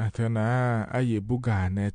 အႃႈ ထႅင်ႈၼႃႇ ဢယေႇဘူၵႃႇၼႄႈ ဆႃႉဢိူဝ်ႈ တေႃႇသႃႇ လေႃးယေႇၺိဝ်ႉ ဢႃႇတူဝ်ႇ ယႃႇၽီႇ လႄႈမႄႈ ဢေႃႈ လႃႈ တီႈၶေႃႈလူဝ်ႇ ဢိူဝ်ႈ ဢႃႈ ယႃႇၼႃႇႁႃႈတႃႇ ယႃႇၼႃႇႁႃႈ ပျေႃႇတူၺ်းတႄႉ ယေႇၺိဝ်ႉတႄႉ ႁိုဝ်ၵႃႈၼႆႉၼႃႇ လေႃးယေႇၺိဝ်ႉ ဢယၢမ်ႇၶႃႈ ၸႂ်လႃႇ ႁိုဝ် ဢိူဝ်ႈ ဢယေးၶျႃႉၵႃႈလႄႈ ၽွၼ်းၼႆႉ ဢိူဝ်ႈ ၽႂ်ပီႈၼႃႇႁႃႈတႃႇမႃးတႄႉ ယေႇၺိဝ်ႉတႄႉ ယိၼ်းၸႂ်ၵႃႈ ၽွၼ်းၼႆႉ ပီႈၼႃႇႁႃႈတႃႇ ႁိုဝ်ၼႃႇ ၶေႃႈၼႆႉ ဢယုသူႇႁႃႇမႃႇၼႆႉ ငႃးထႅင်ႈ ယေႇၺိဝ်ႉလေႃး ဢယၢမ်ႇၶႃႈ ၸႂ်လႃႇ လူဝ်ႇၽွၼ်း ပီႈၼႃႇႁႃႈတႃႇၼႆႉ လေႃးယေႇၺိဝ်ႉ ဢယၢမ်ႇၸီႉၼႃႇ ၶေႃႈၼႆႉ ၵေႃႈ ဢီးမႃးတႄႉ ယေႇၺိဝ်ႉ ဢူႈၸိုင်ႈမိူဝ်ႈတႄႉ ဢၶၼ်ႇၼိုင်ႈသွင် လၵ်းၶႃႈ ၶျႄးတၢၼ်ႇၼႆႉ ထူဝ်းလၢဝ်းၼႆႉ လေႃးယေႇၺိဝ်ႉ ၼႃႇလီႇယႄႇလႃႇၼႆႉ ဝူၺ်ႇလင်ၵိူဝ်ႈၼႆႉတႄႉ ဢၶၼ်ႇၼိုင်ႈသွင်ၼႃႇလေႃး လတ်ႉထပႃႇပႃႇ ဢယၢမ်ႇ ပီႈၶူဝ်လႃႇဢိူဝ်ႈ မီးၼႆႉတႄႉ ယေႇၺိဝ်ႉ ယႄႇလႃႇၼႆႉ ဝူၺ်ႇလင်ၵိူဝ်ႈၼႆႉလႄႈ တီႈၶေႃႈလူဝ်ႇ ၽွတ်ႈထွမ်ႇယူႇလႃႇမႃးတႄႉ ၵေႃႈ ဢီးမႃးတႄႉ ဢူႈတူဝ်ထမ်ႇမႃႇ ဢႃႈ ၺူဝ်းထီႇၼႆႉ ၼၵ်းၵႃႈ ၸွမ်ႁူႉၺူဝ်းဢိူၺ်း ထီႇထီႇ ဢႃႈ လေႃးယႃႉ မေႃႈၼေႃႈ ႁႃႈထီႇဢႃႈ လႃႈလႃႈလႄႈ ၸဝ်ႈလေႃႈမႃး မေႃႈမီးဢႃႈ ထႅင်ႈလေႃႈ ငႃးငႃး ဢဝ်ဢိူဝ်ႈ ၺႃးလေႃႈမႃး မေႃႈမီးဢႃႈ ထႅင်ႈလေႃႈ ဢူဝ်ႈ ငႃးငႃး ၼေႃႈ ၽႅဝ်မႃး မေႃႈသူႇလႃႈ ၶႂႃႉ တုၺ်ႇၺႃႇ ဢဝ်ဢိူဝ်ႈ ၼႃႇထေးမႃႇၵႃႇ ဢေႃႈ မီးဢႃႈ သူၺ်ႇယႃႇလူင် ဢိူဝ်ႈ လေႃးဢေႈ တုၺ်ႇၺႃႇဝႃႈ ဢိူဝ်ႈ ၶႃႈၸီႇယႃႇ မေႃႈၼေႃႈ ႁႃႈထီႇၵႃႇ ဢိူဝ်ႈ ၼေႃႈ ၽႅဝ်မႃး မေႃႈသူႇလႃႈ ၶူင်းဢေႈ ၼေႃႈ ထေးမႃႇၵႃႇ မီးဢေႃႈ သူၺ်ႇယႃႇလူင် ဝႃႈလႄႈ တႃႇဝူၼ်ႇမီးၼႃႇ သႄႉသီႇ ပေႃးလူဝ်ႇလူဝ်ႇ ဢေႈ မီးယႃႈတႄႉ လေႃးလေႃး ဢႃႈ လေႃးလေႃး ဢႆႈၵေႃႉၵႃႈတေလႄႈ မႃးထႅင်ႈၼႆႉ တႃႇထူဝ်းၼႃႇ ယဝ်ႉတႃႇယူဝ်ႉ ဢႃႈ ၸေႈ ဢႃႈလူဝ်း ဢိူဝ်ႈ မီးယႃႈ မီးလႄႈ သျိူဝ်းတႃႇယူဝ်ႉ ဢႃႈ မႃး ၸိူဝ်းၼႆႉ ႁိုဝ်လူဝ်ႇတူဝ်ႈ မေႃးလႄႈ လူဝ်ႇ ဢိူဝ်ႈ မီးယႃႈ သျႃႇသျႃႇ ဢိူဝ်ႈ မီးယႃႈ ၸိူဝ်းၼႆႉ လူဝ်ႇလႄႈ တူဝ်ႈႁဝ်းတႄႉ ဢႃႈ လူဝ်ႇလူဝ်ႇ ဢိူဝ်ႈ မီးယႃႈ ၸိူဝ်းၼႆႉ လူဝ်ႇတူဝ်ႈႁဝ်း မေႃးလႄႈ မီးလႄႈ သျိူဝ်းတႃႇယူဝ်ႉ ဢႃႈ မႃး ယၢမ်းၼႆႉ ၵႂၢမ်းမႃးတႃႇယိူဝ်း ၸႂ်မေႃးသျႃး ၶေႃႈသျိူဝ်းမႃးၽႃႇယႃႈလႄႈ ၵႂၢမ်းမႃးၸႂ်မေႃးသီလႄႈ တေႃႇၶေႃႈ ဢေႃႈ မႃးၽႃႇလႄႈယႃႈလႄႈ လေႃးမႃးဝႆႉဢေႃႈၼေႃႈ။ လေႃးယီႈဢမေႃးယႃႈဢေႃႈၼေႃႈႁႃႉ ၶီႈဢႃႈၵႃႈ ဢိူဝ်ႈ လေႃးယီႈဝႆႉၶူဝ်ဢီႈၼႃႈ ၶေႃႈသျိူဝ်းမႃးၽႃႇမျၢတ်ႈ သဵင်ႈမျၢတ်ႈဢေႃႈၼေႃႈၵႃႈ တေႃႇၶေႃႈ မႃးၽႃႇမျၢတ်ႈ ယင်းၸွတ်ႇသူၺ်ႇတၵႃႇ ဢိင်ႇငႄႇၼေႃႈ လေႃးယင်းထီႇတၵႃႇ ဢႃႇ တေႃႇလူၺ်ႈ ဢိင်ႇငႄႇ ဢဝ်ဝႆႉတႄႉၵႃႈယဝ်ႉ လေႃးယီႈဢမေႃးယႃႈဢေႃႈၼေႃႈႁႃႉ ထီႇဝႃႈ ၸႃႉဢိူဝ်ႈ ၸႃႉဢေႃႈ မႃးမႃးၵႃႈ ဢိူဝ်ႈ ၶိုၵ်ႉၵိုတ်းၸိူင်ႉၼႆ ၼမ်ႉမႃးဢၢႆႈသိုဝ်ႈၵႃႈ ဢိူဝ်ႈ ယႃႇၸိုဝ်ႈ ဢိူဝ်ႈ လႄႈ ဢႃႈ ၸဝ်ႈၼမ်ႉမႃးၵႃႈ ထေႃးရႃႇၶၢမ်ႇမႃး ထႅင်ႈၼင်ႇၼႆၼေႃႈ မႅင်းဢိူဝ်ႈ ၵျေးၸူးၵျေး မႄႈထူႇလႄႇ မီးမႄႈလႃႈ မႄႈဢိူၺ်း မႄႈ ထူၺ်ႇၺႃႇဢေႃႈ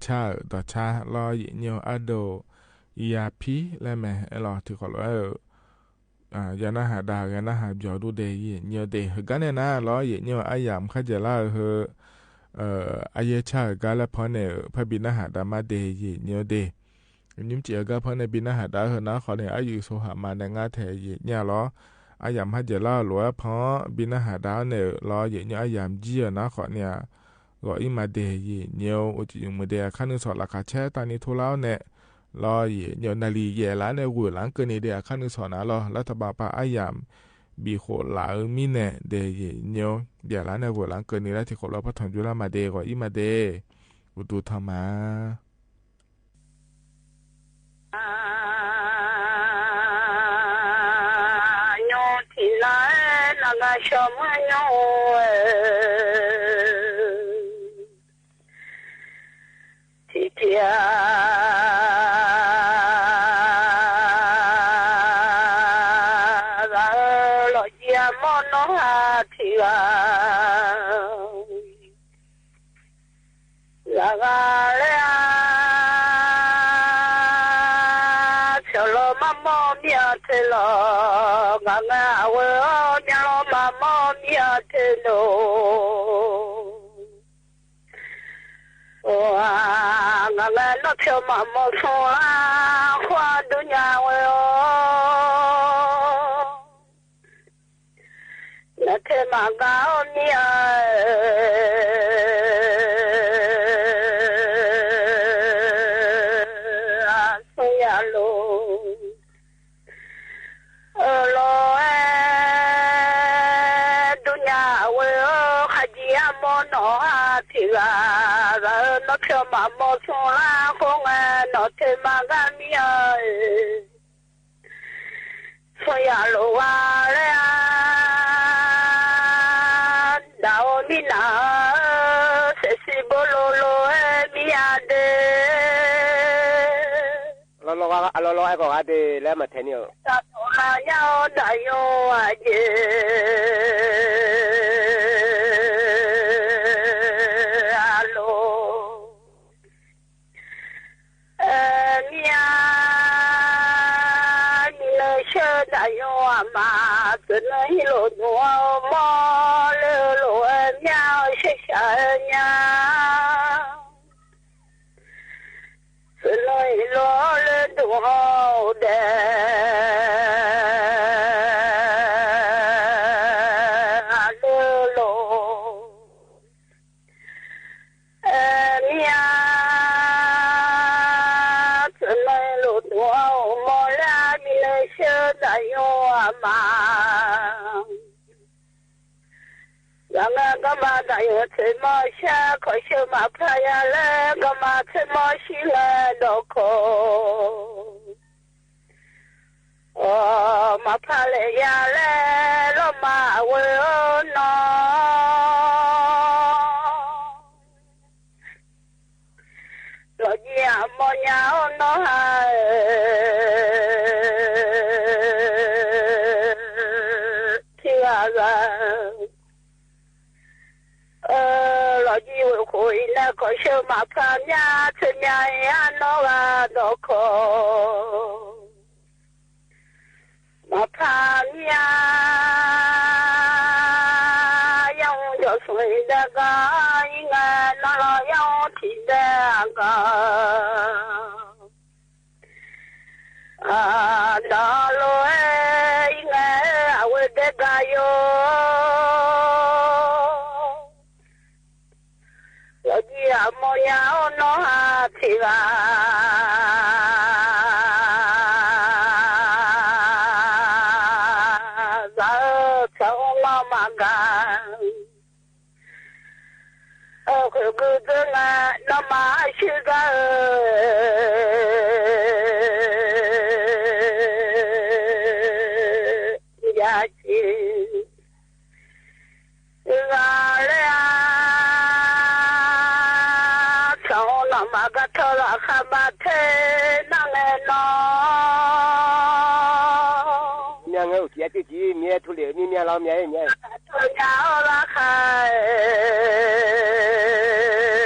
လႃႈၶႃႈ ဢိူဝ်ႈ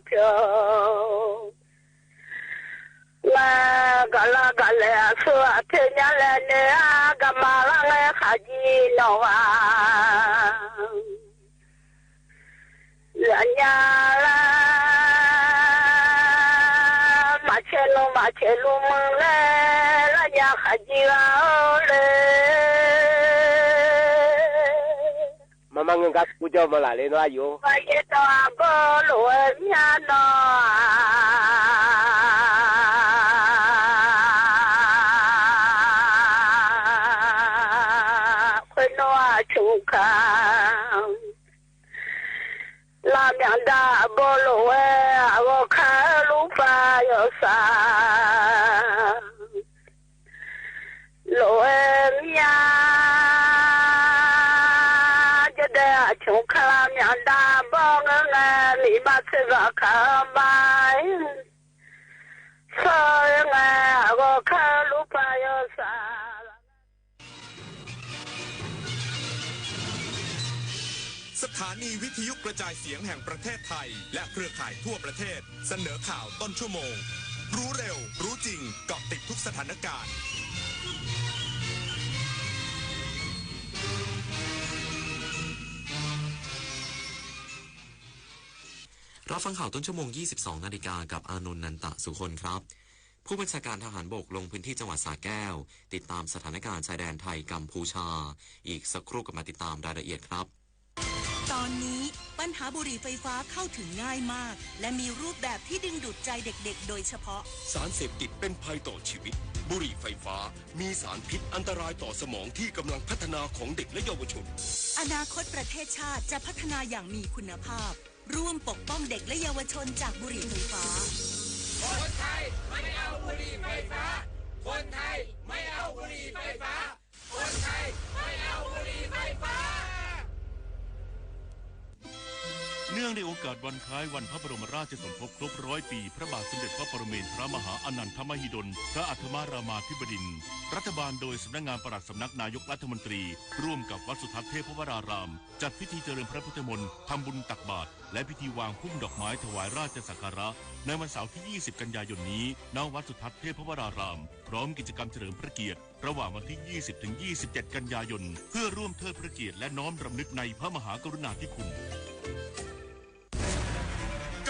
ဖြို မ့ၢ်ကလၢကလဲအဆူအထ့ညါလဲၣ်န့ၣ် အကမၤလၢငဲခးယံနီၣ်ဝါ လၢညါလၢ မၤဆဲးနီၣ်မၤဆဲးလူမုၢ်လဲၣ် လၢညါခးယံဂၤအိၣ်လဲၣ် မမငကကူကၠီမလၢ်လၢနီၣ်အယိာ် ပယဲတီအဘီလိာ်ဝဲမၠၣ်နီၣ် ခွဲးနီၣ်အဆူၣ်ခါ လၢမၠၣ်ဒၣ်အဘီလိာ်ဝဲ အဂီၢ်ခါလူပၢ်ယီၤစၢ် လိာ်ဝဲမၠၣ် ကဒဲအဆူၣ်ခါလၢမၠၣ်ဒၣ်အဘီငဲငဲ မ့ၢ်ဘၣ်ဆဲးဘၣ်ခါဘၣ် စီၤငဲအဂီၢ်ခါလူပၢ်ယီၤစၢ် สถานีวิทยุกระจายเสียงแห่งประเทศไทย และเครือข่ายทั่วประเทศ เสนอข่าวต้นชั่วโมง รู้เร็ว รู้จริง เกาะติดทุกสถานการณ์ รับฟังข่าวต้นชั่วโมง ยี่สิบสองนาฬิกา กับอานนท์ นันตะสุคนครับ ผู้บัญชาการทหารบกลงพื้นที่จังหวัดสระแก้ว ติดตามสถานการณ์ชายแดนไทยกัมพูชา อีกสักครู่กลับมาติดตามรายละเอียดครับ ตอนนี้ปัญหาบุหรี่ไฟฟ้าเข้าถึงง่ายมาก และมีรูปแบบที่ดึงดูดใจเด็กๆ โดยเฉพาะ สารเสพติดเป็นภัยต่อชีวิต บุหรี่ไฟฟ้ามีสารพิษอันตรายต่อสมองที่กำลังพัฒนาของเด็กและเยาวชน อนาคตประเทศชาติจะพัฒนาอย่างมีคุณภาพ ร่วมปกป้องเด็กและเยาวชนจากบุหรี่ไฟฟ้า คนไทยไม่เอาบุหรี่ไฟฟ้า คนไทยไม่เอาบุหรี่ไฟฟ้า คนไทยไม่เอาบุหรี่ไฟฟ้า เนื่องในโอกาสวันคล้ายวันพระบรมราชสมภพครบร้อยปี พระบาทสมเด็จพระปรเมนทรมหาอนันทมหิดล พระอัฏฐมรามาธิบดินทร์ รัฐบาลโดยสำนักงานปลัดสำนักนายกรัฐมนตรี ร่วมกับวัดสุทัศน์เทพวราราม จัดพิธีเจริญพระพุทธมนต์ ทำบุญตักบาตร และพิธีวางพุ่มดอกไม้ถวายราชสักการะ ในวันเสาร์ที่ ยี่สิบ กันยายนนี้ ณ วัดสุทัศน์เทพวราราม พร้อมกิจกรรมเฉลิมพระเกียรติ ระหว่างวันที่ ยี่สิบ ถึง ยี่สิบเจ็ด กันยายน เพื่อร่วมเทิดพระเกียรติและน้อมรำลึกในพระมหากรุณาธิคุณ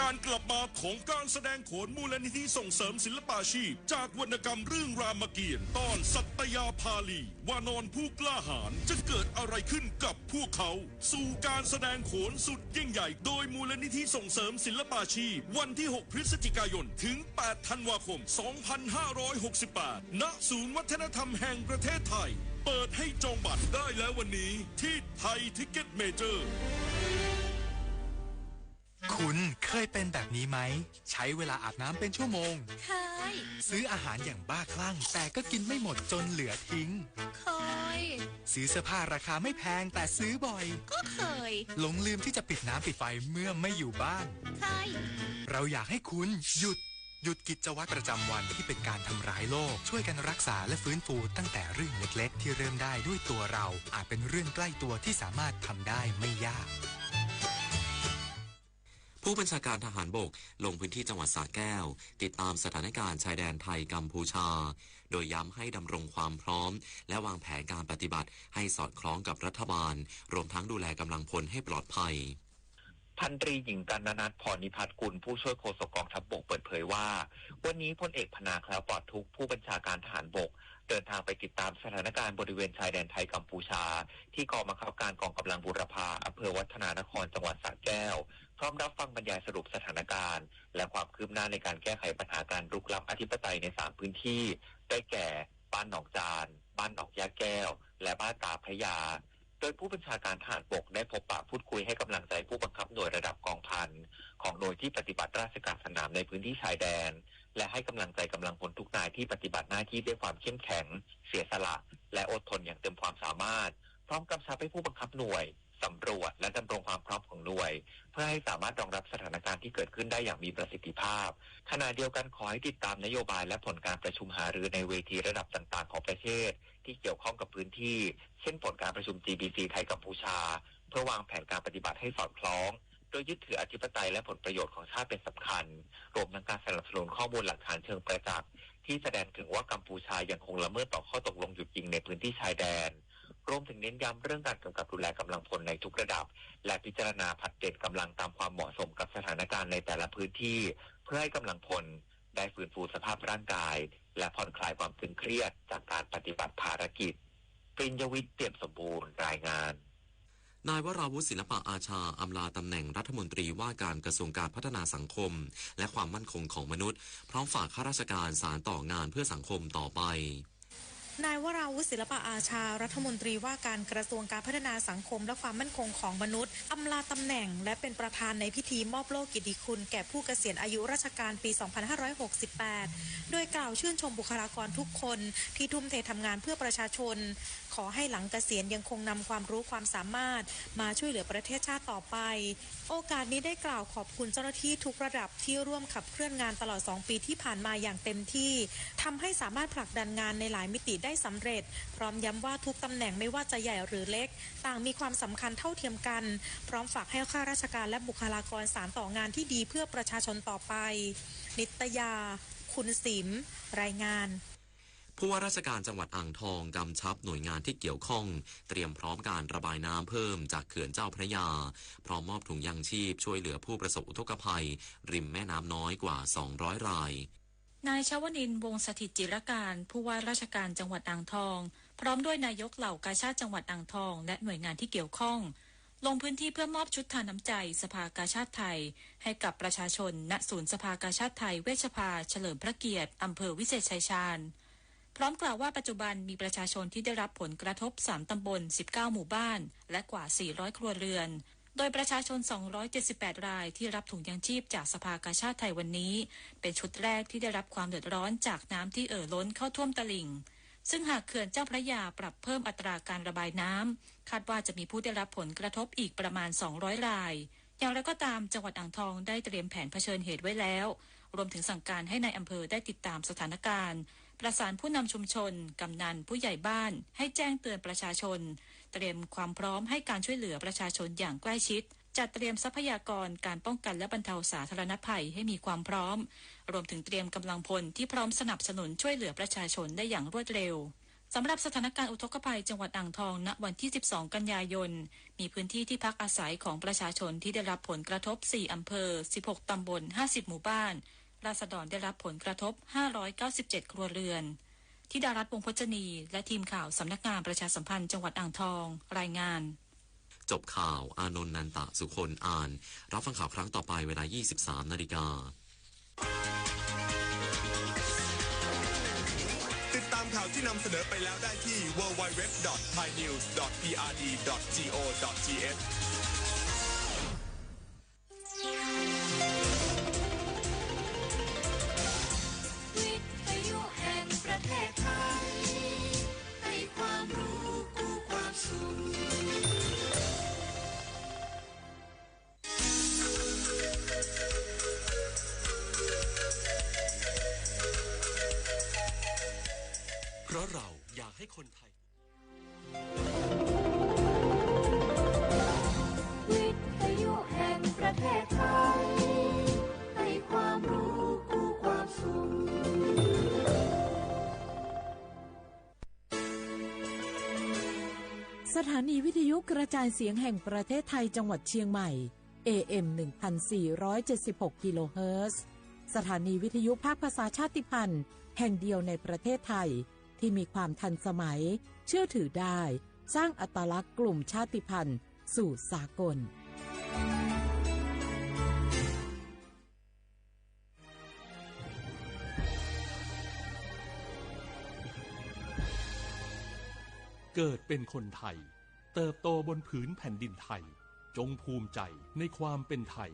การกลับมาของการแสดงโขนมูลนิธิส่งเสริมศิลปาชีพ จากวรรณกรรมเรื่องรามเกียรติ์ ตอนสัตยาภาลี วานรผู้กล้าหาญ จะเกิดอะไรขึ้นกับพวกเขา สู่การแสดงโขนสุดยิ่งใหญ่ โดยมูลนิธิส่งเสริมศิลปาชีพ วันที่ หก พฤศจิกายน ถึง แปด ธันวาคม สองพันห้าร้อยหกสิบแปด ณ ศูนย์วัฒนธรรมแห่งประเทศไทย เปิดให้จองบัตรได้แล้ววันนี้ ที่ไทยทิกเก็ตเมเจอร์ คุณเคยเป็นแบบนี้ไหม ใช้เวลาอาบน้ำเป็นชั่วโมง เคย ซื้ออาหารอย่างบ้าคลั่ง แต่ก็กินไม่หมดจนเหลือทิ้ง เคย ซื้อเสื้อผ้าราคาไม่แพงแต่ซื้อบ่อย ก็เคย หลงลืมที่จะปิดน้ำปิดไฟเมื่อไม่อยู่บ้าน เคย เราอยากให้คุณหยุด หยุดกิจวัตรประจำวันที่เป็นการทำร้ายโลก ช่วยกันรักษาและฟื้นฟูตั้งแต่เรื่องเล็กๆ ที่เริ่มได้ด้วยตัวเรา อาจเป็นเรื่องใกล้ตัวที่สามารถทำได้ไม่ยาก ผู้บัญชาการทหารบกลงพื้นที่จังหวัดสระแก้ว ติดตามสถานการณ์ชายแดนไทยกัมพูชา โดยย้ำให้ดำรงความพร้อม และวางแผนการปฏิบัติให้สอดคล้องกับรัฐบาล รวมทั้งดูแลกำลังพลให้ปลอดภัย พันตรีหญิงกัณณัท พรนิพัฒน์กุล ผู้ช่วยโฆษกกองทัพบกเปิดเผยว่า วันนี้พลเอกพนา แคล้วปลอดทุกข์ ผู้บัญชาการทหารบก เดินทางไปติดตามสถานการณ์บริเวณชายแดนไทยกัมพูชา ที่กองบังคับการกองกำลังบูรพา อำเภอวัฒนานคร จังหวัดสระแก้ว พร้อมรับฟังบรรยายสรุปสถานการณ์ และความคืบหน้าในการแก้ไขปัญหาการรุกรานอธิปไตยในสามพื้นที่ ได้แก่ บ้านหนองจาน บ้านหนองหญ้าแก้ว และบ้านตาพระยา โดยผู้บัญชาการทหารบกได้พบปะพูดคุยให้กำลังใจผู้บังคับหน่วยระดับกองพันของหน่วยที่ปฏิบัติราชการสนามในพื้นที่ชายแดน และให้กำลังใจกำลังพลทุกนายที่ปฏิบัติหน้าที่ด้วยความเข้มแข็ง เสียสละ และอดทนอย่างเต็มความสามารถ พร้อมกำชับให้ผู้บังคับหน่วย สำรวจและดำรงความพร้อมของหน่วย เพื่อให้สามารถรองรับสถานการณ์ที่เกิดขึ้นได้อย่างมีประสิทธิภาพ ขณะเดียวกันขอให้ติดตามนโยบายและผลการประชุมหารือในเวทีระดับต่างๆของประเทศ ที่เกี่ยวข้องกับพื้นที่ เช่นผลการประชุม จี บี ซี ไทยกัมพูชา เพื่อวางแผนการปฏิบัติให้สอดคล้อง โดยยึดถืออธิปไตยและผลประโยชน์ของชาติเป็นสำคัญ รวมทั้งการสนับสนุนข้อมูลหลักฐานเชิงประจักษ์ ที่แสดงถึงว่ากัมพูชายังคงละเมิดต่อข้อตกลงหยุดยิงในพื้นที่ชายแดน รวมถึงเน้นย้ำเรื่องการกำกับดูแลกำลังพลในทุกระดับ และพิจารณาผลัดเปลี่ยนกำลังตามความเหมาะสมกับสถานการณ์ในแต่ละพื้นที่ เพื่อให้กำลังพลได้ฟื้นฟูสภาพร่างกาย และผ่อนคลายความตึงเครียดจากการปฏิบัติภารกิจ ปิญญวิทย์ เปี่ยมสมบูรณ์ รายงาน นายวราวุธ ศิลปะอาชา อำลาตำแหน่งรัฐมนตรีว่าการกระทรวงการพัฒนาสังคม และความมั่นคงของมนุษย์ พร้อมฝากข้าราชการสานต่องานเพื่อสังคมต่อไป นายวราวุธ ศิลปะอาชา รัฐมนตรีว่าการกระทรวงการพัฒนาสังคม และความมั่นคงของมนุษย์ อำลาตำแหน่ง และเป็นประธานในพิธีมอบโล่เกียรติคุณแก่ผู้เกษียณอายุราชการปี สองพันห้าร้อยหกสิบแปด โดยกล่าวชื่นชมบุคลากรทุกคนที่ทุ่มเททำงานเพื่อประชาชน ขอให้หลังเกษียณยังคงนำความรู้ความสามารถมาช่วยเหลือประเทศชาติต่อไป โอกาสนี้ได้กล่าวขอบคุณเจ้าหน้าที่ทุกระดับที่ร่วมขับเคลื่อนงานตลอดสองปีที่ผ่านมาอย่างเต็มที่ ทำให้สามารถผลักดันงานในหลายมิติได้สำเร็จ พร้อมย้ำว่าทุกตำแหน่งไม่ว่าจะใหญ่หรือเล็ก ต่างมีความสำคัญเท่าเทียมกัน พร้อมฝากให้ข้าราชการและบุคลากรสานต่องานที่ดีเพื่อประชาชนต่อไป นิตยา คุณสิม รายงาน ผู้ว่าราชการจังหวัดอ่างทองกำชับหน่วยงานที่เกี่ยวข้อง เตรียมพร้อมการระบายน้ำเพิ่มจากเขื่อนเจ้าพระยา พร้อมมอบถุงยางชีพช่วยเหลือผู้ประสบอุทกภัยริมแม่น้ำน้อยกว่า สองร้อย ราย นายชวนินทร์ วงศ์สถิตจิรการ ผู้ว่าราชการจังหวัดอ่างทอง พร้อมด้วยนายกเหล่ากาชาดจังหวัดอ่างทอง และหน่วยงานที่เกี่ยวข้อง ลงพื้นที่เพื่อมอบชุดทานน้ำใจสภากาชาดไทย ให้กับประชาชน ณ ศูนย์สภากาชาดไทย เวชภา เฉลิมพระเกียรติ อำเภอวิเศษชัยชาญ พร้อมกล่าวว่าปัจจุบันมีประชาชนที่ได้รับผลกระทบ สามตำบล สิบเก้าหมู่บ้าน และกว่า สี่ร้อย ครัวเรือน โดยประชาชน สองร้อยเจ็ดสิบแปด รายที่รับถุงยางชีพจากสภากาชาดไทยวันนี้ เป็นชุดแรกที่ได้รับความเดือดร้อนจากน้ำที่เอ่อล้นเข้าท่วมตลิ่ง ซึ่งหากเขื่อนเจ้าพระยาปรับเพิ่มอัตราการระบายน้ำ คาดว่าจะมีผู้ได้รับผลกระทบอีกประมาณ สองร้อย ราย อย่างไรก็ตาม จังหวัดอ่างทองได้เตรียมแผนเผชิญเหตุไว้แล้ว รวมถึงสั่งการให้นายอำเภอได้ติดตามสถานการณ์ ประสานผู้นำชุมชน กำนัน ผู้ใหญ่บ้าน ให้แจ้งเตือนประชาชน เตรียมความพร้อมให้การช่วยเหลือประชาชนอย่างใกล้ชิด จัดเตรียมทรัพยากรการป้องกันและบรรเทาสาธารณภัยให้มีความพร้อม รวมถึงเตรียมกำลังพลที่พร้อมสนับสนุนช่วยเหลือประชาชนได้อย่างรวดเร็ว สำหรับสถานการณ์อุทกภัยจังหวัดอ่างทอง ณ วันที่ สิบสอง กันยายน มีพื้นที่ที่พักอาศัยของประชาชนที่ได้รับผลกระทบ สี่อำเภอ สิบหกตำบล ห้าสิบหมู่บ้าน ราษฎรได้รับผลกระทบ ห้าร้อยเก้าสิบเจ็ด ครัวเรือน ธิดารัตน์ วงศ์พจนี และทีมข่าวสำนักงานประชาสัมพันธ์จังหวัดอ่างทอง รายงาน จบข่าว อานนท์ นันตะสุคนอ่าน รับฟังข่าวครั้งต่อไปเวลา ยี่สิบสามนาฬิกา ติดตามข่าวที่นำเสนอไปแล้วได้ที่ ดับเบิลยู ดับเบิลยู ดับเบิลยู ดอท ไทยนิวส์ ดอท พีอาร์ดี ดอท จีโอ ดอท ทีเอช วิทยุแห่งประเทศไทย ให้ความรู้คู่ความสุข เพราะเราอยากให้คนไทย วิทยุแห่งประเทศไทย ให้ความรู้คู่ความสุข สถานีวิทยุกระจายเสียงแห่งประเทศไทยจังหวัดเชียงใหม่ เอ เอ็ม หนึ่งพันสี่ร้อยเจ็ดสิบหก กิโลเฮิรตซ์ สถานีวิทยุภาคภาษาชาติพันธุ์แห่งเดียวในประเทศไทย ที่มีความทันสมัย เชื่อถือได้ สร้างอัตลักษณ์กลุ่มชาติพันธุ์สู่สากล เกิดเป็นคนไทย เติบโตบนผืนแผ่นดินไทย จงภูมิใจในความเป็นไทย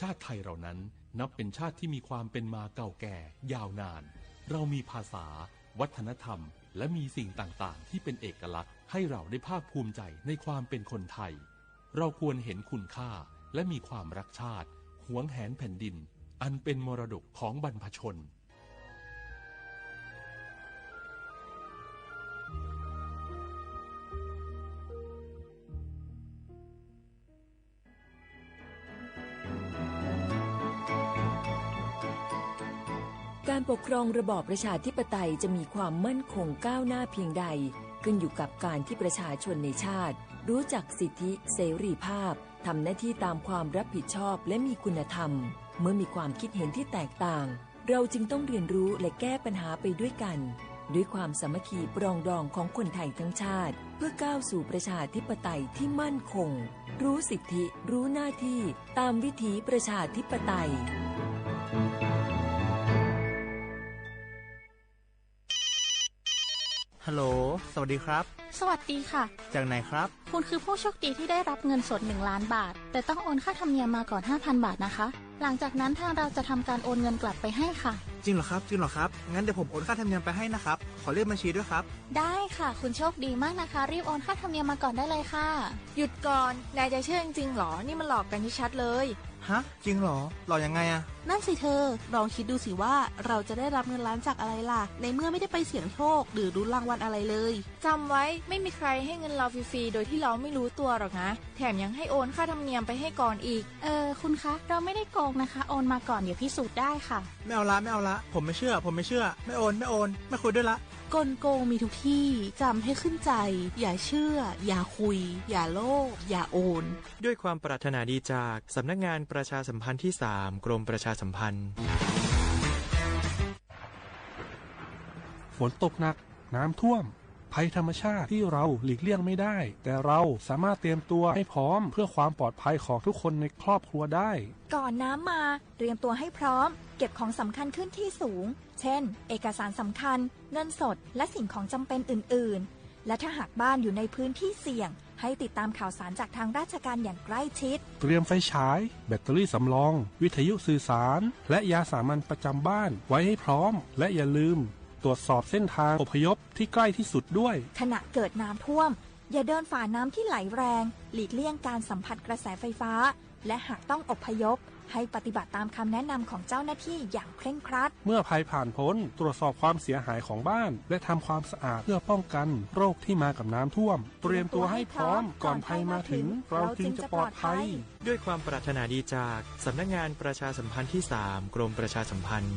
ชาติไทยเรานั้นนับเป็นชาติที่มีความเป็นมาเก่าแก่ยาวนาน เรามีภาษา วัฒนธรรม และมีสิ่งต่างๆ ที่เป็นเอกลักษณ์ให้เราได้ภาคภูมิใจในความเป็นคนไทย เราควรเห็นคุณค่าและมีความรักชาติ หวงแหนแผ่นดิน อันเป็นมรดกของบรรพชน เ การปกครองระบอบประชาธิปไตยจะมีความมั่นคงก้าวหน้าเพียงใด ขึ้นอยู่กับการที่ประชาชนในชาติ รู้จักสิทธิเสรีภาพ ทำหน้าที่ตามความรับผิดชอบ และมีคุณธรรม เมื่อมีความคิดเห็นที่แตกต่าง เราจึงต้องเรียนรู้และแก้ปัญหาไปด้วยกัน ด้วยความสามัคคีปรองดองของคนไทยทั้งชาติ เพื่อก้าวสู่ประชาธิปไตยที่มั่นคง รู้สิทธิ รู้หน้าที่ ตามวิถีประชาธิปไตย ฮัลโหล สวัสดีครับ สวัสดีค่ะ จากไหนครับ คุณคือผู้โชคดีที่ได้รับเงินสดหนึ่งล้านบาท แต่ต้องโอนค่าธรรมเนียมมาก่อนห้าพันบาทนะคะ หลังจากนั้นทางเราจะทำการโอนเงินกลับไปให้ค่ะ จริงเหรอครับ จริงเหรอครับ งั้นเดี๋ยวผมโอนค่าธรรมเนียมไปให้นะครับ ขอเลขบัญชีด้วยครับ ได้ค่ะ คุณโชคดีมากนะคะ รีบโอนค่าธรรมเนียมมาก่อนได้เลยค่ะ หยุดก่อน นายจะเชื่อจริงๆหรอ นี่มันหลอกกันชัดๆเลย ฮะ จริงเหรอ หลอกยังไงอะ นั่นสิเธอ ลองคิดดูสิว่าเราจะได้รับเงินล้านจากอะไรล่ะ ในเมื่อไม่ได้ไปเสี่ยงโชค หรือลุ้นรางวัลอะไรเลย จำไว้ ไม่มีใครให้เงินเราฟรีๆ โดยที่เราไม่รู้ตัวหรอกนะ แถมยังให้โอนค่าธรรมเนียมไปให้ก่อนอีก เออ คุณคะ เราไม่ได้โกงนะคะ โอนมาก่อน เดี๋ยวพิสูจน์ได้ค่ะ ไม่เอาละ ไม่เอาละ ผมไม่เชื่อ ผมไม่เชื่อ ไม่โอน ไม่โอน ไม่คุยด้วยละ กลโกงมีทุกที่ จำให้ขึ้นใจ อย่าเชื่อ อย่าคุย อย่าโลภ อย่าโอน ด้วยความปรารถนาดีจากสำนักงานประชาสัมพันธ์ที่สาม กรมประชาสัมพันธ์ ฝนตกหนัก น้ำท่วม ภัยธรรมชาติที่เราหลีกเลี่ยงไม่ได้ แต่เราสามารถเตรียมตัวให้พร้อมเพื่อความปลอดภัยของทุกคนในครอบครัวได้ ก่อนน้ำมา เตรียมตัวให้พร้อม เก็บของสำคัญขึ้นที่สูง เช่น เอกสารสำคัญ เงินสด และสิ่งของจำเป็นอื่นๆ และถ้าหากบ้านอยู่ในพื้นที่เสี่ยง ให้ติดตามข่าวสารจากทางราชการอย่างใกล้ชิด เตรียมไฟฉาย แบตเตอรี่สำรอง วิทยุสื่อสาร และยาสามัญประจำบ้านไว้ให้พร้อม และอย่าลืม ตรวจสอบเส้นทางอพยพที่ใกล้ที่สุดด้วย ขณะเกิดน้ำท่วม อย่าเดินฝ่าน้ำที่ไหลแรง หลีกเลี่ยงการสัมผัสกระแสไฟฟ้า และหากต้องอพยพ ให้ปฏิบัติตามคำแนะนำของเจ้าหน้าที่อย่างเคร่งครัด เมื่อภัยผ่านพ้น ตรวจสอบความเสียหายของบ้าน และทำความสะอาดเพื่อป้องกันโรคที่มากับน้ำท่วม เตรียมตัวให้พร้อม ก่อนภัยมาถึง เราจึงจะปลอดภัย ด้วยความปรารถนาดีจากสำนักงานประชาสัมพันธ์ที่สาม กรมประชาสัมพันธ์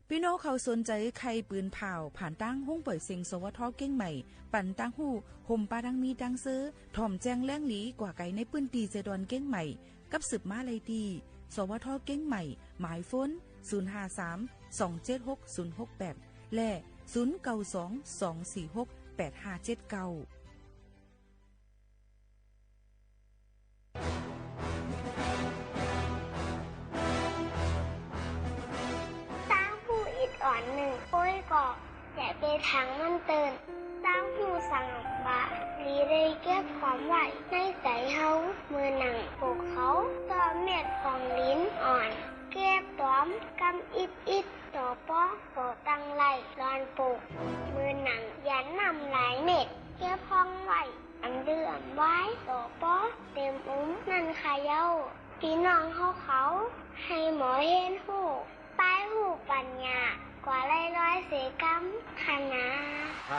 ปี้น้องเขาสนใจ๋ใค่ปืนผ่าว ผ่านตางห้องป่อยเสียง สวท เก๊งใหม่ ปันตางฮู้ ห่มปาดังมีดังเซอ ถ่อมแจ้งแหลงหลี กว่าไกลในปื้นตี้เจดอนเก๊งใหม่ กับสืบมาได้ตี้ สวท เก๊งใหม่ หมายโฟน ศูนย์ห้าสาม สองเจ็ดหก ศูนย์หกแปด และ ศูนย์เก้าสอง สองสี่หก แปดห้าเจ็ดเก้า ตางฮู้อิดอ่อนนึ่ง โอ้ย ก็อย่าไปถางมันเติ่น ตางฮู้สังว่า หลีได้เก็บหอมไว้ในใจ๋เฮา เมื่อหนังปลูกเขา ต้อเม็ดของหลีนอ่อน เก็บต๋อม กำอิดๆ ต่อปอ ก็ตังไล่หล่อนปลูก เมื่อหนังหยันน้ำหลายเม็ด เก็บห้องไว้ อันเดื้ออันวาย ต่อปอ เต็มอุ้มนั่นค่ะเย้า ปี้น้องเฮาเขา หื้อหมอเฮียนฮู้ ไปฮู้ปั๋ญญา กว่าไล่ลอยเสก๋ำ ขนาด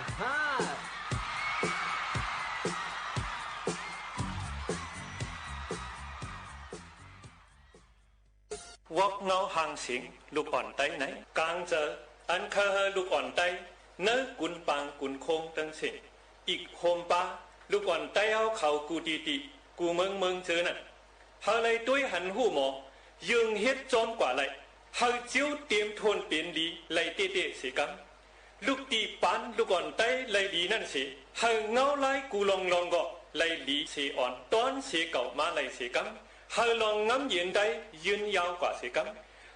วอกเงาหางเสียง ลูกอ่อนใต้ในก๋างเจอ อันเฮาหื้อลูกอ่อนใต้ ในกุนปางกุนโค้งตึงเส้น อิกโฮมปา ลูกอ่อนใต้เฮาเขากู้ตี้ตี้ กู้เมิงๆ เจอนั้น เฮาไล่ตวยหันฮู้หมอ เยิ่งเฮ็ดจอมกว่าไล่ เฮาเจียวเตียมโทนเป๋นดี ไล่เต๊ๆ เสก๋ำ ลูกตี้ปานลูกอ่อนใต้ไล่ดีนั้นเส เฮาเงาลายกู้ลองๆ ก็ไล่ดีเสอ่อน ต้อนเสเก่ามาไล่เสก๋ำ เฮาลองงำเย็นได้ยืนยาวกว่าเสก๋ำ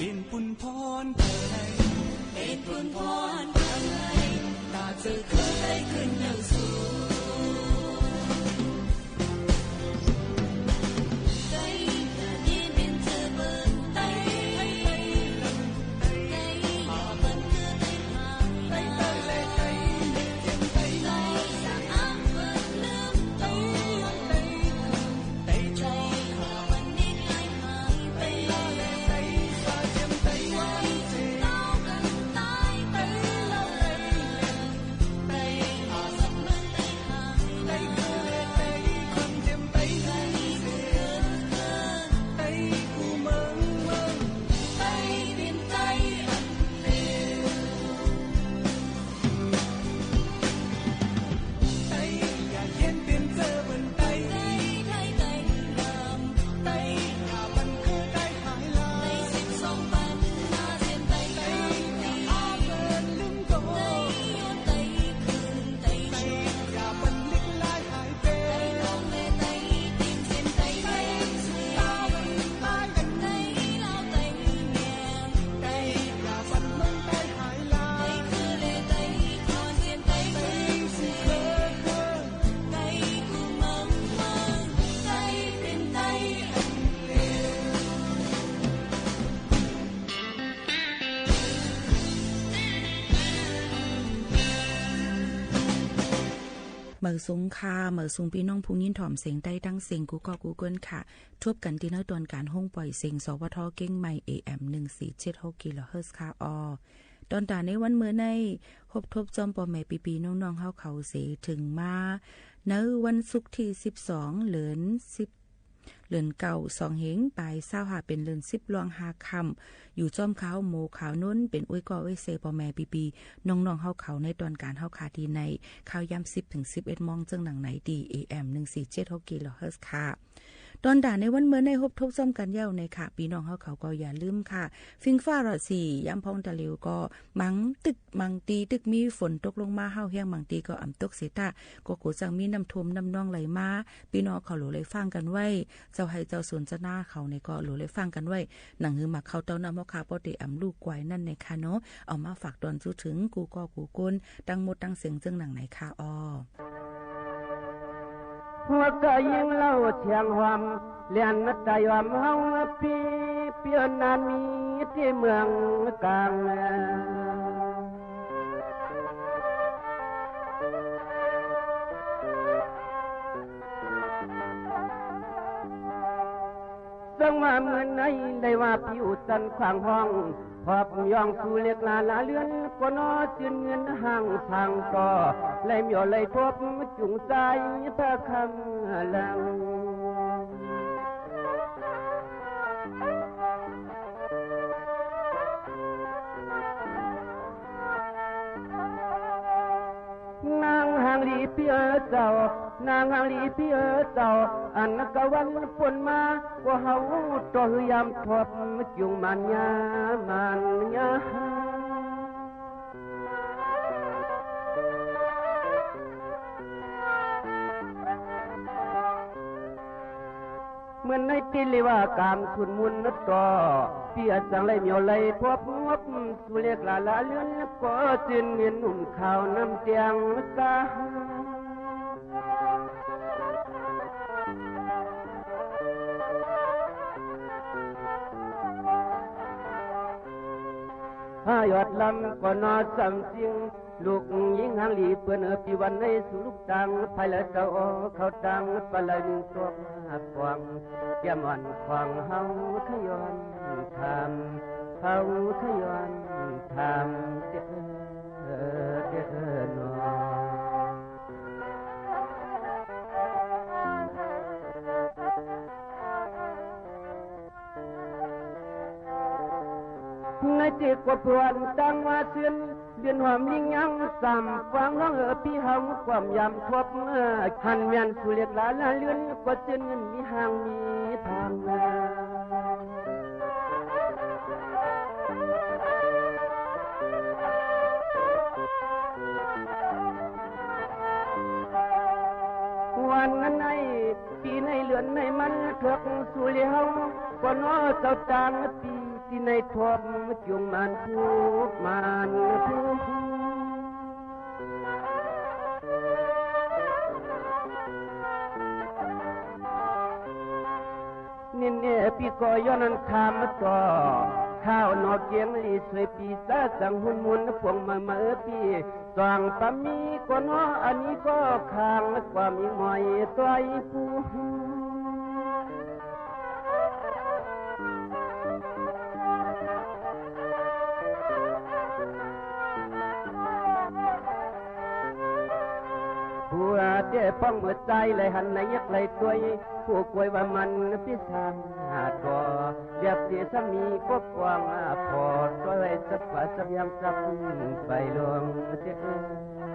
เป็นปุญพรเถิด เป็นปุญพรเถิด ต๋าเจ้าเขยได้ขึ้นเนินสูง เหมยสูงค่ะ เหมยสูงปี้น้องผู้ยินถ่อมเสียงใต้ตังสิ้นกู้ก้อกู้คนค่ะ ทบกั๋นตี้ในตอนก๋านโฮงป่อยเสียง สวท เกียงใหม่ เอเอ็ม หนึ่งสี่เจ็ดหก กิโลเฮิรตซ์ค่ะออ ตอนต๋าในวันเมื่อนี้ ฮบทบจ้อมป้อแม่ปี้ๆ น้องๆ เฮาเขาเสียเถิงมา ในวันศุกร์ตี้สิบสอง เดือนสิบ เดือนเก้า สองเฮงป๋ายซาวห้า เป๋นเดือนสิบล่วงห้าค่ำ อยู่จ้อมข้าวโมข้าวนุ้น เป๋นอุ้ยก้ออุ้ยเซป้อแม่ปี้ๆ น้องๆ เฮาเขาในตอนก๋านเฮาค่ะ ตี้ในข้าวยามสิบเถิงสิบเอ็ดโมง เจิ่งหนังในตี้ เอเอ็ม หนึ่งสี่เจ็ดหก กิโลเฮิรตซ์ค่ะ ตอนต๋าในวันเมื่อนี้ฮบทบจ้อมกั๋นเย้าในค่ะ ปี้น้องเฮาเขาก็อย่าลืมค่ะ ฟิงฟ้าราศี ยามพ่องตะหลิวก็ บางตึกบางตี้ตึกมีฝนตกลงมาฮ้าวแฮง บางตี้ก็อ่ำตกเสียต้า ก็กั๋วจักมีน้ำท่วมน้ำนองไหลมา ปี้น้องเขาหลัวไหล่ฟังกั๋นไว้ เจ้าไฮ่เจ้าสวนเจ้านาเขานี่ก็หลัวไหล่ฟังกั๋นไว้ หนังหื้อหมากเข้าเต้าน้ำเฮาค่ะ ป้อเตอ่ำลูกกวายนั้นในค่ะเนาะ เอามาฝากตอนจู้เถิงกู้ก้อกู้คน ตังหมดตังเสียงเจิ่งหนังในค่ะออ หัวกะยิงเหล้าเถียงหอม แล่นมาตายอมเฮาปี้ เปียนานมีตี้เมืองก๋าง ซึ่งว่าเมื่อไหนได้ว่าปี้อุตันขวางห้อง พอบยองสู่เล็กลาลาเลือน ก็นอจื้นเงินห้างทางต่อ ไหลเมียวไหลทบจุงใสพระคำลัง นางหางหลีปี้เอ๋ยเจ้า นางหางหลีปี้เอ๋ยเจ้า อันกะวันป่นมา ก็เฮาต่อหื้อยามทบ จุงมันยา มันยา เมื่อในตี้เรียกว่ากามชุนมุนนัดต่อ ปี้อาจจังไหลเมียวไหลทบ สู่เล็กลาลาเลือน ก็จื้นเมียหนุ่มขาวน้ำเตียงกา ห้ายอดลำก็นอสำจริง ลูกญิงหางหลีเปิ้นเอ๋ย ปี้วันในสู่ลูกตัง ภายหลังเจ้าออกเข้าตัง ปะไหลนึ่งตกปอง เตรียมอ่อนของเฮาขย้อนถาม เฮาขย้อนถามเด้อ เด้อหนอ ในตี้ก็เปิ้นตั้งว่าเจื้อน เดือนหอมยิ่งยังสาม ฟังฮ้องเอ๋ยปี้เฮาความยามทบ หันแม่นสู่เล็กลาลาเลือน ก็จื้นเงินมีห้างมีทาง วันนั้นใน ปี๋ในเดือนในมันเถิกสู่เลียว ก็นอเจ้าตางปี๋ ตี้ในทบจุงมันทุกข์มันทุกข์ นี่แน่ปี้ก็ย้อนนั้นถามมาต่อ ข้าวหนอเกียงหลีสวยปี๋สาสังหุนมุนปวงมาเมื่อปี๋ สว่างปะมีก็นอ อันนี้ก็ข้างความมีหมอยต้อยผู้ ผัวเจ้าป้องเมื่อต๋ายไหลหันไหลยักไหลตวย ผู้กวยว่ามันปี้สามหาดก่อ เรียบเสียสามีก็กว้างพอ ตวยสับปะสับยังสับไปลงเจ้า เออ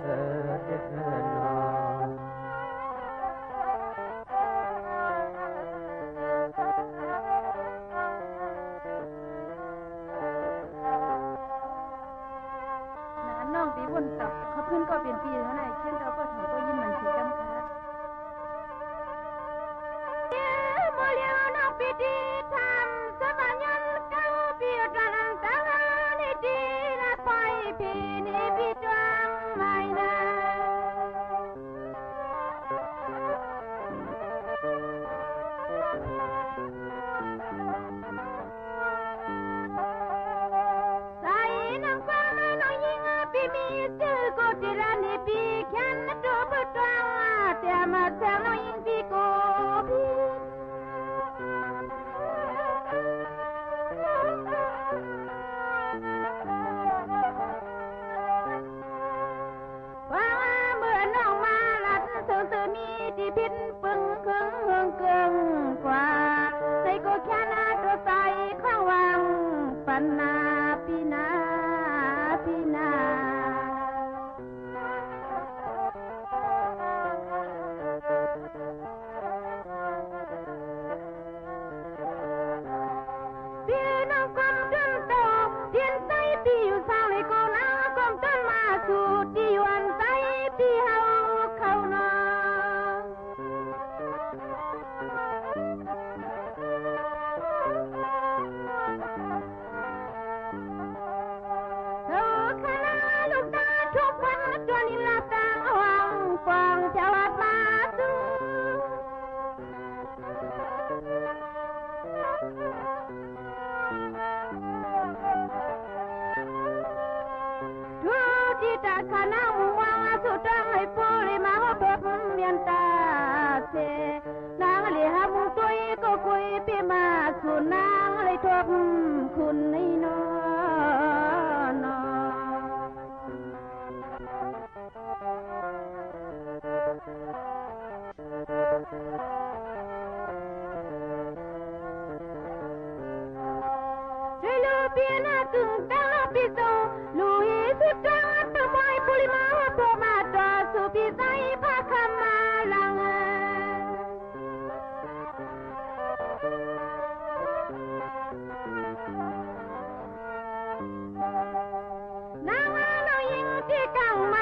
เออ เออ เออ เนอ หนาน้องตีวนตับ เขาพื้นก็เปลี่ยนปีเท่านั้น เช่นเราก็ถามก็ยินมันเสียงจำค่ะ เดี๋ยวบ่เลี้ยวน้องปีดีทำสะบายันเก้าปีกำลังตั้งเอาในดีละปล่อยพี่นี่พี่ดวงใหม่ เปียหน้าตึงตั้งปีเจ้า ลู่หีสุดตางอันเปิ้นมวยปุริมา พอมาต่อสู่ปีใสพระคำมาหลัง นางน้องหญิงตี้กั๋งไหม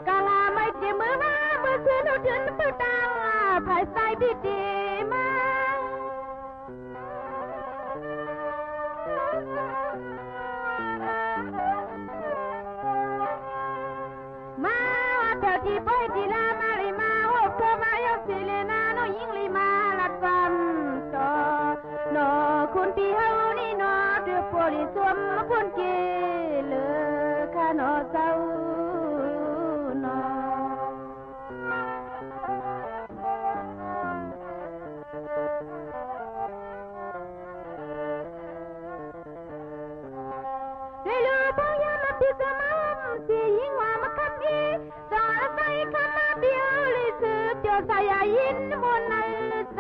กาละไหมตี้เมื่อมา เมื่อคืนเฮาเถินเปิ้นตาง ภายใต้พิธีมา มาเถิดตี้ไปตี้ลามาเลยมา โฮบโตมายังสิเลนา น้องหญิงเลยมาลัดความต่อ หนอคุณปี้เฮานี้หนอ เตื้อปัวหลีสวมคุณเกลือข้าหนอเจ้าหนอ ได้รู้บ่ยามมาตี้สมาม ตี้หญิงว่ามาคำอี ต้องอาศัยคำมาเปียว เลยสืบเตียวสายยินมนต์ในใส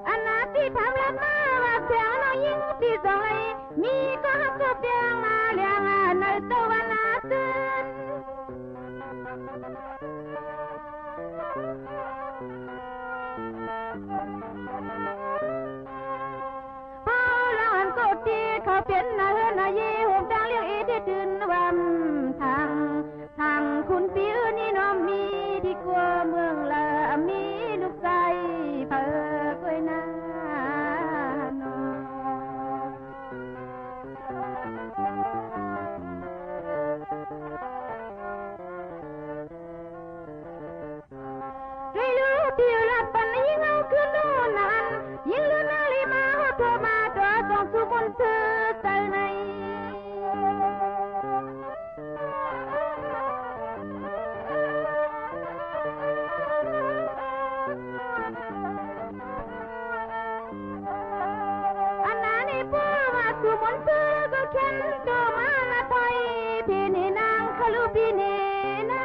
อันนาตี้ถามลัดมาว่าเสียงน้องหญิงตี้สองไหล มีก็ฮักก็เปียงมาเลียงอันในตะวันนาตื่น เป้าหลานก็ตี้เขาเป๋นนาเฮือนนาเย โฮมตางเลี้ยงอีตี้ตื่นวันทาง ทางคุณปี้อื่นนี้น้อมมีตี้กั๋วเมืองละ มีลูกใสเผยก้วยนาหนอ ได้รู้ตี้ลัดปันหญิงเอาคืนโน่นนั้น หญิงลือนาลีมา โฮบโตมาต่อ ต้องสู่มนต์ซื่อใสใน อันนานี้ปัวว่าสู่มนต์ซื่อก็เข็นโตมาละถอย ปี้นี้นางคะลูปี้นี้นา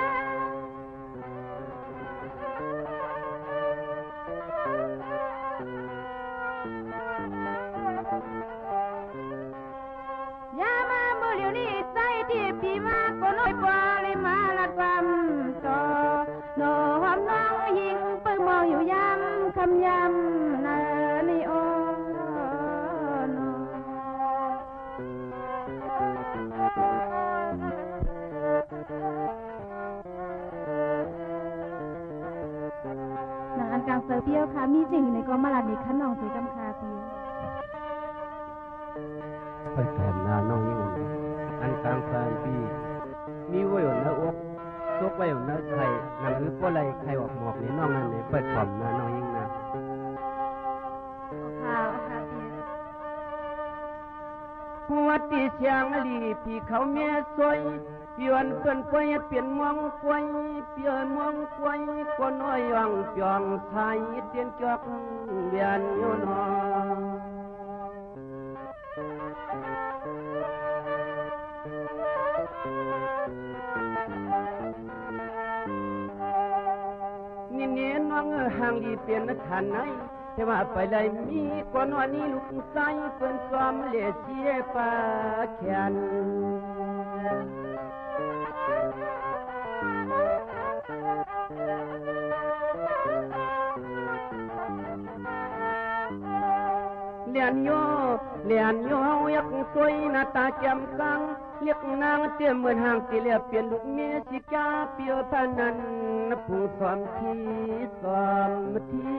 ยามาเมื่อเหลียวนี้ใสตี้ปี้มา ก็น้อยปอเลยมาลัดความต่อ หนอหอมน้องหญิงเปิ้นมองอยู่ยามค่ำยามนาลีโอหนอ หนังอันกางเสิร์ฟเปียวค่ะ มีเจ๋งอยู่ในกอมาลัดนี้คะน้องเสกำคาตี้ ไปถามนาน้องหญิง อันกางเสิร์ฟปี้ มีไว้อยู่ในอก ซกไว้อยู่ในไข่ หนังหือป้อไหลไข่ออกหมอกในน้องนั้นใน ไปถามนาน้องหญิงนา ค่ะ ค่ะ ตี้ หัวตี้เสียงหลีปี้เขาแม่ซอย ย้อนเปิ้นป่วยเปลี่ยนมองกวย เปลี่ยนมองกวย ก็น้อยอ่องจ่องสายเตียนจอกเวียนอยู่หนอ นี่เนน้องเอ๋ย ห่างดีเปลี่ยนฐานไหน แต่ว่าไปไหลมีก่อนว่านี้ลูกชายเปิ้นซ้อมเลเซียปาแขน เลียนโย เลียนโย ยักษ์สวยหน้าต๋าแจ่มกัง เรียกนางเตี้ยเหมือนห่างตี้เลียเปลี่ยนลูกเมียสิกาเปียวพานันผู้ซ้อมทีซ้อมที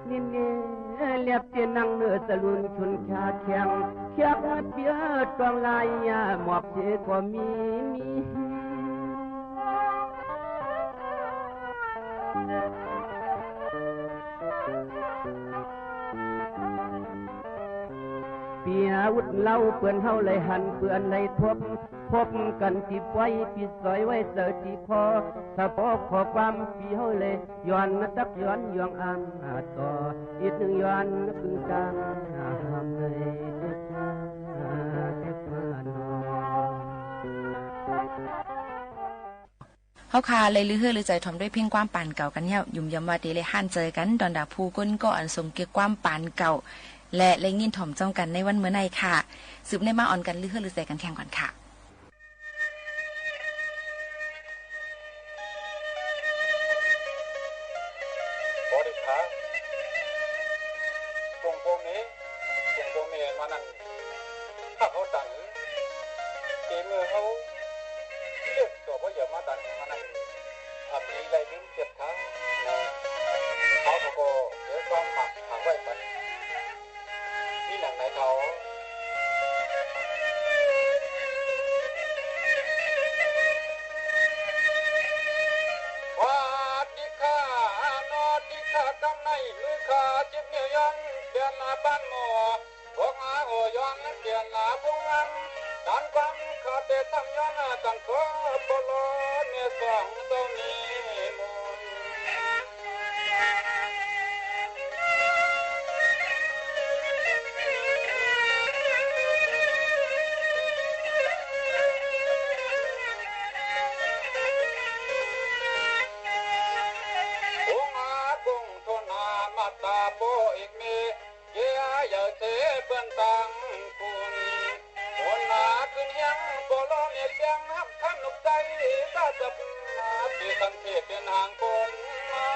นี่เน่เลียบเตียนนังเนื้อสะลุนชุนชาแข็ง เคียกเปียตองลายยาหมอบเสก็มีมี เปียอุด เล่าเปื้อนเฮาได้หัน เปื้อนได้พบ พบกั๋นตี้ป้อย ปี้สอยไว้เสิร์ชตี้ผ่อ สะเพาะข้อความปี้เฮาได้ย้อน ตักย้อนย่องอ่านต่อ อีกนึ่งย้อนกึ่งกลาง ห้ามได้เด็ดขาดเด็ดขาดหนอ เฮาค่ะ ได้ลือเฮือดลือใจ๋ถ่อมด้วยเพลงความปานเก่ากั๋นแล้ว หยุมยำว่าเตได้หันเจอกั๋น ตอนดาผู้ก้นก็อันทรงเกียรติความปานเก่า และได้ยินถ่อมจ้องกั๋นในวันเมื่อนี้ค่ะ สืบได้มาอ่อนกั๋นลือเฮือดลือใจ๋กั๋นแทนก่อนค่ะ บริษัท กงโปงนี้ กงโปงนี้มานั่ง ถ้าเขาตังหื้อ เต๋เมื่อเขาเลือกตัวว่าอย่ามาตังหื้อมานั่ง ทำนี้ได้ลืมเก็บค้างนะ เขาก็เสียความหมักหาไว้ปัน นี่หนังไหนเขา ว่าติข้านอติข้ากำในมือข้า จิบเหนี่ยวย้อนเปลี่ยนมาบ้านหมอ พวกหาโหย้อนเปลี่ยนหาพวกนั้น ตานความข้าเตตั้งย้อนตั้งขอปลอเมียสองเต้านี้มูล องอาคงทนหามาตาโปอีกมี เกียร์ใหญ่เสเปิ้นตังคุณ หัวหน้าขึ้นเฮียง บ่รอเมียเสียง ฮักคันลูกใจ๋ ตาจับมา เปรียบตังเทพเป๋นหางคนมา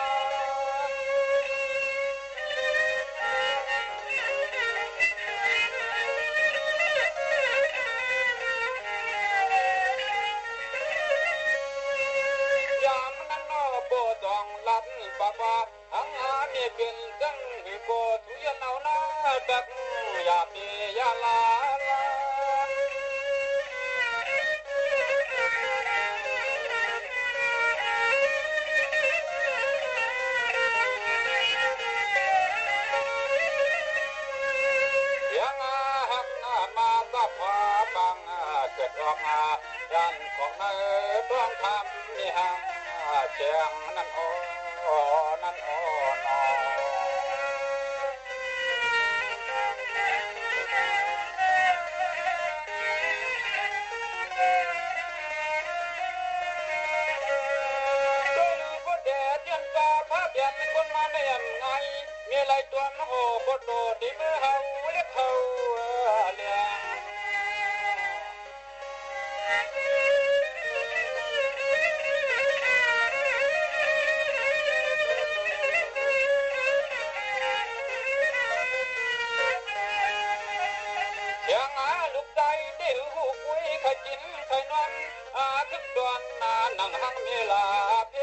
ยามนั้นนอ บ่ต้องลัดปากว่า หังหาเมียเป๋นจังหื้อ ก็ถูยันเอาหน้าดัก อย่าเปยอย่าลาลา ยังอาหักหน้ามาสะพาบัง เกิดออกมา ด้านของในต้องทำมีหาแจงนั่นออ นั่นออหนอ โดยลือบ่แดดเดือนฟ้า พาเปลี่ยนคนมาแนมไง มีหลายตัวมันโหบ่โต ตี้มือเฮาเล็กเฮาเลี้ยง เสียงอาลูกใจ๋ เดี๋ยวหูคุย ใค่กิ๋นใค่นอน อาคึกดอนนา นั่งหังเมลาเพ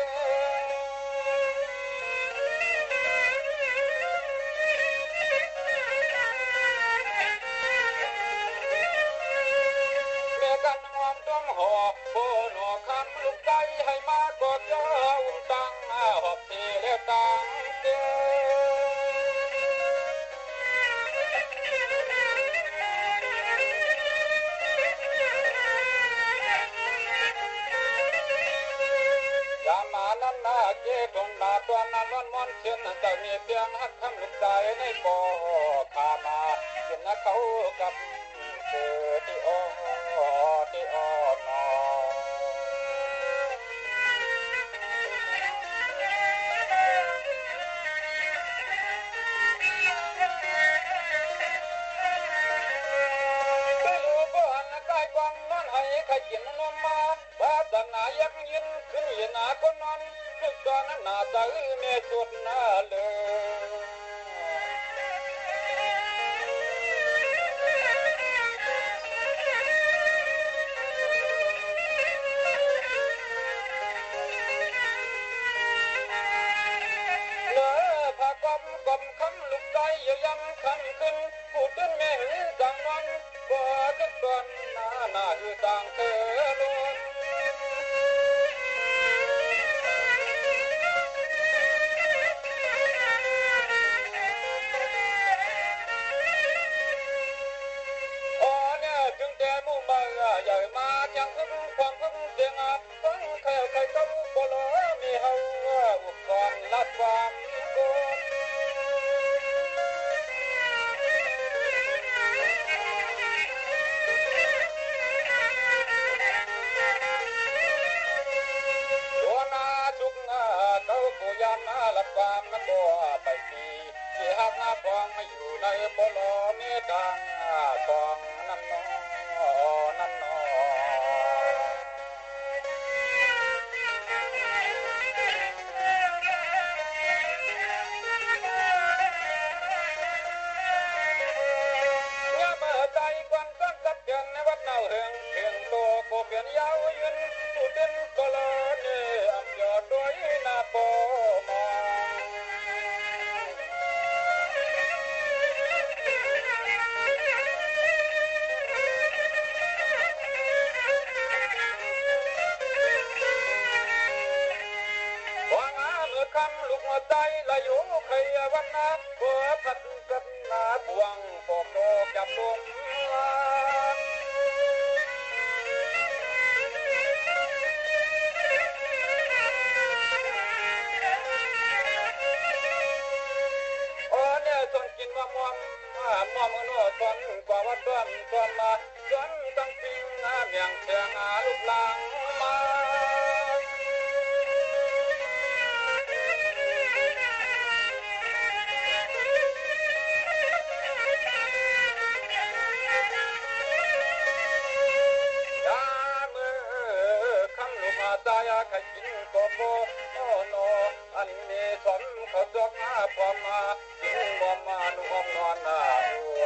แม่กันหอมต้องหอบ โพหนอคำลูกใจ๋ ให้มากอดเย้าอุ้มตัง หอบเทแล้วตังเต ยามมานั้นนาเกตงนา ตอนนั้นร้อนมอนเชียน เจ้ามีเปียงฮักคำลูกใจ๋ ในปอข้ามา เห็นนะเขากับเจอตี้ออ ตี้ออหนอ ไปรู้บ่อนใก้กวางนอนไห ใค่กิ๋นนมมา วาสนายักยืน ขึ้นยืนหาคนนอน นึกตอนนั้นหน้าใจ๋แม่สุดหน้าเลย เนอผ้ากำกำคำลูกใจ๋ เยียวยำคำขึ้น ผู้ตื่นแม่หื้อต่างนอน บ่ตึกตอนหน้า หน้าหื้อต่างเตอลุน โอ้ ใหญ่มาเจียงครึ่งความครึ่งเสียง ฟังใค่ใค่เต้า บ่หลอมีเฮา อุปกรณ์รับความโกรธ หัวหน้าจุก เต้ากู้ยาม รับความบ่ไปตี ตี้ฮักหน้าปองอยู่ในบ่หลอมีตาง ปองนั้นหนอ นั้นหนอ ยามเมื่อใดกวางซ้อนสักเดือนในวัดเนาเหิง เถิงโตก็เปลี่ยนยาวยืน ผู้เต้นก็ลอเนอำยอดด้วยหน้าปอมอง ว่ามาเมื่อค่ำลูกหัวใจ๋ ละอยู่ใค่วันนา บัวพัด กับหน้าบ่วง ปอกดอกจับลม อ๋อ เนี่ย สอนกิ๋นว่าม่วม อ่า ม่วมเนาะ สอนกว่าว่าต้อม ต้อมมา สอนตั้งปิ้ง อ่า เมี่ยงแสง อ่า ลูกหลางมา ยามเมื่อค่ำลูกหาใจ๋ ใค่กิ๋นก็บ่หนอ อันมีสมเขาจอกมาพร้อมมา กิ๋นบ่มานุ่มนอนหน้าอัว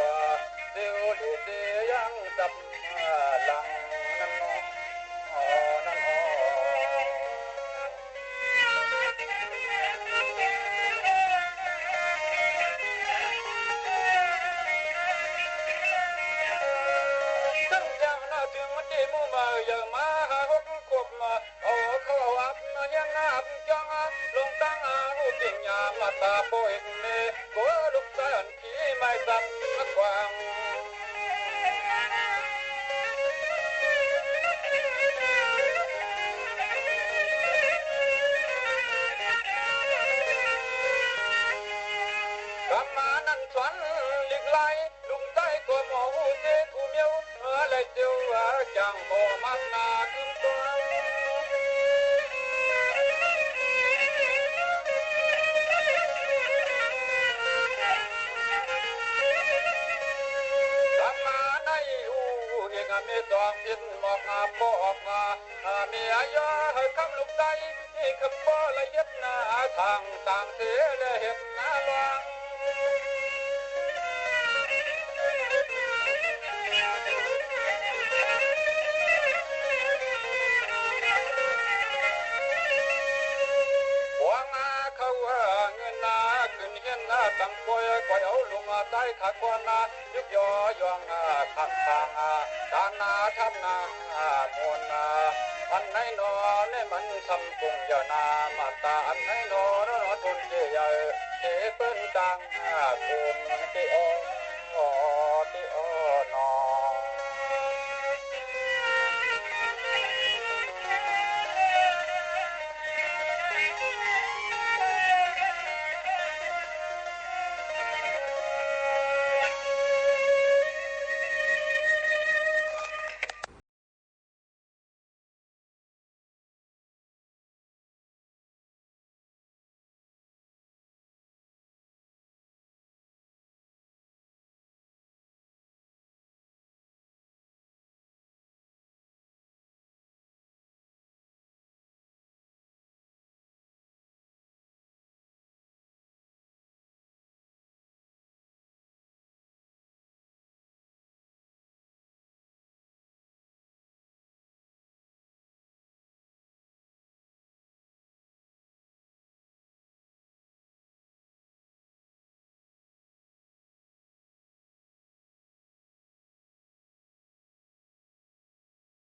เตียวเหลือเตียงจับหลังนั้นหนอ นั้นหนอ ซึ่งเที่ยงหน้าเถิงตี้หมู่มา เยาะมาห้าหกขวบมา เอาเข้าอับเฮียนอับจ้อง ลงตั้งหูปิ้งยามาตาโปยเน กั๋วลูกใจ๋อันขี้ไม้ซ้ำกว้าง กำมานั้นสอนหลีกไล่ ลุงใต้ก็หมอหูเจผู้เมียว เออ ไล่เตียว เออ จังบ่มักหน้าขึ้นตัว กำมาในอู้เอกเมตองพินหมอกหาบ่ออกมา อาเมียยอให้คำลูกใต้ นี่คำบ่ละเอียดหน้าทางต่างเสียและเห็นหน้าลวง หวังหาเขาเงินหน้าขึ้นเฮียนหน้าตั้งป่วย ป่วยเอาลุงมาใต้ขาก่อนหน้า ยุกยอยอง อ่า ข้างทาง อ่า ตานาทำนา อ่า มนต์ อ่า อันไหนหนอ นี่มันทำกุงเยานา มาตาอันไหนหนอ หนอ หนอ ทุนเจใหญ่ เจเปิ้นต่าง อ่า กุมเจออ เจออหนอ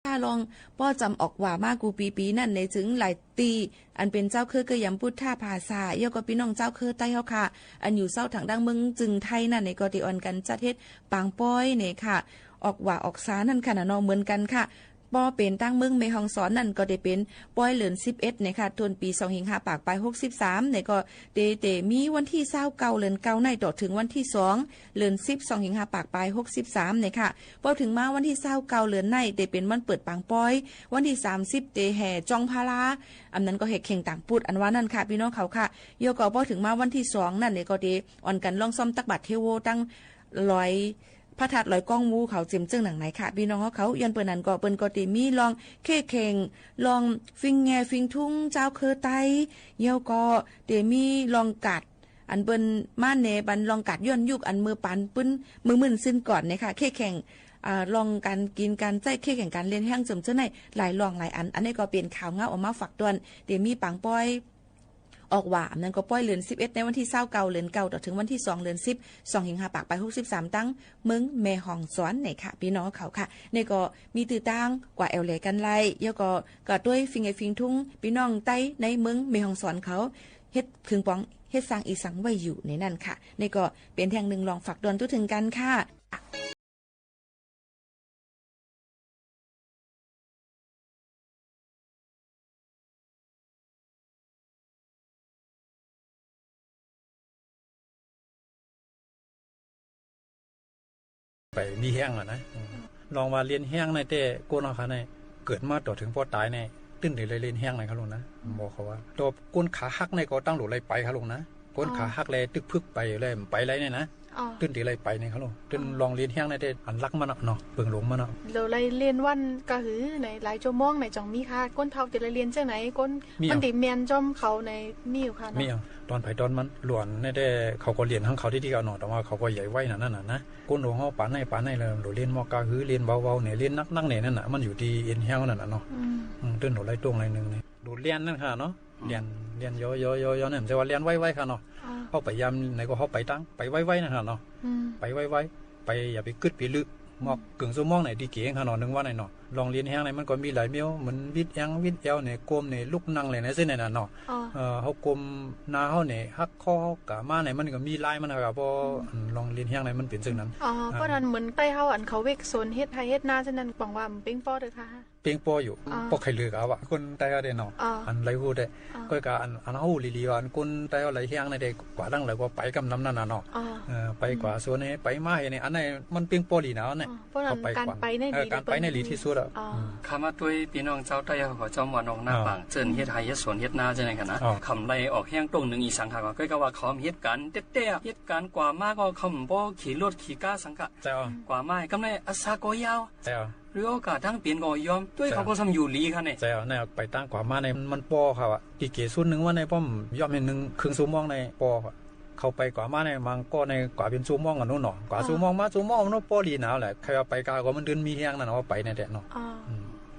ถ้าลองป้อจ๋ำออกว่ามากู้ปีๆ นั้นเน่ย เถิงหลายตี้ อันเป๋นจาวเค้อเกยยำปุทธภาษา แล้วก็ปี้น้องจาวเค้อใต้เฮาค่ะ อันอยู่เซาทางด้านเมืองจึงไทยนั้นเน่ย ก็ได้อ่อนกั๋นจัดเฮ็ดปางป๊อยเน่ยค่ะ ออกหว่าออกสานั่นค่ะนะเนาะ เหมือนกั๋นค่ะ ปอเป๋นตางเมืองแม่ฮ่องสอนนั่นก็เต๋เป๋นป้อยเดือนสิบเอ็ดเนี่ยค่ะ ต้นปี๋สองเฮงห้าปากปายหกสิบสามเนี่ยก็เต๋ เต๋มีวันตี้ซาวเก้าเดือนเก้าในเต้าเถิงวันตี้สองเดือนสิบ สองเฮงห้าปากปายหกสิบสามเนี่ยค่ะ ปอเถิงมาวันตี้ซาวเก้าเดือนในเต๋เป๋นวันเปิดปางป้อย วันตี้สามสิบเต๋แห่จ้องพลา อันนั้นก็แห่เข่งตางปุดอันว่านั่นค่ะ ปี้น้องเขาค่ะ เยี่ยวก็ปอเถิงมาวันตี้สองนั่นเนี่ยก็เต๋อ่อนกั๋นล่องซ่อมตักบาตรเทโวตังลอย พระธาตุลอยก้องมูเขาเจียมเจิ้งหนังไหนค่ะ ปี้น้องเขา ย้อนเปิ้นนั้นก็เปิ้นก็เต๋มีล่องเข้แข่ง ล่องฟิงแงฟิงทุงจาวเครือไต เยี่ยวก็เต๋มีล่องกาด อันเปิ้นมาแหนปันล่องกาดย้อนยุคอันเมื่อปานปื๊น เมื่อมื่นซืนก่อนเนี่ยค่ะ เข้แข่ง อ่า ล่องก๋านกิ๋นก๋านใจ๊ เข้แข่งก๋านเลียนแฮงเจิมเจ้าไหน หลายล่องหลายอัน อันนี้ก็เป๋นข่าวเงาออกมาฝากตวน เต๋มีปางป้อย ออกหว่า อันนั้นก็ป้อยเดือนสิบเอ็ดในวันตี้ซาวเก้าเดือนเก้าเต้าเถิงวันตี้สองเดือนสิบ สองเฮงห้าปากปายหกสิบสามตังเมืองแม่ฮ่องสอนเนี่ยค่ะ ปี้น้องเขาค่ะ นี่ก็มีตื้อตางกว่าแอ่วแหลกั๋นไล่ เยี่ยวก็ ก็ตวยฟิงแงฟิงทุง ปี้น้องไตในเมืองแม่ฮ่องสอนเขา เฮ็ดเคิงปอง เฮ็ดซางอี่สังไว้อยู่ในนั้นค่ะ นี่ก็เป๋นแห่งนึ่งล่องฝากตวนตุ๊เถิงกั๋นค่ะ ไปมีแฮงอะนะ อืม ลองว่าเลียนแฮงในแต่ก้นเฮาค่ะใน เกิดมาต่อเถิงปอต๋ายใน ตึงเดียวเลยเลียนแฮงในค่ะลุงนะ อืม บอกเขาว่า ต่อก้นขาหักในก็ตั้งหลูไหลไปค่ะลุงนะ ก้นขาหักเลยตึกพึกไปเลย ไปเลยเนี่ยนะ ตึงเดียวเลยไปเนี่ยค่ะลุง ตึงลองเลียนแฮงในแต่อันหลักมันอะเนาะ เปิงหลวงมันอะ เดี๋ยวเลยเลียนวันกะหือในหลายชั่วโมงในจ่องมีค่ะ ก้นเฒ่าเดี๋ยวเลยเลียนเจ้าไหน ก้น มีอะ มันติแม่นจ้อมเขาในมีอยู่ค่ะเนาะ มีอะ ต๋อนใผต๋อนมัน หลวนในแต่เขาก็เลียนของเขาตี้ๆ เอาเนาะ แต่ว่าเขาก็ใหญ่ไวหนานั้นน่ะนะ ก้นหลวงเฮาปานในปานในเลย หลวงเลียนมอกกะหือ เลียนเบาๆ เนี่ย เลียนนักๆ เนี่ยนั่นน่ะ มันอยู่ตี้เอ็นแฮงนั่นน่ะเนาะ อืม อืม ตึงหลวงไล่ตรงหลายนึ่งเนี่ย หลวงเลียนนั่นค่ะเนาะ เลียน เลียนย่อๆๆๆ เนี่ย แต่ว่าเลียนไวๆ ค่ะเนาะ เฮาไปยามไหนก็เฮาไปตัง ไปไวๆ นั่นค่ะเนาะ อืม ไปไวๆ ไปอย่าไปกึ๊ดไปลึก มอกเกิ่งชั่วโมงไหนตี้เก๋งค่ะเนาะ นึ่งวันไหนเนาะ ลองเลียนแฮงไหนมันก็มีหลายเมี้ยว เหมือนวิดแองวิดแอวเนี่ย ก้มเนี่ย ลุกนั่งเลยเนี่ย เส้นไหนน่ะเนาะ เออ เฮาก้มหน้าเฮาเนี่ย หักข้อเฮากะมาเนี่ย มันก็มีลายมันค่ะ เพราะ อืม ลองเลียนแฮงไหนมันเป๋นเส้นนั้น อ๋อ เพราะนั้นเหมือนใต้เฮาอันเขาเวกสนเฮ็ดไฮ่เฮ็ดนาเส้นนั้น ป๋องว่ามันเป๋งป้อเต๊อะค่ะ เป๋งป้ออยู่ ป้อใค่เหลือเอาอะ ก้นใต้เฮาเต๊อะเนาะ อันไหลฮู้เต๊อะ ก้อยกาอัน อันเฮาฮู้หลีๆ ว่าอันก้นใต้เฮาไหลแฮงในเต๊อะ กว่าดั้งไหลก็ไปกำนำนั่นน่ะเนาะ เออ ไปกว่าสวนเนี่ย ไปมาเห็นเนี่ย อันนั้นมันเป๋งป้อหลีนะเนี่ย เพราะนั้น เฮาไปกว่า ก๋านไปในหลี เออ ก๋านไปในหลีตี้สุดอะ คำว่าตวยปี้น้องจาวใต้เฮาก็จอมว่าน้องนาป่างเจิ่น เฮ็ดไฮ่เฮ็ดสวนเฮ็ดนาจั่งใด๋ค่ะนะ กำไลออกแฮงตรงนึ่งอี่สังค่ะ ก้อยกาว่าเขาเฮ็ดก๋านแต๊ๆ เฮ็ดก๋านกว่ามาก็เขาบ่ขี่รถขี่ก้าสังค่ะ กว่ามาก็กำไลอาสาก็ยาว หรือโอกาสตังเป๋นก็ยอม ตวยเขาก็ซ่ำอยู่หลีค่ะเนี่ย ใจ้ เนี่ย ไปตางกว่ามาเนี่ย มันป้อเขาอะ ตี้เก๋สุดนึ่งวันเนี่ย ป้อมยอมเห็นนึ่งเคิ่งชั่วโมงเนี่ย ป้อเขาอะ เขาไปกว่ามาเนี่ย บางก้อเนี่ย กว่าเป๋นชั่วโมงกั๋นโน้นเนาะ กว่าชั่วโมงมาชั่วโมงโน้น ป้อหลีหนาวแหละ ใค่ว่าไปกาก็มันเดินมีแฮงนั่นเนาะ ว่าไปเนี่ยแต๊อะเนาะ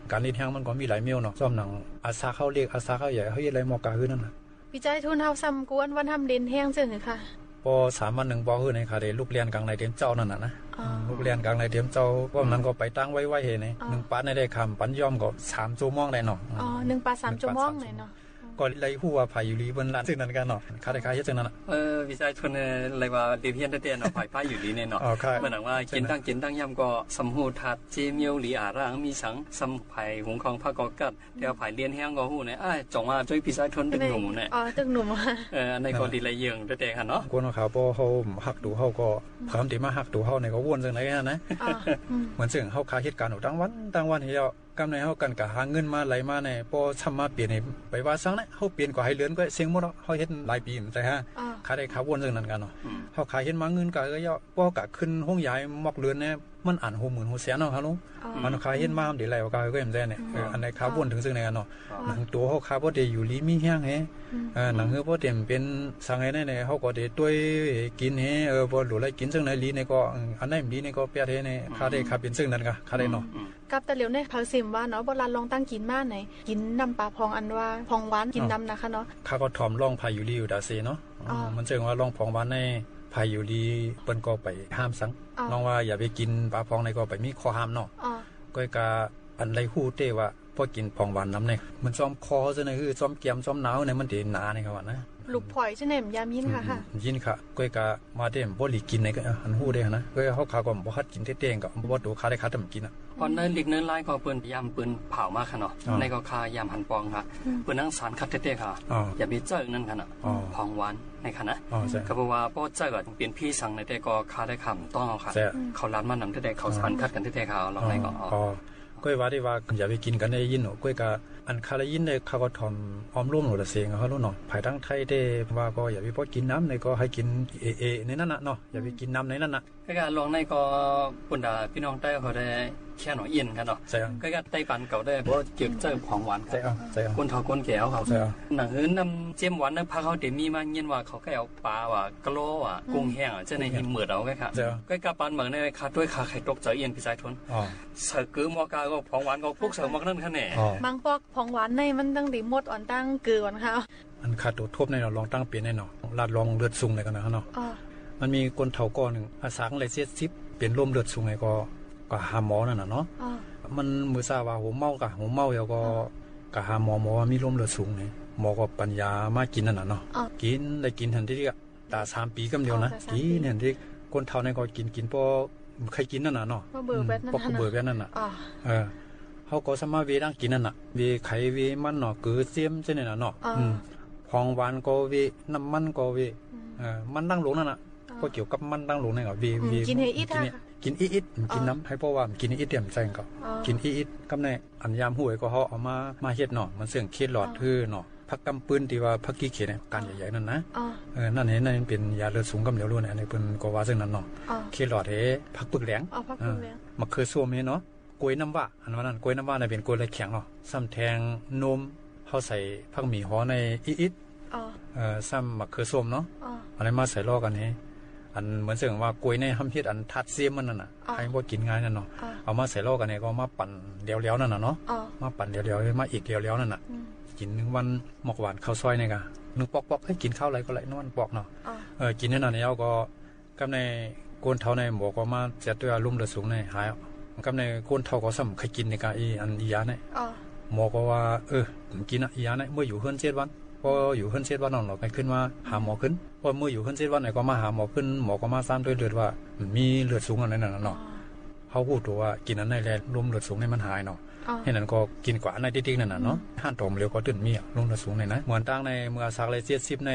ก๋านเลียนแฮงมันก็มีหลายเมี้ยวเนาะ ซ่อมหนังอาสาเขาเล็ก อาสาเขาใหญ่ เขาเฮ็ดไหลมอกกะหือนั่นน่ะ ปี้จายทุนเฮาซ่ำกวนวันทำเลียนแฮงเจิ่งค่ะ ปอสามวันนึ่งปอหื้อในค่ะ เต๊อะลุกเลียนก๋างในเตียมเจ๊านั่นน่ะนะ ลุกเลียนก๋างในเตียมเจ๊า เพราะนั้นก็ไปตางไวๆ เฮาเนี่ย นึ่งปัดในเต๊อะ คำปันยอมก็สามชั่วโมงได้เนาะ อ๋อ นึ่งปัดสามชั่วโมงได้เนาะ ก็ไหลฮู้ว่าใผอยู่หลีเปิ้นลาดเส้นนั้นกั๋นเนาะ ข้าได้ข้าเฮ็ดเส้นนั้นน่ะ เออ ปี้จายทุนเนี่ย ไหลว่าเตรียมเฮียนแต๊ๆ เนาะ ใผพาอยู่หลีเนี่ยเนาะ เหมือนว่ากิ๋นตังกิ๋นตังย่ำก็ซ่ำฮู้ถาดเจ๊เมียวหลีอะ ร่างมีสัง ซ่ำใผหุงข้าวผักก็กัด แต่ว่าใผเลียนแฮงก็ฮู้เนี่ย อ้าย จ่องว่าตวยปี้จายทุนตึงหนุ่มเนี่ย อ๋อ ตึงหนุ่ม เออ อันนั้นก็ดีหลายเยื่องแต๊ๆ ค่ะเนาะ คนเขาป้อเขาฮักตั๋วเขาก็ พร้อมตี้มาฮักตั๋วเขาเนี่ยก็ว่นจั่งใด๋นะ เหมือนเซิ่งเฮาข้าเฮ็ดก๋านอยู่ตังวันตังวันเหีย กำในเฮากั๋นกะหาเงินมาไหลมาเนี่ย ป้อซ่ำมาเป๋นเนี่ย ไปว่าซังเนี่ย เฮาเป๋นกว่าไฮ่เรือนก็เซ็งหมดเนาะ เฮาเฮ็ดหลายปี๋มันใจ้ฮะ ข้าได้ข้าว่นจั่งนั้นกั๋นเนาะ เฮาข้าเฮ็ดมาเงินกะเยาะ ป้อกะขึ้นโฮงยาหมอกเรือนเนี่ย มันอั้นหัวหมื่นหัวแสนเนาะค่ะลุง อันข้าเฮ็ดมามันดีหลายกว่าเก่าก็ยังได้เนี่ย เออ อันไหนข้าว่นเถิงเซิ่งไหนกั๋นเนาะ หนังตั๋วเฮาข้าป้อเตียอยู่หลีมีแฮงเฮ เออ หนังหื้อป้อเตียเป๋นสังไหนเนี่ย เฮาก็เตียตวยกิ๋นเฮ เออ ป้อหลูไหลกิ๋นเซิ่งไหนหลีเนี่ยก็ เออ อันไหนบ่ดีเนี่ยก็เปียดเฮเนี่ย ข้าได้ข้าเป๋นเซิ่งนั้นกะ ข้าได้เนาะ กับตะเหลียวเนี่ยเผาเสมว่าเนาะ โบราณลองตั้งกิ๋นมาไหน กิ๋นน้ำป๋าผ่องอันว่าผ่องหวานกิ๋นน้ำนะคะเนาะ ข้าก็ถ่อมลองใผอยู่หลีอยู่ตาเสเนาะ มันเซิ่งว่าลองผ่องหวานในใผอยู่หลีเปิ้นก็ไปห้ามสัง ลองว่าอย่าไปกิ๋นป๋าผ่องในก็ไปมีข้อห้ามเนาะ ก้อยกาอันไหลฮู้เต๊อะว่า ป้อกิ๋นผ่องหวานนำเนี่ย มันซ่อมคอเซิ่งไหน หื้อซ่อมแก้มซ่อมหนาวเนี่ย มันเตียหนาเนี่ยเขาว่านะ ลูกผอยเจ้าเนี่ย บ่ยามยินค่ะ อืม ค่ะ อืม ยินค่ะ ก้อยกามาเต้มบ่หลีกกิ๋นไหนก็ เอ่อ หันฮู้ได้นะ ก้อยเฮาข้าก็บ่ฮัดกิ๋นแต๊ๆ ก็บ่ว่าตั๋วข้าได้ข้าแต่บ่กิ๋นน่ะ เพราะในลิกในลายก็เปิ้นยามเปิ้นผ่าวมาค่ะเนาะ อ๋อ ในก็ข้ายามหันปองค่ะ อืม เปิ้นหังสารคัดแต๊ๆ ค่ะ อ๋อ อย่าไปเจิ่งนั่นค่ะเนาะ อ๋อ ของหวานในค่ะนะ อ๋อ ใจ้ ก็เพราะว่าป้อเจิ่งอะเป๋นพิษสังในแต่ก็ข้าได้ข้าบ่ต้องเอาค่ะ ใจ้ เขาลาดมานำแต๊ๆ เขาสารคัดกั๋นแต๊ๆ ค่ะ ลองในก็ อ๋อ อ๋อ อ๋อ ก้อยว่าตี้ว่าอย่าไปกิ๋นกั๋นได้ยินเนาะ ก้อยกาอันข้าได้ยินได้ข้าก็ถ่อมอ้อมล้อมหลูเสียงเขาลูกเนาะ ภายตังไทยแต๊ว่าก็อย่าไปป้อกิ๋นนำ ในก็หื้อกิ๋นเอๆ ในนั้นน่ะเนาะ อย่าไปกิ๋นนำในนั้นน่ะ ก้อยกาลองในก็ปุ้นดาพี่น้องใต้เขาได้แค่หนอเอี้ยนค่ะเนาะ ใจ้ ก้อยกาใต้ปานเก่าได้บ่เจิ่งเจิ่งของหวานค่ะ ใจ้ ใจ้ คนเฒ่าคนแก่เขา ใจ้ หนังหื้อน้ำเจียมหวานน้ำผักเขาเต๋มีมาเยียนว่าเขาก็เอาปลาว่า กะโลอ่ะ อืม กุ้งแห้งอ่ะ เจ้าใน กุ้งแห้ง หิมเมิดเอาไงค่ะ เจ้า ก้อยกาปานเหมือนในข้าต้วยข้าไข่ตกเจิ่งเอี้ยนพี่สายทน อ๋อ ใส่เกลือหม้อกาก็ของหวานก็คลุกใส่หม้อนั้นค่ะแน่ อ๋อ บางปอกของหวานในมันตั้งแต่หมดอ่อนตั้งเกลืออ่อนค่ะ อันข้าตั๋วทบในเนาะ ลองตั้งเป๋นในเนาะ ลาดลองเลือดสูงในก่อนนะเนาะ อ๋อ มันมีคนเฒ่าก้อนนึ่ง อาสาเลยเจ็ดสิบ เป๋นลมเลือดสูงในก็ ก็หาหมอนั่นน่ะเนาะ อ๋อ มันมือซาว่าหัวเมาก่ะ หัวเมาแล้วก็ อ๋อ ก็หาหมอ หมอว่ามีลมเลือดสูงใน หมอก็ปันยามากิ๋นนั่นน่ะเนาะ อ๋อ กิ๋นได้กิ๋นหันตี้ ต๋าสามปี๋กำเดียวนะ อ๋อ ต๋าสามปี๋ กิ๋นหันตี้ คนเฒ่าในก็กิ๋น กิ๋นป้อใค่กิ๋นนั่นน่ะเนาะ ป้อเบื่อแบบนั้น อืม ป้อเบื่อแบบนั้นน่ะ อ๋อ เออ เขาก็สามารถเวดังกิ๋นนั่นน่ะ เวไข่เวมันเนาะ เกลือเจียมเจ้าเนี่ยน่ะเนาะ อ๋อ อืม ของหวานก็เว น้ำมันก็เว อืม เออ มันดั้งหลวงนั่นน่ะ อ๋อ ก็เกี่ยวกับมันดั้งหลวงนี่ก็เว อืม เว กิ๋นหื้ออิด กิ๋นหื้อ ค่ะ กิ๋นอิดๆ กิ๋นนำ อ๋อ หื้อเพราะว่ากิ๋นอิดเดียวใจ้ก็ อ๋อ กิ๋นอิดๆ กำใน อันยามฮู้ไอ้ก็เขาเอามา มาเฮ็ดเนาะ มันเซิ่งเคลอด อ๋อ หื้อเนาะ ผักกำปืนตี้ว่าผักกี้เขนเนี่ย ก้านใหญ่ๆ นั่นนะ อ๋อ เออ นั่นเห็น นั่นเป๋นยาเลือดสูงกำเดียวเลย อันนี้เปิ้นก็ว่าเซิ่งนั้นเนาะ อ๋อ เคลอดเฮ ผักปึกแหลง อ๋อ ผักปึกแหลง เออ มะเขือส้มเฮเนาะ กล้วยน้ำว้า อันว่านั้น กล้วยน้ำว้าเนี่ยเป๋นกล้วยไร้แข็งเนาะ ซ้ำแทงนม เขาใส่ผักหมี่หอในอิดๆ อ๋อ เออ ซ้ำมะเขือส้มเนาะ อ๋อ อันนี้มาใส่ล่อกั๋นเฮ อันเหมือนเซิ่งว่ากล้วยในห้ำเฮ็ดอันธาตุเสียมมันนั่นน่ะ อ๋อ หื้อบ่กิ๋นง่ายนั่นเนาะ อ๋อ เอามาใส่ล่อกั๋นเฮก็มาปั่นแหลวๆ นั่นน่ะเนาะ อ๋อ มาปั่นแหลวๆ มาอิดแหลวๆ นั่นน่ะ อืม กิ๋นนึ่งวันหมอกหว่านข้าวซอยนี่กะ นึ่งปอกๆ หื้อกิ๋นข้าวอะไรก็ได้ นึ่งวันปอกเนาะ อ๋อ เออ กิ๋นในนั้นแล้วก็ กำในคนเฒ่าในหมอก็มาเจียดตวยลมเลือดสูงในหาย กำในคนเฒ่าก็ซ้ำใค่กิ๋นในกะ อีอันอียาใน อ๋อ หมอก็ว่า เออ กิ๋นอะ อียาใน เมื่ออยู่เฮือนเจ็ดวัน พออยู่เฮือนเจ็ดวันนั่น เฮาก็ขึ้นมาหาหมอขึ้น พอเมื่ออยู่เฮือนเจ็ดวันไหนก็มาหาหมอขึ้น หมอก็มาซ่อมตวยเลือดว่ามีเลือดสูงอันนั้นน่ะเนาะ อ๋อ เขาฮู้ตั๋วว่ากิ๋นอันนั้นแหละ ลมเลือดสูงในมันหายเนาะ อ๋อ เฮานั้นก็กิ๋นกว่าอันนั้นติ๊กๆ นั่นน่ะเนาะ อืม หันตั๋วเหลียวก็ตึงมีอะ ลมเลือดสูงในนะ เหมือนตั้งในเมื่อสักเลยเจ็ดสิบใน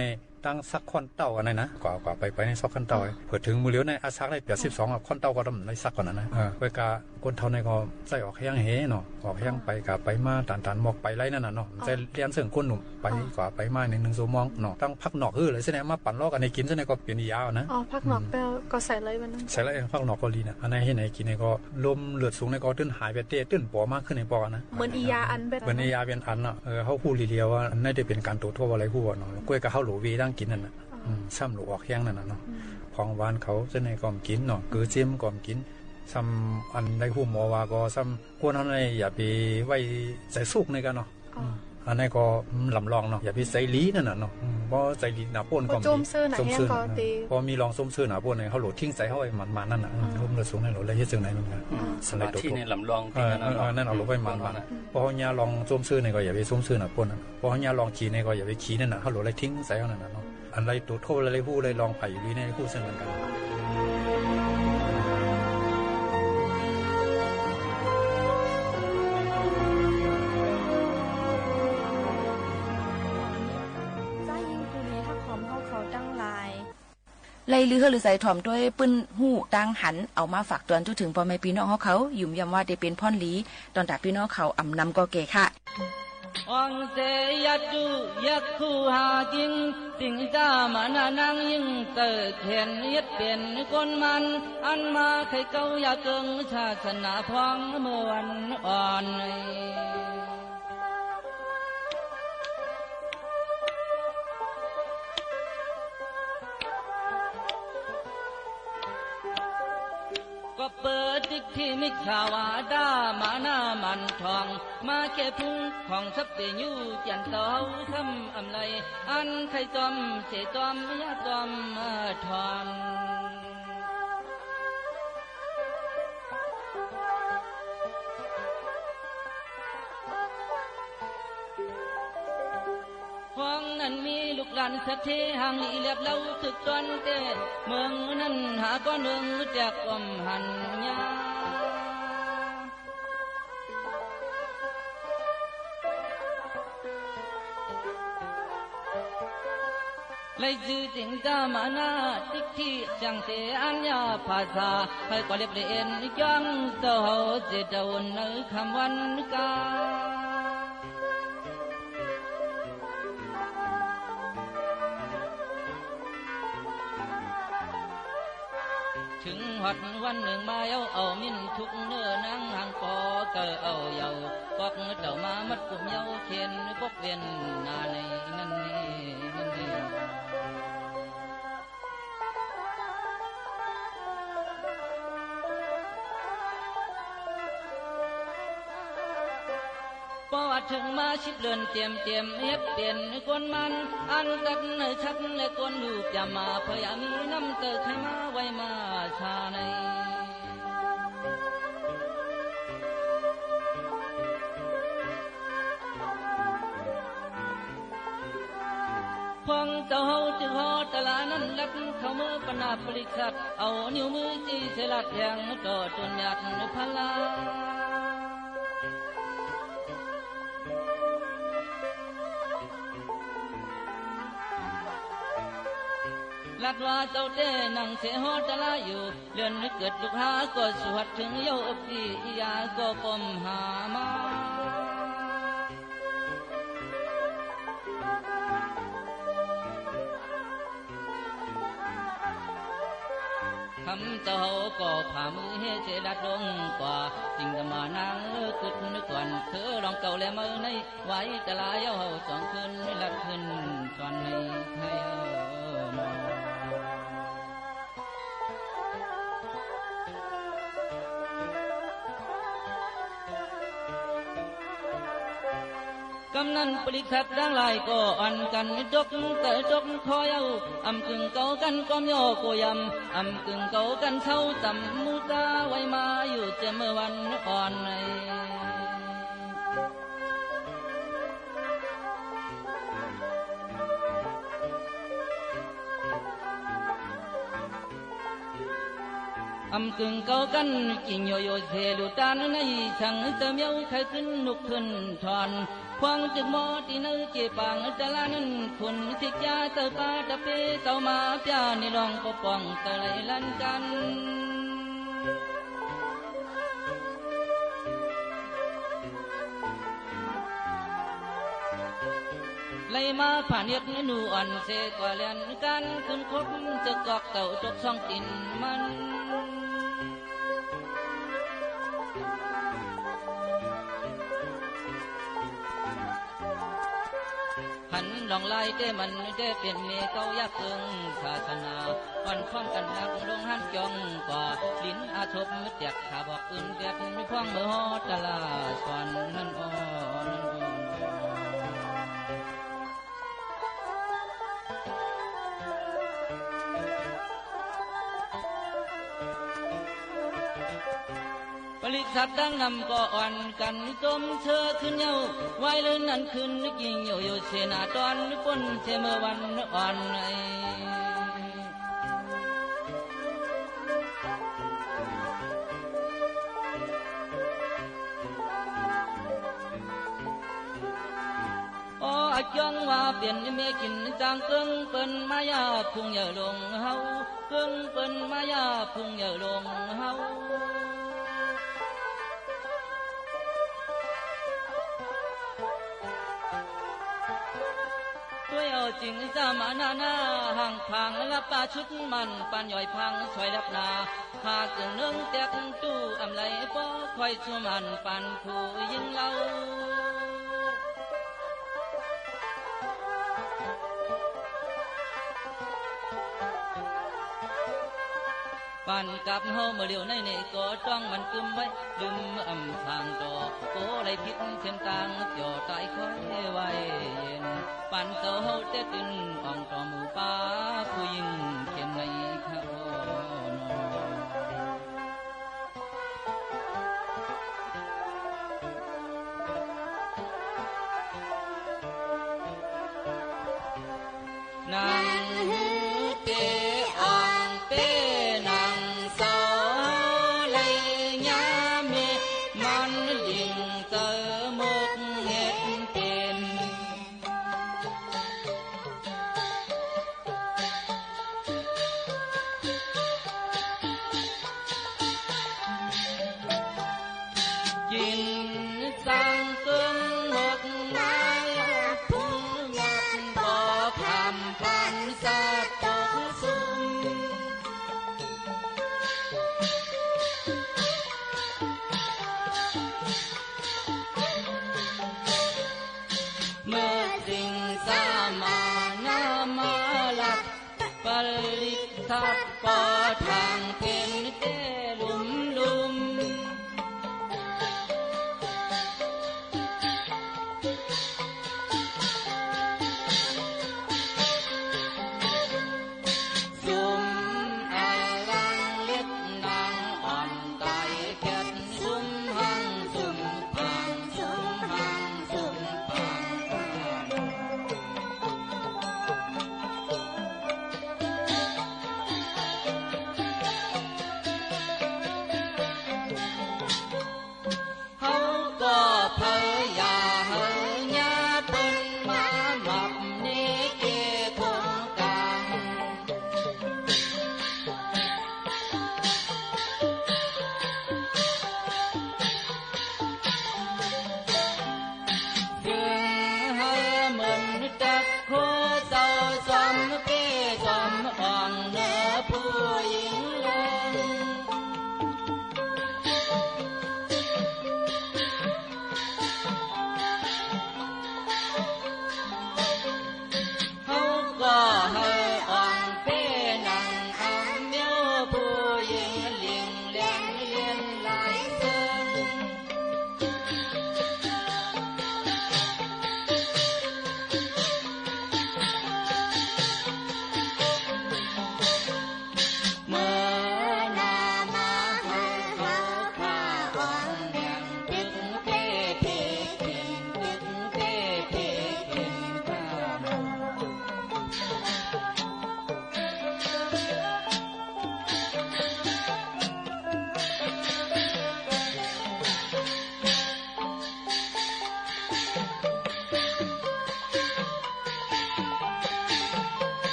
ตั้งสักข้อนเต้าอันนั้นนะ กว่า กว่าไป ไปในซอกข้อนเต้า อ๋อ เผื่อเถิงมื้อเหลียวในอาสักได้แปดสิบสองอะ ข้อนเต้าก็ต้องได้สักก่อนนะ เออ ไว้กะคนเฒ่าในก็ใจ๊ออกแฮงเฮเนาะ ออกแฮง อ๋อ ไปกะไปมา ตาน ตานหมอกไปไล่นั่นน่ะเนาะ อ๋อ ใจ๊เลียนเซิ่งคนหนุ่มไป อ๋อ กว่าไปมาในนึ่งชั่วโมงเนาะ ตั้งผักหนอกหื้อเลยเสี้ยเนี่ย มาปั่นล่อกั๋นหื้อกิ๋นเสี้ยเนี่ยก็เป๋นอียานะ อ๋อ ผักหนอก อืม ก็ ก็ใส่เลยวันนั้น ใส่เลย ผักหนอกก็ดีนะ อันนั้นหื้อในกิ๋นในก็ลมเลือดสูงในก็ตึงหายไปเต๊อะ ตึงป๋อมาขึ้นในปอกอะนะ เหมือนอียาอันเป๋น เหมือนอียาเป๋นอันเนาะ เออ เฮาฮู้ลีเดียวว่าอันนั้นได้เป๋นก๋านตั๋วทบอะไรฮู้อะเนาะ ก้วยกะเฮาหลูเวดังกิ๋นนั่นน่ะ อ๋อ อืม ซ้ำหลูออกแฮงนั่นน่ะเนาะ อืม ของหวานเขาเสี้ยในก็บ่กิ๋นเนาะ เกลือเจียมก็บ่กิ๋น ซ้ำอันได้ฮู้หมอว่าก็ซ้ำคนเฮาในอย่าไปไว้ใจ๋สุขในกะเนาะ อ๋อ อืม อันนั้นก็ อืม ลำลองเนาะ อย่าไปใจ๋หลีนั่นน่ะเนาะ อืม บ่ใจ๋หลีหนาป้นก็บ่กิ๋น บ่จมเซอหนาแฮงก็ จมเซอหนา ก็ดี บ่มีลองจมเซอหนาป้นใน เฮาหลูทิ้งใจ๋เฮาไว้หมันๆ นั่นน่ะ อืม อ๋อ ลมเลือดสูงในหลูเลยเฮ็ดจั่งใด๋มันกะ อืม สมาธิในลำลอง เออ เออ เออ นั่นเอาหลูไว้หมันๆ อืม พอเฮาเยียะลองจมเซอในก็อย่าไปจมเซอหนาป้นน่ะ พอเฮาเยียะลองขี่ในก็อย่าไปขี่นั่นน่ะ เฮาหลูเลยทิ้งใจ๋เฮานั่นน่ะเนาะ อันใดตั๋วทบอะไรฮู้ อะไรลองไปอยู่ดีในฮู้เซิ่งเหมือนกั๋น เจ้าญิงผู้ดีฮักหอมเฮาเขาตังหลาย ไล่ลือหื้อลือใจ๋ถ่อมตวยปื้นฮู้ตางหัน เอามาฝากตวนจุเถิงป้อแม่ปี้น้องเฮาเขา หยุมยำว่าได้เป๋นพ่อนหลี ตอนต๋าปี้น้องเขาอำนำก่อแก่ค่ะ อ่องเสยยะจุยักษ์คู่หากิน สิ่งจ้ามานานางยิ่งเติบแขนเฮ็ดเป๋นคนมัน อันมาไขเก้ายาเกิงศาสนาพ้องเมื่อวันอ่อน ก็เปิดทิฏฐิมิจฉาวาดามาหน้ามันทอง มาแค่พุงของสัพเพยู จันเตาซ้ำอำไร อันใครจอมเสจอมยาจอมทอน ของนั้นมีลูก การสัตย์เทหัง อีแล็บเล่าตึกตอนเต้ เมืองนั้นหาก้อนเอิงแจกกลมหันยา ไล่จื้อเต็งจามานา ทิฏฐิจังเตอัญญาภาษา ใผก็เล็บเละเอ็นจ้องเจ้าเฮาเจตะวนในค่ำวันกา เถิงฮอดวันนึ่งมาเย้า เอามิ่นทุกเนื้อหนัง หังปอเกอเอาเย้า ปอกเต้ามามัดกุมเย้า เข็นปกเวียนหน้าในนั้นนี้นั้นนี้ ปอว่าเถิงมาสิบเดือนเตียมๆ เฮ็ดเป๋นคนมัน อันตัดในชักและคนลูก อย่ามาพยามีน้ำเตอใครมาไว้มาชาใน พ่องเจ้าเฮาจึงฮอตะลานั้น ลัดเข้ามือปนาปริกษัตริย์ เอานิ้วมือจี้ใส่ลัดแทงต่อต้นหญ้าพารา ลัดว่าเจ้าเต้นั่งเสฮอตะลาอยู่ เดือนเกิดลูกหาก็สวดเถิงเย้า อบดีอียาก็ปมหามา คำเจ้าก็ผ่ามือเฮเสลัดลงกว่า จึงจะมานางกึ๊ดนึกก่อน เธอลองเก่าแลเมื่อใน ไหวตะลาเย้าเฮาสองคืน ลัดขึ้นสอนให้ไทยเฮา กำนั้นปริกษัตริย์ตังหลายก็อ่อนกั๋น จกเต๋อจกคอเย้า อำกึ่งเก่ากั๋นก้อมย่อโกยำ อำกึ่งเก่ากั๋นเซาจ๋ำมูตา ไหวมาอยู่เจียมเมื่อวันอ่อนใน อำกึ่งเก่ากั๋นกิ่งโยโย่เสลูตานใน ฉังเตอเมียวไขขึ้นนุกขึ้นถอน ควางจึกหมอตี้เนอเจปางตะลานั้น ขุนสิกยาเตอปาตะเปเตามาเปียในร่องปกป้องเตอไหลลันกั๋น ไหลมาผ่านเฮ็ดหนูอ่อนเสกว่าแล่นกั๋นขึ้นคบ จะกอกเต่าจกซ่องตี๋นมัน หันหนองลายเต้มันเต้เป๋นเมเก่ายักษ์เอิงศาสนา อ่อนพร้อมกั๋นนักลงหันจ้องกว่า ลิ้นอาทบแตกขาบอกปืนแดด พ่องเมื่อฮอดตะลาสอนนั่นอ่อน ปริกษัตริย์ตังนำก็อ่อนกั๋นจมเชอขึ้นเย้า ไหวเลินนั้นขึ้นกิ่งโยโย่เสนาตอน ป้นเสเมื่อวันอ่อนใน อ๋อ อะจ้องว่าเป๋นเมกิ๋นจางเกิ่งเปิ้นมายาพุงใหญ่ลงเฮา เกิ่งเปิ้นมายาพุงใหญ่ลงเฮา ตวยเอาจิงจามานานา หังผางละปาชุดมัน ปันย่อยพังสวยลับนา หากเกิ่งเนืองแตกตู้อำไล ปอคอยสุมันปันผู้ยิงเล่า ปันกับเฮาเมื่อเดียวในนี่ก็ต้องมันกึมไว้ ลืมอำทางต่อ โกไหลผิดเส้นตาง เตียวต๋ายค่อยไว้เย็น ปันเจ้าเฮาเต้ตื่นอ่องต่อหมู่ป้า ผู้ยิงเข้มในข้าอ่อน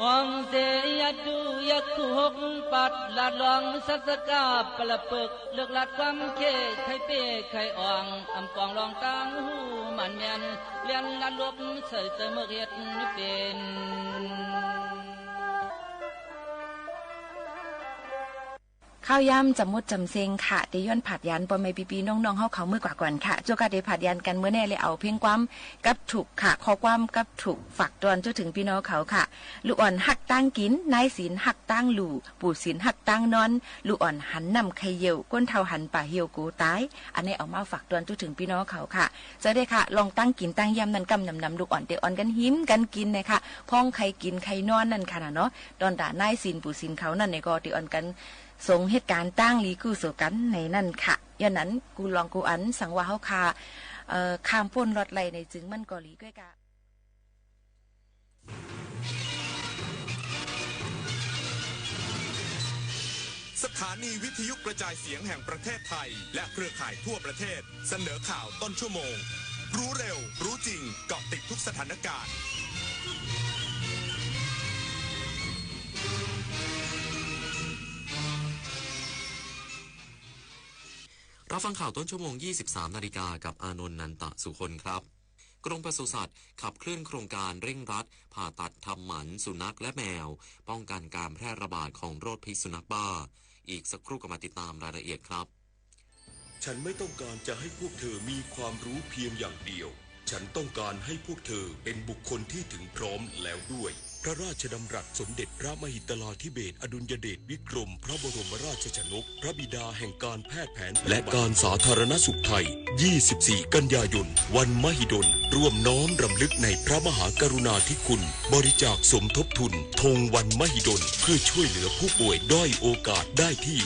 อ่องเสยดูยักษ์คู่หกปัด ลาดลองสัสกาปละปึก เลือกลาดความเข้ ไขเป้ไขอ่อง อำปองลองตั้งหู้หมั่นแม่น เลียนลาดลบใส่เติมเมือกเฮ็ดเป๋น ข้าวยามจ๋ำหมดจ๋ำเซ็งค่ะ เตียวย้อนผาดยานป้อแม่ปี้ๆ น้องๆ เฮาเขาเมื่อกว่าก่อนค่ะ เจ้าค่ะ เตียวผาดยานกั๋นเมื่อแน่เลย เอาเพลงความกับถูกค่ะ ข้อความกับถูกฝากตวนจนถึงปี้น้องเขาค่ะ ลูกอ่อนฮักตางกิ๋น นายศีลฮักตางลู่ ปู่ศีลฮักตางนอน ลูกอ่อนหันน้ำไข่เยี่ยว ก้นเฒ่าหันป่าเหี่ยวกูตาย อันนี้เอามาฝากตวนจนถึงปี้น้องเขาค่ะ เจ้าเด้อค่ะ ลองตางกิ๋นตางเยี่ยมนั้นกำนำๆ ลูกอ่อนเตียวอ่อนกั๋นหิมกั๋นกิ๋นนะคะ พ่องใค่กิ๋นใค่นอนนั่นค่ะน่ะเนาะ ตอนต๋านายศีลปู่ศีลเขานั่นเนี่ยก็เตียวอ่อนกั๋น สงเหตุก๋ารณ์ตางหลีกู้โสกั๋นในนั้นค่ะ ย้อนนั้นกู้ลองกู้อันสังว่าเฮาค่ะ เอ่อ ข้ามป๊นลอดไล่ในจึงมันก็หลีก้วยกา สถานีวิทยุกระจายเสียงแห่งประเทศไทย และเครือข่ายทั่วประเทศ เสนอข่าวต้นชั่วโมง รู้เร็ว รู้จริง เกาะติดทุกสถานการณ์ รับฟังข่าวต้นชั่วโมง ยี่สิบสามนาฬิกา กับอานนท์ นันตะสุคนครับ กรมปศุสัตว์ขับเคลื่อนโครงการเร่งรัดผ่าตัดทำหมันสุนัขและแมว ป้องกันการแพร่ระบาดของโรคพิษสุนัขบ้า อีกสักครู่กลับมาติดตามรายละเอียดครับ ฉันไม่ต้องการจะให้พวกเธอมีความรู้เพียงอย่างเดียว ฉันต้องการให้พวกเธอเป็นบุคคลที่ถึงพร้อมแล้วด้วย พระราชดำรัสสมเด็จพระมหิดลาธิเบศรอดุลยเดชวิกรมพระบรมราชชนก พระบิดาแห่งการแพทย์แผนปัจจุบัน และการสาธารณสุขไทย ยี่สิบสี่กันยายน วันมหิดล ร่วมน้อมรำลึกในพระมหากรุณาธิคุณ บริจาคสมทบทุน ธงวันมหิดล เพื่อช่วยเหลือผู้ป่วยด้อยโอกาสได้ที่